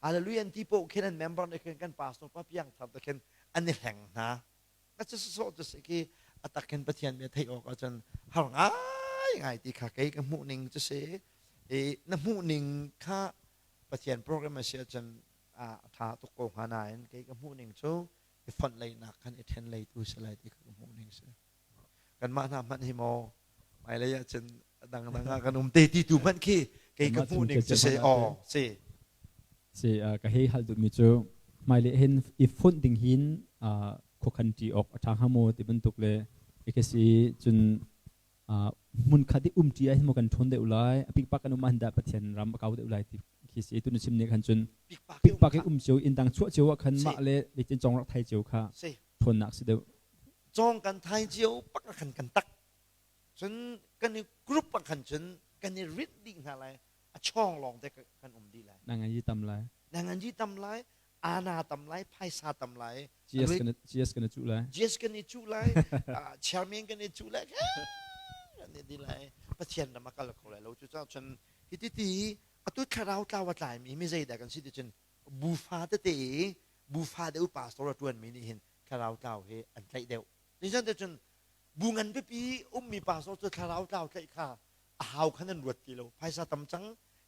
hallelujah an ti poh khin an member nih khin kan pastor pa piang thar te khin an i hleng hna. A cu sawsawh cu si khi a tak khin Pathian bia theih awk ahcun har ngai ngai ti kha kei ka hmuh ning cu si. I na hmuh ning kha Pathian program a si ahcun a ṭha tuk ko hnga nain kei ka hmuh ning cu i fonh leinak khan i ṭhen leitu si lai ti kha ka hmuh ning si. Kanmah hna hmanh hi maw hmailei ahcun dangdang ah kan um te ti tu hmanh khi kei ka hmuh ning cu si aw si. Si ka hei hal duhmi cu hmailei hin i fonh ding hin khuakhan ṭi awk a ṭha hnga maw ti bantuk le i cun hmunkhat i umṭi ah hin maw kan ṭhawn deuh lai a pikpak kan um ah hin dah Pathian ram a kau deuh lai ti khi si tu na chim nih khan cun pikpak i um cio inn dang chuah cio ah khan mah le zeitin cong rak thai cio kha ṭhawnnak si deuh. Cong kan thai cio pak ah khan kan tak cun kan i group ah khan cun kan i rinh dih hna lai a chawng lawng te kan um dih lai. Na ngan yi tam lai. Na ngan yi tam lai. Ana tam lai, phaisa tam lai. GS kan GS kan i cuh lai. GS kan i cuh lai. Chairman kan i cuh lai. Kan i di lai. Pathian ram a kal kho lai lo. Cucaah cun hi ti atu thlarau tlau a tlaimi mi zeidah kan si ti cun bufa tete bufa deuh pastor a ṭuanmi nih hin thlarau tlau hi an tlaih deuh. Nisan te cun bu ngan pipi ummi pastor cu thlarau tlau tlaih kha a hau khan an ruat ti lo. Phaisa tam cang,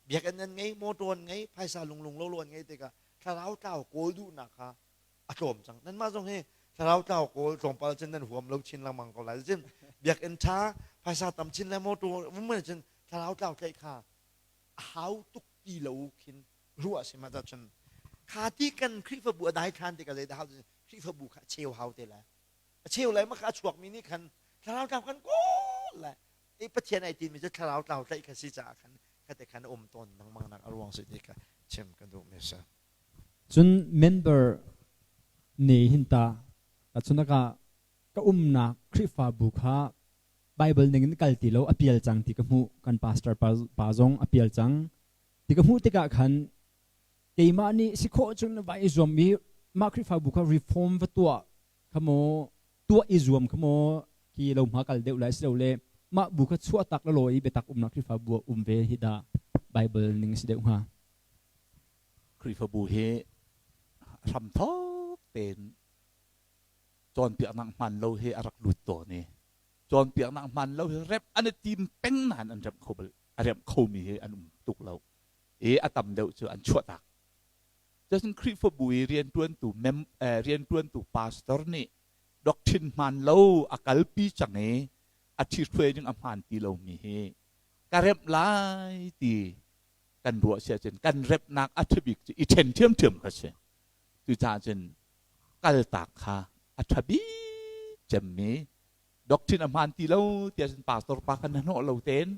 biakinn an ngei, motor an ngei, phaisa lunglung lo lo an ngei tikah thlarau tlau kawl duhnak kha a tlawm cang. Nanmah zong hi thlarau tlau kawl tlawmpal cun nan huam lo chin lengmang ko lai. Cun biakinn ṭha, phaisa tam chin le motor um cun thlarau tlau tlaih kha a hau tuk ti lo khin ruah a si ma cun kha ti kan Khrihfabu a dai ṭhan tikah zeidah hau Khrihfabu kha a cheu hau te lai. A cheu lai ma kha a chuakmi nih khan thlarau tlau kan kawl lai. I Pathian ai timi cu thlarau tlau tlaih kha si caah khan khate khan a um tawn lengmang nak a ruang si ti kha chim ka duh mi si. Cun member ne hin ta cunaka ka umnak Khrihfabu kha Bible ning in kal ti lo a pial cang ti ka hmuh kan pastor pa, pa zong a pial cang ti ka hmuh tikah khan keimah nih si khawh cun vai i zuam i mah Khrihfabu kha reform va tuah kha maw tuah i zuam kha maw ki lo hma kal deuh lai si lo le mah bu kha chuah tak la i biatak umnak Khrihfabu ah um ve hi dah Bible ning si deuh hnga. Khrihfabu hi hramthok tein cawnpiaknak hmaan lo hi a rak lut tawn i cawnpiaknak hmaan lo hi rep an i tim peng nain an remh kho bal a remh khomi hi an um tuk lo i a tam deuh cu an chuahtak. Cun Khrihfabu i rianṭuantu mem rianṭuantu pastor nih doctrine hmaan lo a kalpi cang i a ṭhithruai ding a hmaan ti lomi hi ka remh lai ti kan ruah si ahcun kan remhnak a ṭhabik cu i ṭhen ṭhiamṭhiam kha si. Cucaah cun kaltak kha a ṭha bik cemmi doctrine a hmaan ti lo tiah cun pastor pa kha hnahnawh lo tein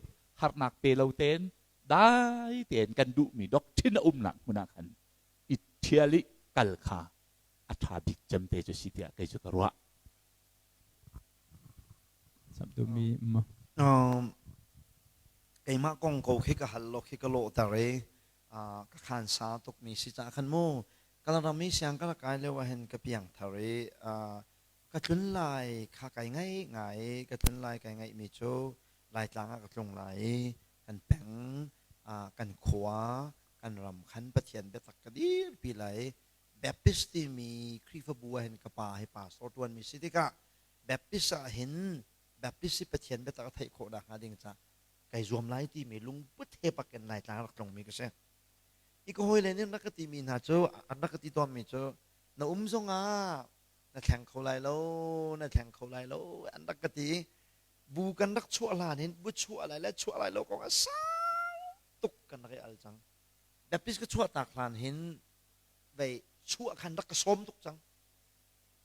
harnak pe lo tein dai tein kan duhmi doctrine a umnak hmun ah khan i ṭhial i kal kha a ṭha bik cem te cu si tiah kei cu ka ruah. Samtumi ma. Um, keimah kong ko khi ka hal lo khi ka lawhter i ka khan sa tukmi si caah khan mu Kalaram i siang ka rak kai lio ah hin ka piang thar i ka tlun lai kha kai ngaih ngai i ka tlun lai kai ngaihmi cu Laitlang ah ka tlung lai i kan peng kan khua kan ram khan Pathian biatak ka dirpi lai Baptist timi Khrihfabu ah hin ka pa hi pastor ṭuanmi si tikah Baptist ah hin Baptist hi Pathian biatak a theih khawh nakhnga ding caah kai zuam lai timi lungput he bak in Laitlang rak tlungmi ka si. I ka hawile nih an rak ka timi hna cu an rak ka ti tawnmi cu na um zongah na thleng kho lai lo, na thleng kho lai lo an rak ka ti. Bu kan rak chuah hlan hin bu chuah lai le chuah lai lo kong ah sau tuk kan rak i al cang. Baptist ka chuah tak hlan hin vei chuah khan rak ka sawm tuk cang.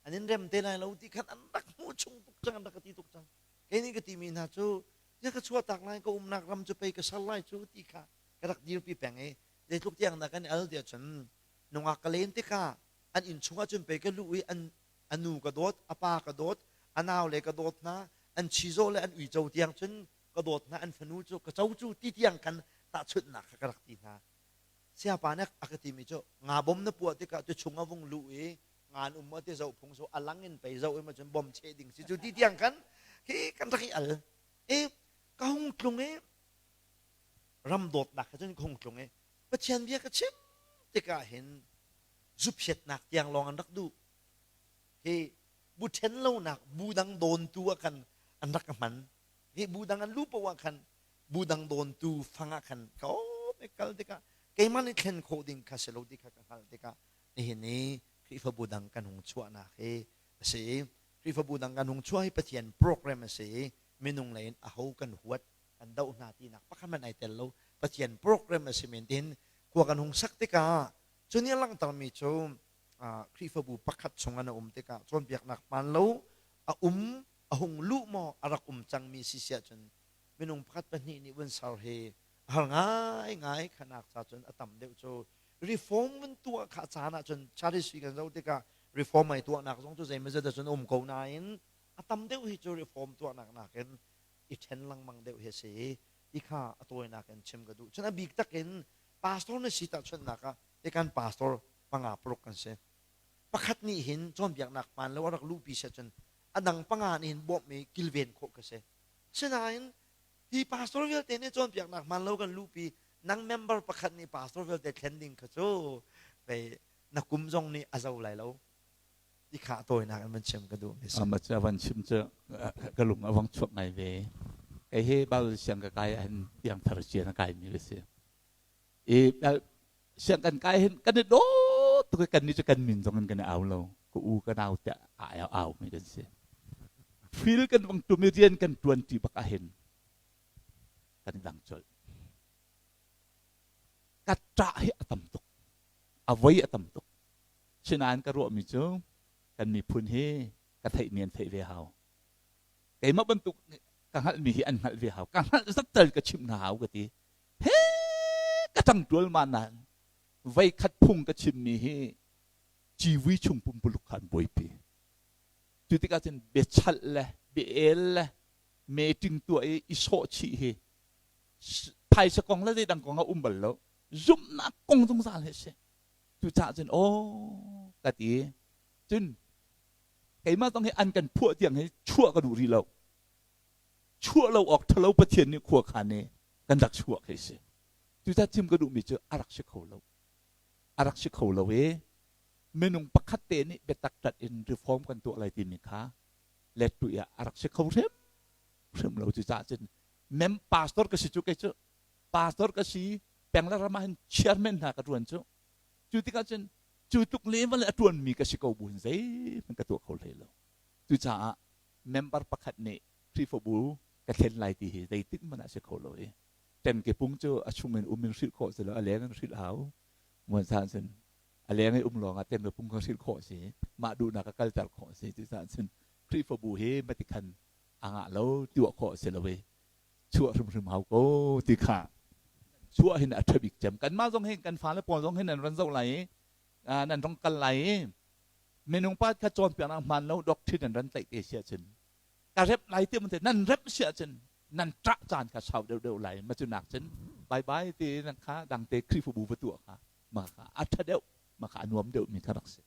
An in rem te lai lo ti khan an rak hmuh chung tuk cang, an rak ka ti tuk cang. Kei nih ka timi hna cu ya ka chuah tak lai ka umnak ram cu pei ka sal lai cu ti kha ka rak dirpi peng i zeitluk tiang dah kan i al tiah cun nungak ka len tikah an inn chungah cun pei ka luh i an a nu ka dawt a pa ka dawt a nau le ka dawt hna an chizawh le an uico tiang cun ka dawt hna an fanu cu ka co cu ti tiang khan tahchunhnak kha ka rak ti hna siapa nih a ka timi cu nga bom na puah tikah tu chung a vung luh i ngan um ti zoh phung so alang in pei zoh i ma cun bom cheh ding si cu ti tiang khan khi kan rak i al i ka hung tlung i ram dawtnak kha cun ka hung tlung i Pathian bia ka chim tikah hin zuphiatnak tiang lawng an rak duh hi bu ṭhen lonak bu dang dawntu ah khan an rak ka hman hi bu dang an lu paoh ah khan bu dang dawntu fang ah khan ka um i kal tikah keimah nih thlen khawh ding kha si lo ti kha ka hngalh tikah nihin i Khrihfabu dang kan hung chuahnak hi a si i Khrihfabu dang kan hung chuah hi Pathian program a si i minung lei in aho kan huat kan doh hna tinak pakhat hmanh ai tel lo Pathian program a si men tin khua kan hung sak tikah cu nih a langhtermi cu Khrihfabu pakhat chung an um tikah cawnpiaknak hmaan lo a um a hung luh maw a rak um cangmi si siah cun minung pakhat pahnih nih vun ser hi a har ngaingai khanak ca cun a tam deuh cu reform vun tuah kha caan ah cun charity kan zoh tikah reform ai tuahnak zong cu zeimawzat ah cun um ko nain a tam deuh hi cu reform tuahnak nakin i ṭhen lengmang deuh hi a si ti kha a tawinak in chim ka duh. Cun a bik takin pastor na si tahchunhnak ah tikan pastor. Panga paruk kan si. Pakhat nih hin cawnpiaknak hmaan lo a rak luhpi seh cun a dang panga nih hin bawmh i kilven khawh ka si. Sinain hi pastor vialte nih cawnpiaknak hmaan lo kan luhpi nang member pakhat nih pastor vialte thlen ding kha cu pei na kum zong nih a zo lai lo ti kha tawinak in van chim ka duh mi si. Ama cu van chim cu ka lung a vang chuak ngai ve. Kei hi Bible siang ka kai ahhin piangthar cia na kai mi ka si. I siang kan kai hin kan i dawt tuk i kan nih cu kan min zong in kan i au lo. Ka u ka nau tiah a au mi kan si. Fil kan vang tum i rian kan tuan ti bak ahhin kan i dang colh. Ka ṭah hi a tam tuk. A voi a tam tuk. Sinain ka ruahmi cu kan miphun hi ka theihmi an theih ve hau. Keimah bantuk ka hngalhmi hi an hngalh ve hau. Ka hngalh zat tal ka chimh hna hau ka ti. He ka ṭang ṭual ma nain voi khat phung ka chimmi hi civui chung pumpuluk kha an buaipi. Cu tikah cun biachalh le bia-el le meeting tuah i i sawh chih hi phaisa kong le zeidang kong a um bal lo. Zumhnak kong zungzal hi a si. Cucaah cun aw ka ti. Cun keimah zong hi an kan phuah tiang hi chuah ka duh rih lo. Chuah lo awk ṭhalo Pathian nih khua khan i kan rak chuah khi si. Cucaah chim ka duhmi cu a rak si kho lo. A rak si kho lo i minung pakhat te nih biatak ṭat in reform kan tuah lai timi kha let tu ah a rak si kho hrim hrim lo. Cucaah cun mem pastor ka si cu kei cu pastor ka si peng le ram ah hin chairman hna ka ṭuan cu. Cu tikah cun cu tluk level a ṭuanmi ka si ko bu hin zeihmanh ka tuah kho hlei lo. Cucaah member pakhat nih Khrihfabu ka thlen lai ti hi zeitik hmanh ah si kho lo i ṭemke pung cu a chung in um in hrilh khawh si lo a leng in hrilh hau. Muan san cun a leng i um lawng ah ṭemke pung kha hrilh khawh si mah duhnak a kalter khawh si. Cucaah cun Khrihfabu hi matikhan a ngah lo tuah khawh si lo i chuah hrimhrim hau ko ti kha chuah hin a ṭha bik cem. Kanmah zong hin kan fale pawl zong hin nan ran zoh lai i nan rong kal lai i minung pa kha cawnpiaknak hmaan lo doctrine nan ran tlaih te si ahcun ka rep lai ti te nan rep si ahcun nan ṭah caan kha sau deuhdeuh lai ma cu nak cun bye bye ti nan kha dangte Khrihfabu va tuah kha ma kha a ṭha deuh ma kha a nuam deuh mi kha rak si.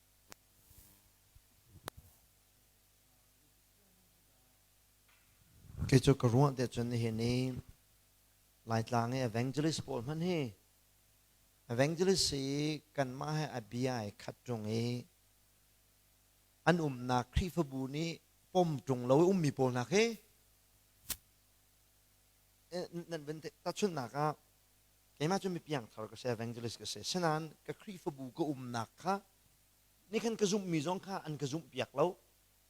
Kei cu ka ruah te cun nihin i Laitlang i evangelist pawl hmanh hi evangelist hi kanmah he a bia ai khat ṭung i an umnak Khrihfabu nih pom ṭung lo i ummi pawl hna khi nan van tahchunhnak ah keimah cu mi piangthar ka si evangelist ka si sinain ka Khrihfabu ka umnak kha nikhan ka zumhmi zong kha an ka zumhpiak lo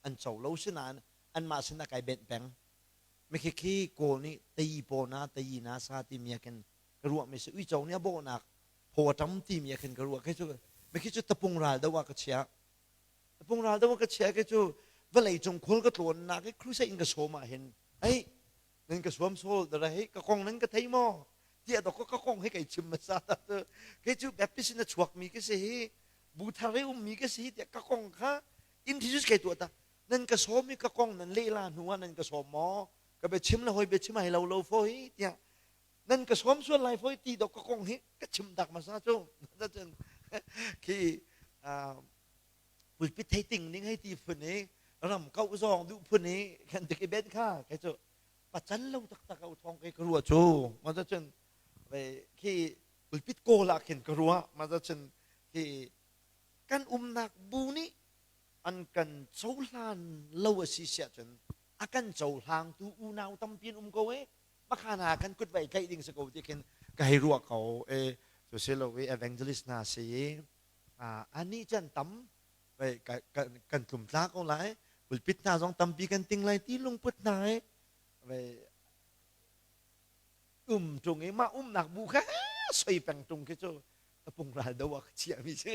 an co lo sinain anmah sinah kai benh peng. Mikhi khi Kawl nih tayi paw na tayi na sa timi ah khin ka ruahmi si uico nih a bawhnak phaw a ṭam timi ah khin ka ruah. Khi cu mikhi cu tapung ral do ah ka chia. Tapung ral do ah ka chia khi cu vawlei cung khual ka tlawnnak i crusade in ka sawm ah hin ei nan ka suam sawl dara hei ka kong nan ka thei maw tiah dok ka kong hi kei chim hmasa ta cu kei cu Baptist in a chuakmi ka si hi bu thar i ummi ka si tiah ka kong kha introduce kai tuah ta nan ka sawm i ka kong nan lehla hnu ah nan ka sawm maw ka biachim le hoi biachim ai lo lo fawi tiah nan ka sawm sual lai fawi ti dok ka kong hi ka chim tak hmasa cu cun khi pulpit thei ting ning hei ti phun i ram kau zong duh phun i kan tik i ben kha kai cu pacan lo taktak au thong kai ka ruah cu ma cun khi pulpit kawl ah khin ka ruah ma cun khi kan umnak bu nih an kan cohlan lo a si siah cun a kan cohlangtu unau tampi an um ko e makhan ah kan kut vai tlaih ding si ko ti khin ka hei ruah ko e cu si lo i evangelist hna si i ani can tam kan tlumtla ko lai pulpit hna zong tampi kan ting lai ti lungput hna e um tung i mah umnak bu kha soi peng tung khi cu tapung ral do ah ka chiahmi si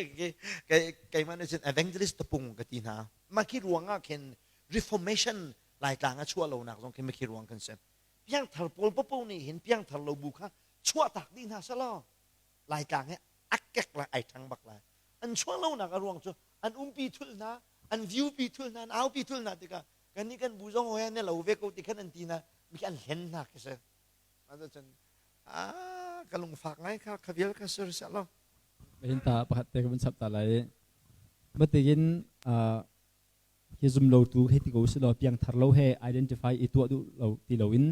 keimah nih cun evangelist tapung ka ti hna mah khi ruang ah khin reformation laitlang a chuah lonak zong khi khi ruang kan si piangthar pawl popo nih hin piangthar lo bu kha chuah tak dih hna selaw laitlang he a kek lai ai ṭhang bak lai an chuah lonak a ruang cu an umpi thul hna an view pi thul hna an aupi thul hna tikah kan nih kan bu zong hoi ne lo ve ko ti khan an ti na mi an hlen hna khi si cun ah ka lungfak ngai kha kha vial kha sir seh lo. Hin ta pakhat te ka vun chap ta lai. Batigin hi zum lo tu hei ti ko si law piangthar lo he identify i tuah duh lo ti loin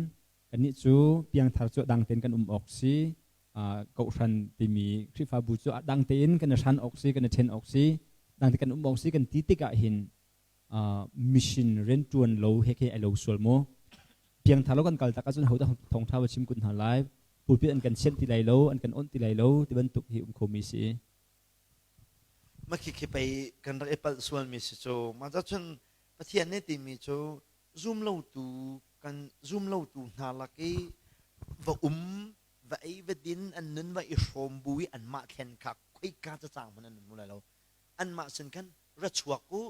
kannih cu piangthar cu dang tein kan um awk si kohhran timi Khrihfabu cu dang tein kan i hran awk si kan i ṭhen awk si dang tein kan um awk si kan ti tikah hin mission rianṭuan lo he khi ai lo sual maw piangthar lo kan kal tak ahcun hodah thawngṭha va chim kun hna lai pulpit an kan sianh ti lai lo an kan onh ti lai lo ti bantuk hi um khomi si. Mah khi pei kan rak i palh sualmi si cu. Mah cun Pathian nih timi cu zumlotu kan zumlotu hna lak i va um va ei va din an nun va i hrawm bu i anmah thlen kha khoika cacang hmanh an hmu lai lo. Anmah sin khan ra chuak u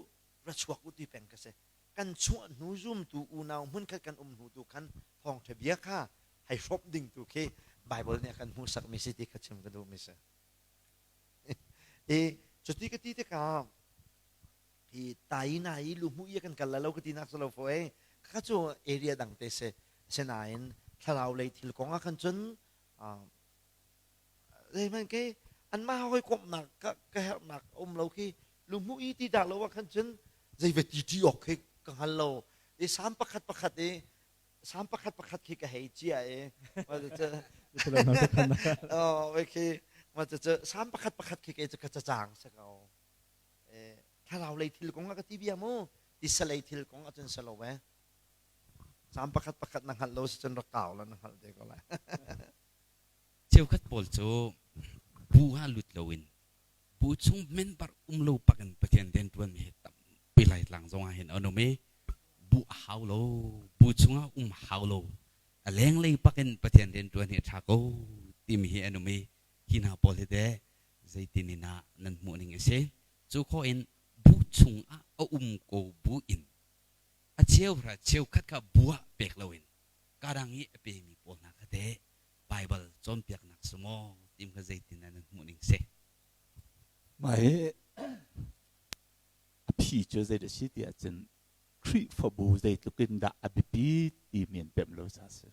ra chuak u ti peng ka si. Kan chuah hnu zumtu unau hmunkhat kan um hnu tu khan thawngṭha bia kha hei hrawmh ding tu khi Baibal nih a kan hmuhsakmi si ti kha chim ka duhmi si. I cuti ka ti tikah hi tai na i luhmuh i kan kal la lo ka ti nak si lo fo e kha cu area dang te si sinain thlarau lei thil kong ah khan cun zeihmanh ke anmah hawi komhnak ka ka herhnak um lo khi luhmuh i ti dah lo ah khan cun zei va ti ti awk khi ka hngal lo i sam pakhat pakhat i Sam pakhat pakhat khi ka hei cia i khi sam pakhat pakhat khi kei cu ka cacang si ko. Thlarau lei thil kong ah ka ti bia mu tisa lei thil kong ah cun si lo e. Sam pakhat pakhat na hngalh lo si cun rak kau la na hngalh te ko lai. Cheukhat pawl cu bu ah lut loin bu chung member um lo pak in Pathian rianṭuan mi hi tampi Laitlang zong ah hin an um i bu a hau lo bu chungah um hau lo a lenglei pak in Pathian rianṭuan hi a ṭha ko timi hi an um i hi hna pawl hi teh zeitin in ah nan hmuh ning a si cu khawh in bu chungah a um ko bu in a cheuhra cheukhat kha bu ah pek loin kadang i a pemi pawl hna kha teh Baibal cawnpiaknak si maw tim kha zeitin nan hmuh ning si? Mah hi a phi cu zei dah si ti ahcun Khrihfabu zeitluk in dah a biapi timi an pemh lo ca si.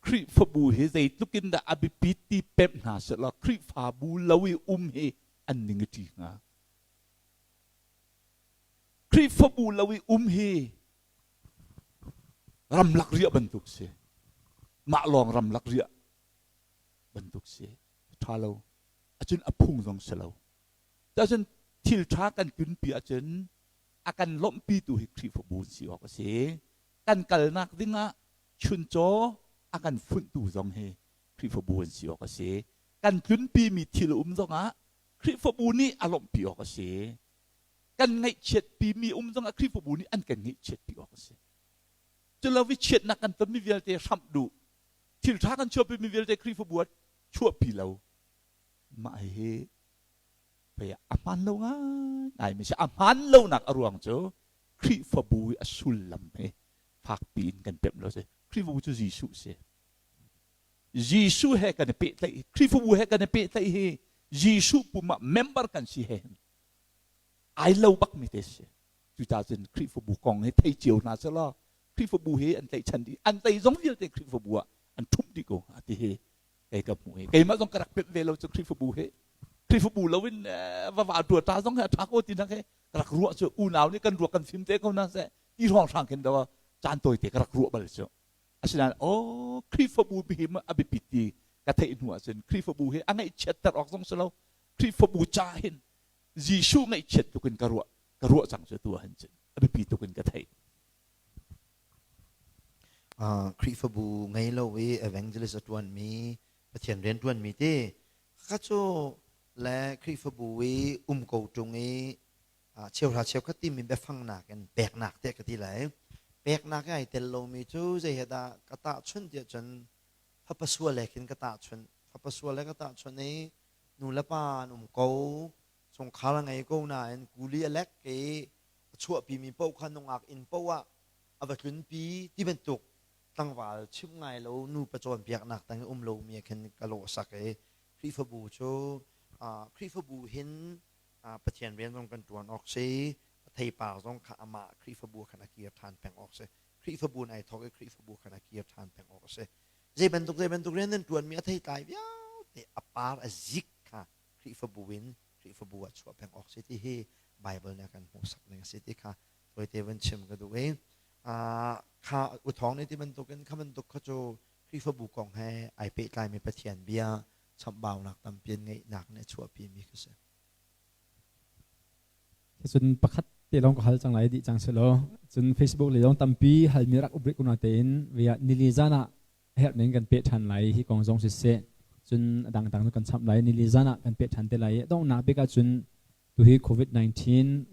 Khrihfabu hi zeitluk in dah a biapi ti pemh hna sehlaw Khrihfabu lo i um hi an ning a ṭi hnga. Khrihfabu lo i um hi ramlak riah bantuk si mah lawng ramlak riah bantuk si ṭha lo acun a phung zong si lo cun thil ṭha kan tunpi ahcun a kan lawmhpitu hi Khrihfabu si awk a si kan kalnak dingah chuncaw a kan funhtu zong hi Khrihfabu an si awk a si kan tlunpimi thil um zongah Khrihfabu nih a lawmhpi awk a si kan ngaihchiatpimi um zongah Khrihfabu nih an kan ngaihchiatpi awk a si. Culo i chiatnak kan tonmi vialte hramh duh, thil ṭha kan chuahpimi vialte Khrihfabu ah chuahpi lo. Mah hihi pei a hmaan lo ngaingai mi si. A hmaan lonak a ruang cu Khrihfabu i a sullam hi fakpi in kan pemh lo si. Khrihfabu cu Jesuh si. Jesuh he kan i pehtlaih, Khrihfabu he kan i pehtlaih hi Jesuh pum ah member kan si he ai lo bak mi te si cucaah cun Khrihfabu kong hi thei cio hna selaw Khrihfabu hi an tlaihchan dih an tei zong vialte Khrihfabu ah an ṭhumh dih ko hnga ti hi kei ka hmuh hi keimah zong ka rak pemh ve lo cu Khrihfabu hi Khrihfabu lo in va va tua ta zong hi a ṭha ko ti nak hi ka rak ruah cu unau nih kan ruah kan fim te ko na seh ti hrawng hrang khin do caan tawi te ka rak ruah bal cu asinain oh Khrihfabu hi a biapit ti ka theih hnu ahcun Khrihfabu hi a ngaihchiatter awk zong si lo Khrihfabu ca hin Jesuh ngaihchiat tuk in ka ruah ka ruah cang cu tu ahhin cun a biapi tuk in ka theih. Khrihfabu ngei lo i evangelist a ṭuanmi Pathian rian ṭuanmi ti kha cu le Khrihfabu i um ko ṭung i cheuhra cheukhat timi biafang nakin peknak tiah ka ti lai. Peknak i ai tel lomi cu zei he dah ka tahchunh tiah cun fapa sual he khin ka tahchunh. Fapa sual he ka tahchunh i nu le pa an um ko chungkhar a ngei ko nain kuli a lek i a chuahpimi paoh kha nungak inn paoh ah a va tlunpi ti bantuk tlangval chimh ngai lo nupa cawnpiaknak tang i um lomi ah khin ka lawh sak i Khrihfabu cu Khrihfabu hin Pathian rian zong kan ṭuan awk si a theipar zong kha amah Khrihfabu khan a kir ṭhan peng awk si Khrihfabu in ai thawk i Khrihfabu khan a kir ṭhan peng awk a si zei bantuk zei bantuk rian nan ṭuanmi a theitlai vialte a par a zik kha. Khrihfabu in Khrihfabu ah chuah peng awk si ti hi Bible nih a kan hmuhsak ning a si ti kha tawite van chim ka duh i kha uthawng nih ti bantukin kha bantuk kha cu Khrihfabu kong he ai pehtlaimi Pathian bia chamhbaunak tampi an ngeihnak nih a chuahpimi kha si. Cun pakhat te lawng ka hal cang lai dih cang selaw cun Facebook lei zong tampi halmi rak up rih ko na tein via nili zan ah a herh ning kan peh ṭhan lai hi kong zong siseh cun a dangdang cu kan chap lai nili zan ah kan peh ṭhan te lai i donghnak bik ah cun tuhi COVID-19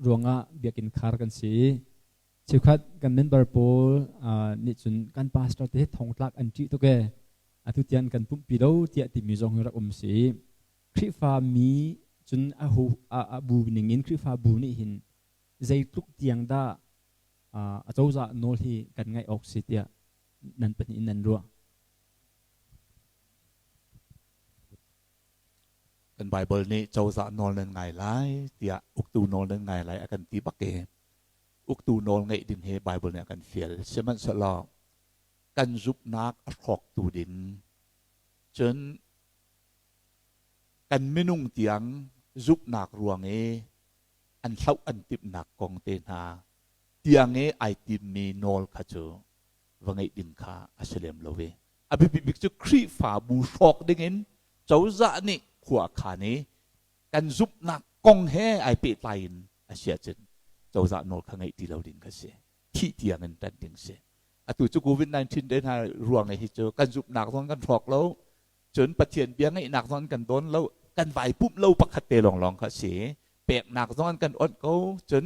ruangah biakinn khar kan si i cheukhat kan member pawl nih cun kan pastor te hi thongtlak an ṭih tuk ee atu tiang kan pumhpi lo tiah timi zong hi rak um si i Khrihfa mi cun a hu a bu ning in Khrihfa bu nih hin zeitluk tiang dah a cozah nawl hi kan ngaih awk si tiah nan pahnih in nan ruah? Kan Bible nih cozah nawl nan ngai lai tiah uktu nawl nan ngai lai a kan ti bak i uktu nawl ngeih ding hi Bible nih a kan fial. Sihmanhsehlaw kan zumhnak a hrawktu ding cun kan minung tiang zumhnak ruang i an hloh an timhnak kong te hna tiang i ai timmi nawl kha cu va ngeih ding kha a si lem lo i a biapi bik cu Khrihfabu hrawk dingin cozah nih khua a khan i kan zumhnak kong he ai pehtlai in a si ahcun cozah nawl kha ngeih ti lo ding kha si thih tiang in ṭan ding si atu cu COVID-19 te hna ruang hi cu kan zumhnak zong kan hrawk lo cun Pathian bia ngeihnak zong kan dawn lo kan vai pumh lo pakhat te lawnglawng kha si peknak zong an kan onh ko cun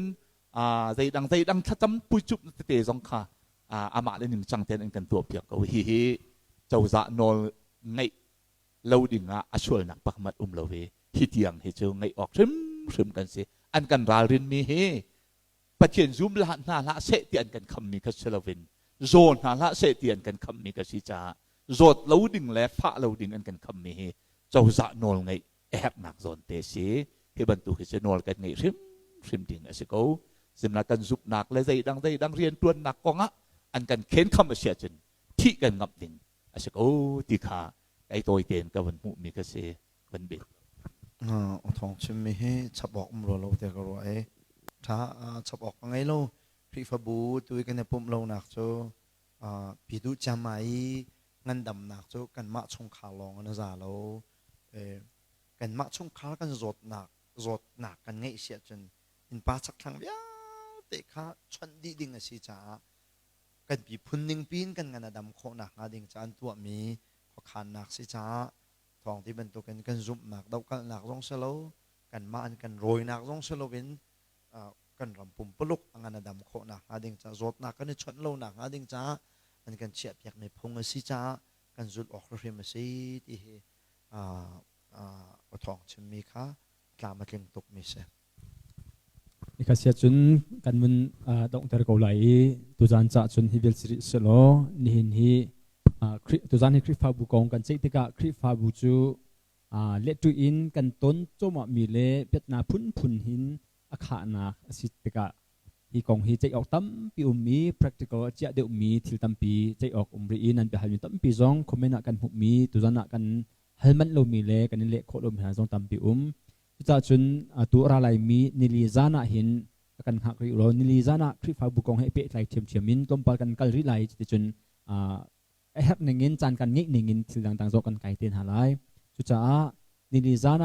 zeidang zeidang thlacam puicup tete zong kha amah le ningcang tein an kan tuahpiak ko hi hi cozah nawl ngeih lo ding ah a sualnak pakmat um lo hi hi tiang hi cu ngeih awk hrimhrim kan si an kan ralrin mi hi Pathian zum hlah hna hlah seh ti an kan khammi kha si loin zaw hna hlah seh ti an kan khammi kha si caah zawt lo ding le fah lo ding an kan khammi hi cozah nawl ngeih a herhnak zawn te si hi bantuk hi cu nawl kan ngeih hrimhrim ding a si ko simla kan zumhnak le zeidang zeidang riantuannak kongah an kan khenkham a si ahcun thih kan ngamh ding a si ko ti kha kai tawi tein ka van hmuhmi ka si van bit Thawng chimmi hi chap awk um rua lo te ka ruah i tha chap awk ka ngei lo Khrihfabu tu i kan i pumh lonak cu pi duh ciammai i ngandamnak cu kanmah chungkhar lawng in a za lo kanmah chungkhar kan zawtnak zawtnak kan ngeih si ahcun innpa chakthlang vialte kha chawnh dih ding a si caah kan miphun ningpi in kan ngan a dam khawh nakhnga ding ca an tuahmi khuakhannak si caah thawng ti bantukin kan zumhnak dohkalhnak zong si lo kanmah an kan rawinak zong si loin kan ram pumpuluk a ngan a dam khawh nakhnga ding caah zawtnak kan i chawnh lo nakhnga ding caah an kan chiahpiakmi phung a si caah kan zulh awk hrim a si ti hi awthawng chimmi kha tlam a tling tukmi si. Ikha sia cun kan mun donghter ko lai i tuzan ca cun hi vial si rih selaw nihin hi tuzan hi Khrihfabu kong kan ceih tikah Khrihfabu cu lehtu in kan ton cawmahmi le piatna phunphun hin a khahnak a si tikah hi kong hi ceih awk tampi um i practical a ciah deuhmi thil tampi ceih awk um rih i nan biahalmi tampi zong comment ah kan hmuhmi tuzan ah kan hal manh lomi le kan i leh khawh lomi hna zong tampi um. Cucaah cun atu a ra laimi nili zan ah hin kan hngak rih lo nili zan ah Khrihfabu kong he pehtlai ṭhiamṭhiam in tlawmpal kan kal rih lai cuticun a herh ningin caan kan ngeih ningin thil dangdang zong kan kai te hna lai. Cucaah nili zan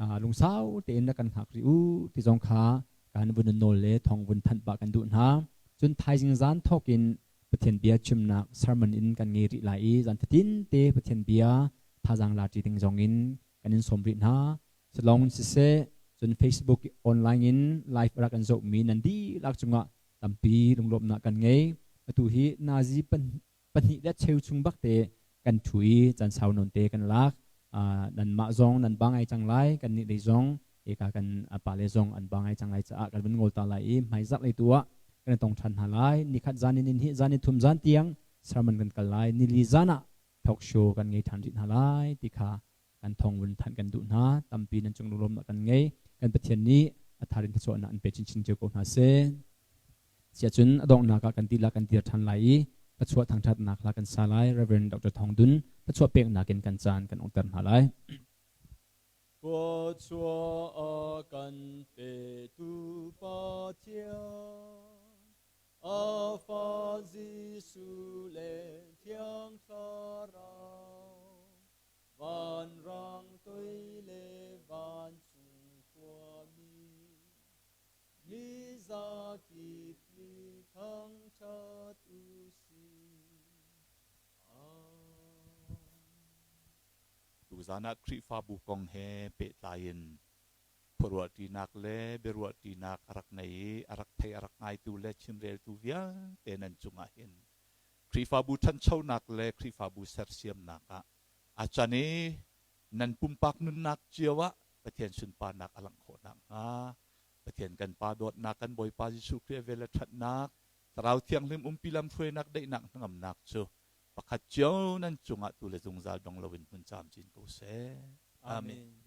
ah lungsau tein rak kan hngak rih u ti zong kha kan vun nawl le thawng vun thanh pah kan duh hna. Cun thaizing zan thawk in Pathian bia chimnak sermon in kan ngei rih lai i zan fatin te Pathian bia thazaang la ṭi ding zong in kan in sawm rih hna. Salong siseh cun Facebook online in live rak kan zohmi nan dihlak cungah tampi lunglawmhnak kan ngei. Atu hi nazi pahnih le cheu chung bak te kan ṭhu i caan sau nawn te kan lak. Nanmah zong nan ba ngai cang lai, kannih lei zong eka kan pale zong an ba ngai cang lai caah kan vun ngol ta lai i hmaizarh lei tu ah kan i tong ṭhan hna lai. Nikhat zan in hi zan i thum zan tiang sermon kan kal lai. Nili zan ah talk show kan ngei ṭhan rih hna lai ti kha kan thawng vun thanh kan duh hna. Tampi nan cung lunglawmnak kan ngei. Kan Pathian nih a thar in thluachuahnak an pe chinchin cio ko hna seh. Siahcun a donghnak ah kan dihlak kan dir ṭhan lai i thluachuah thangṭhatnak hla kan sa lai. Rev. Dr. Thawng Dun thluachuah peknak in kan caan kan ongter hna lai. Thluachuah a kan petu Pathian, a Fa Jesuh le Thiang Thlarau, vanrang toi le vancung khuami, mi zakip nih thangṭhat u sih. Amen. Tuzan ah Khrihfabu kong he pehtlai in khuaruahṭinak le biaruahṭinak a rak nei i a rak thei a rak ngaitu le chimreltu vialte nan cungah hin Khrihfabu ṭhanchonak le Khrihfabu sersiamnak ah a can i nan pumpak nunnak cio ah Pathian sunparnak a langh khawh nakhnga Pathian kan Pa dawtnak kan Bawipa Jesuh Khrih a vel le ṭhatnak Thlarau Thianghlim umpi lamhruainak daihnak hnangamnak cu pakhat cio nan cungah tu le zungzal dong loin hmun camcin ko seh. Amen. Amen.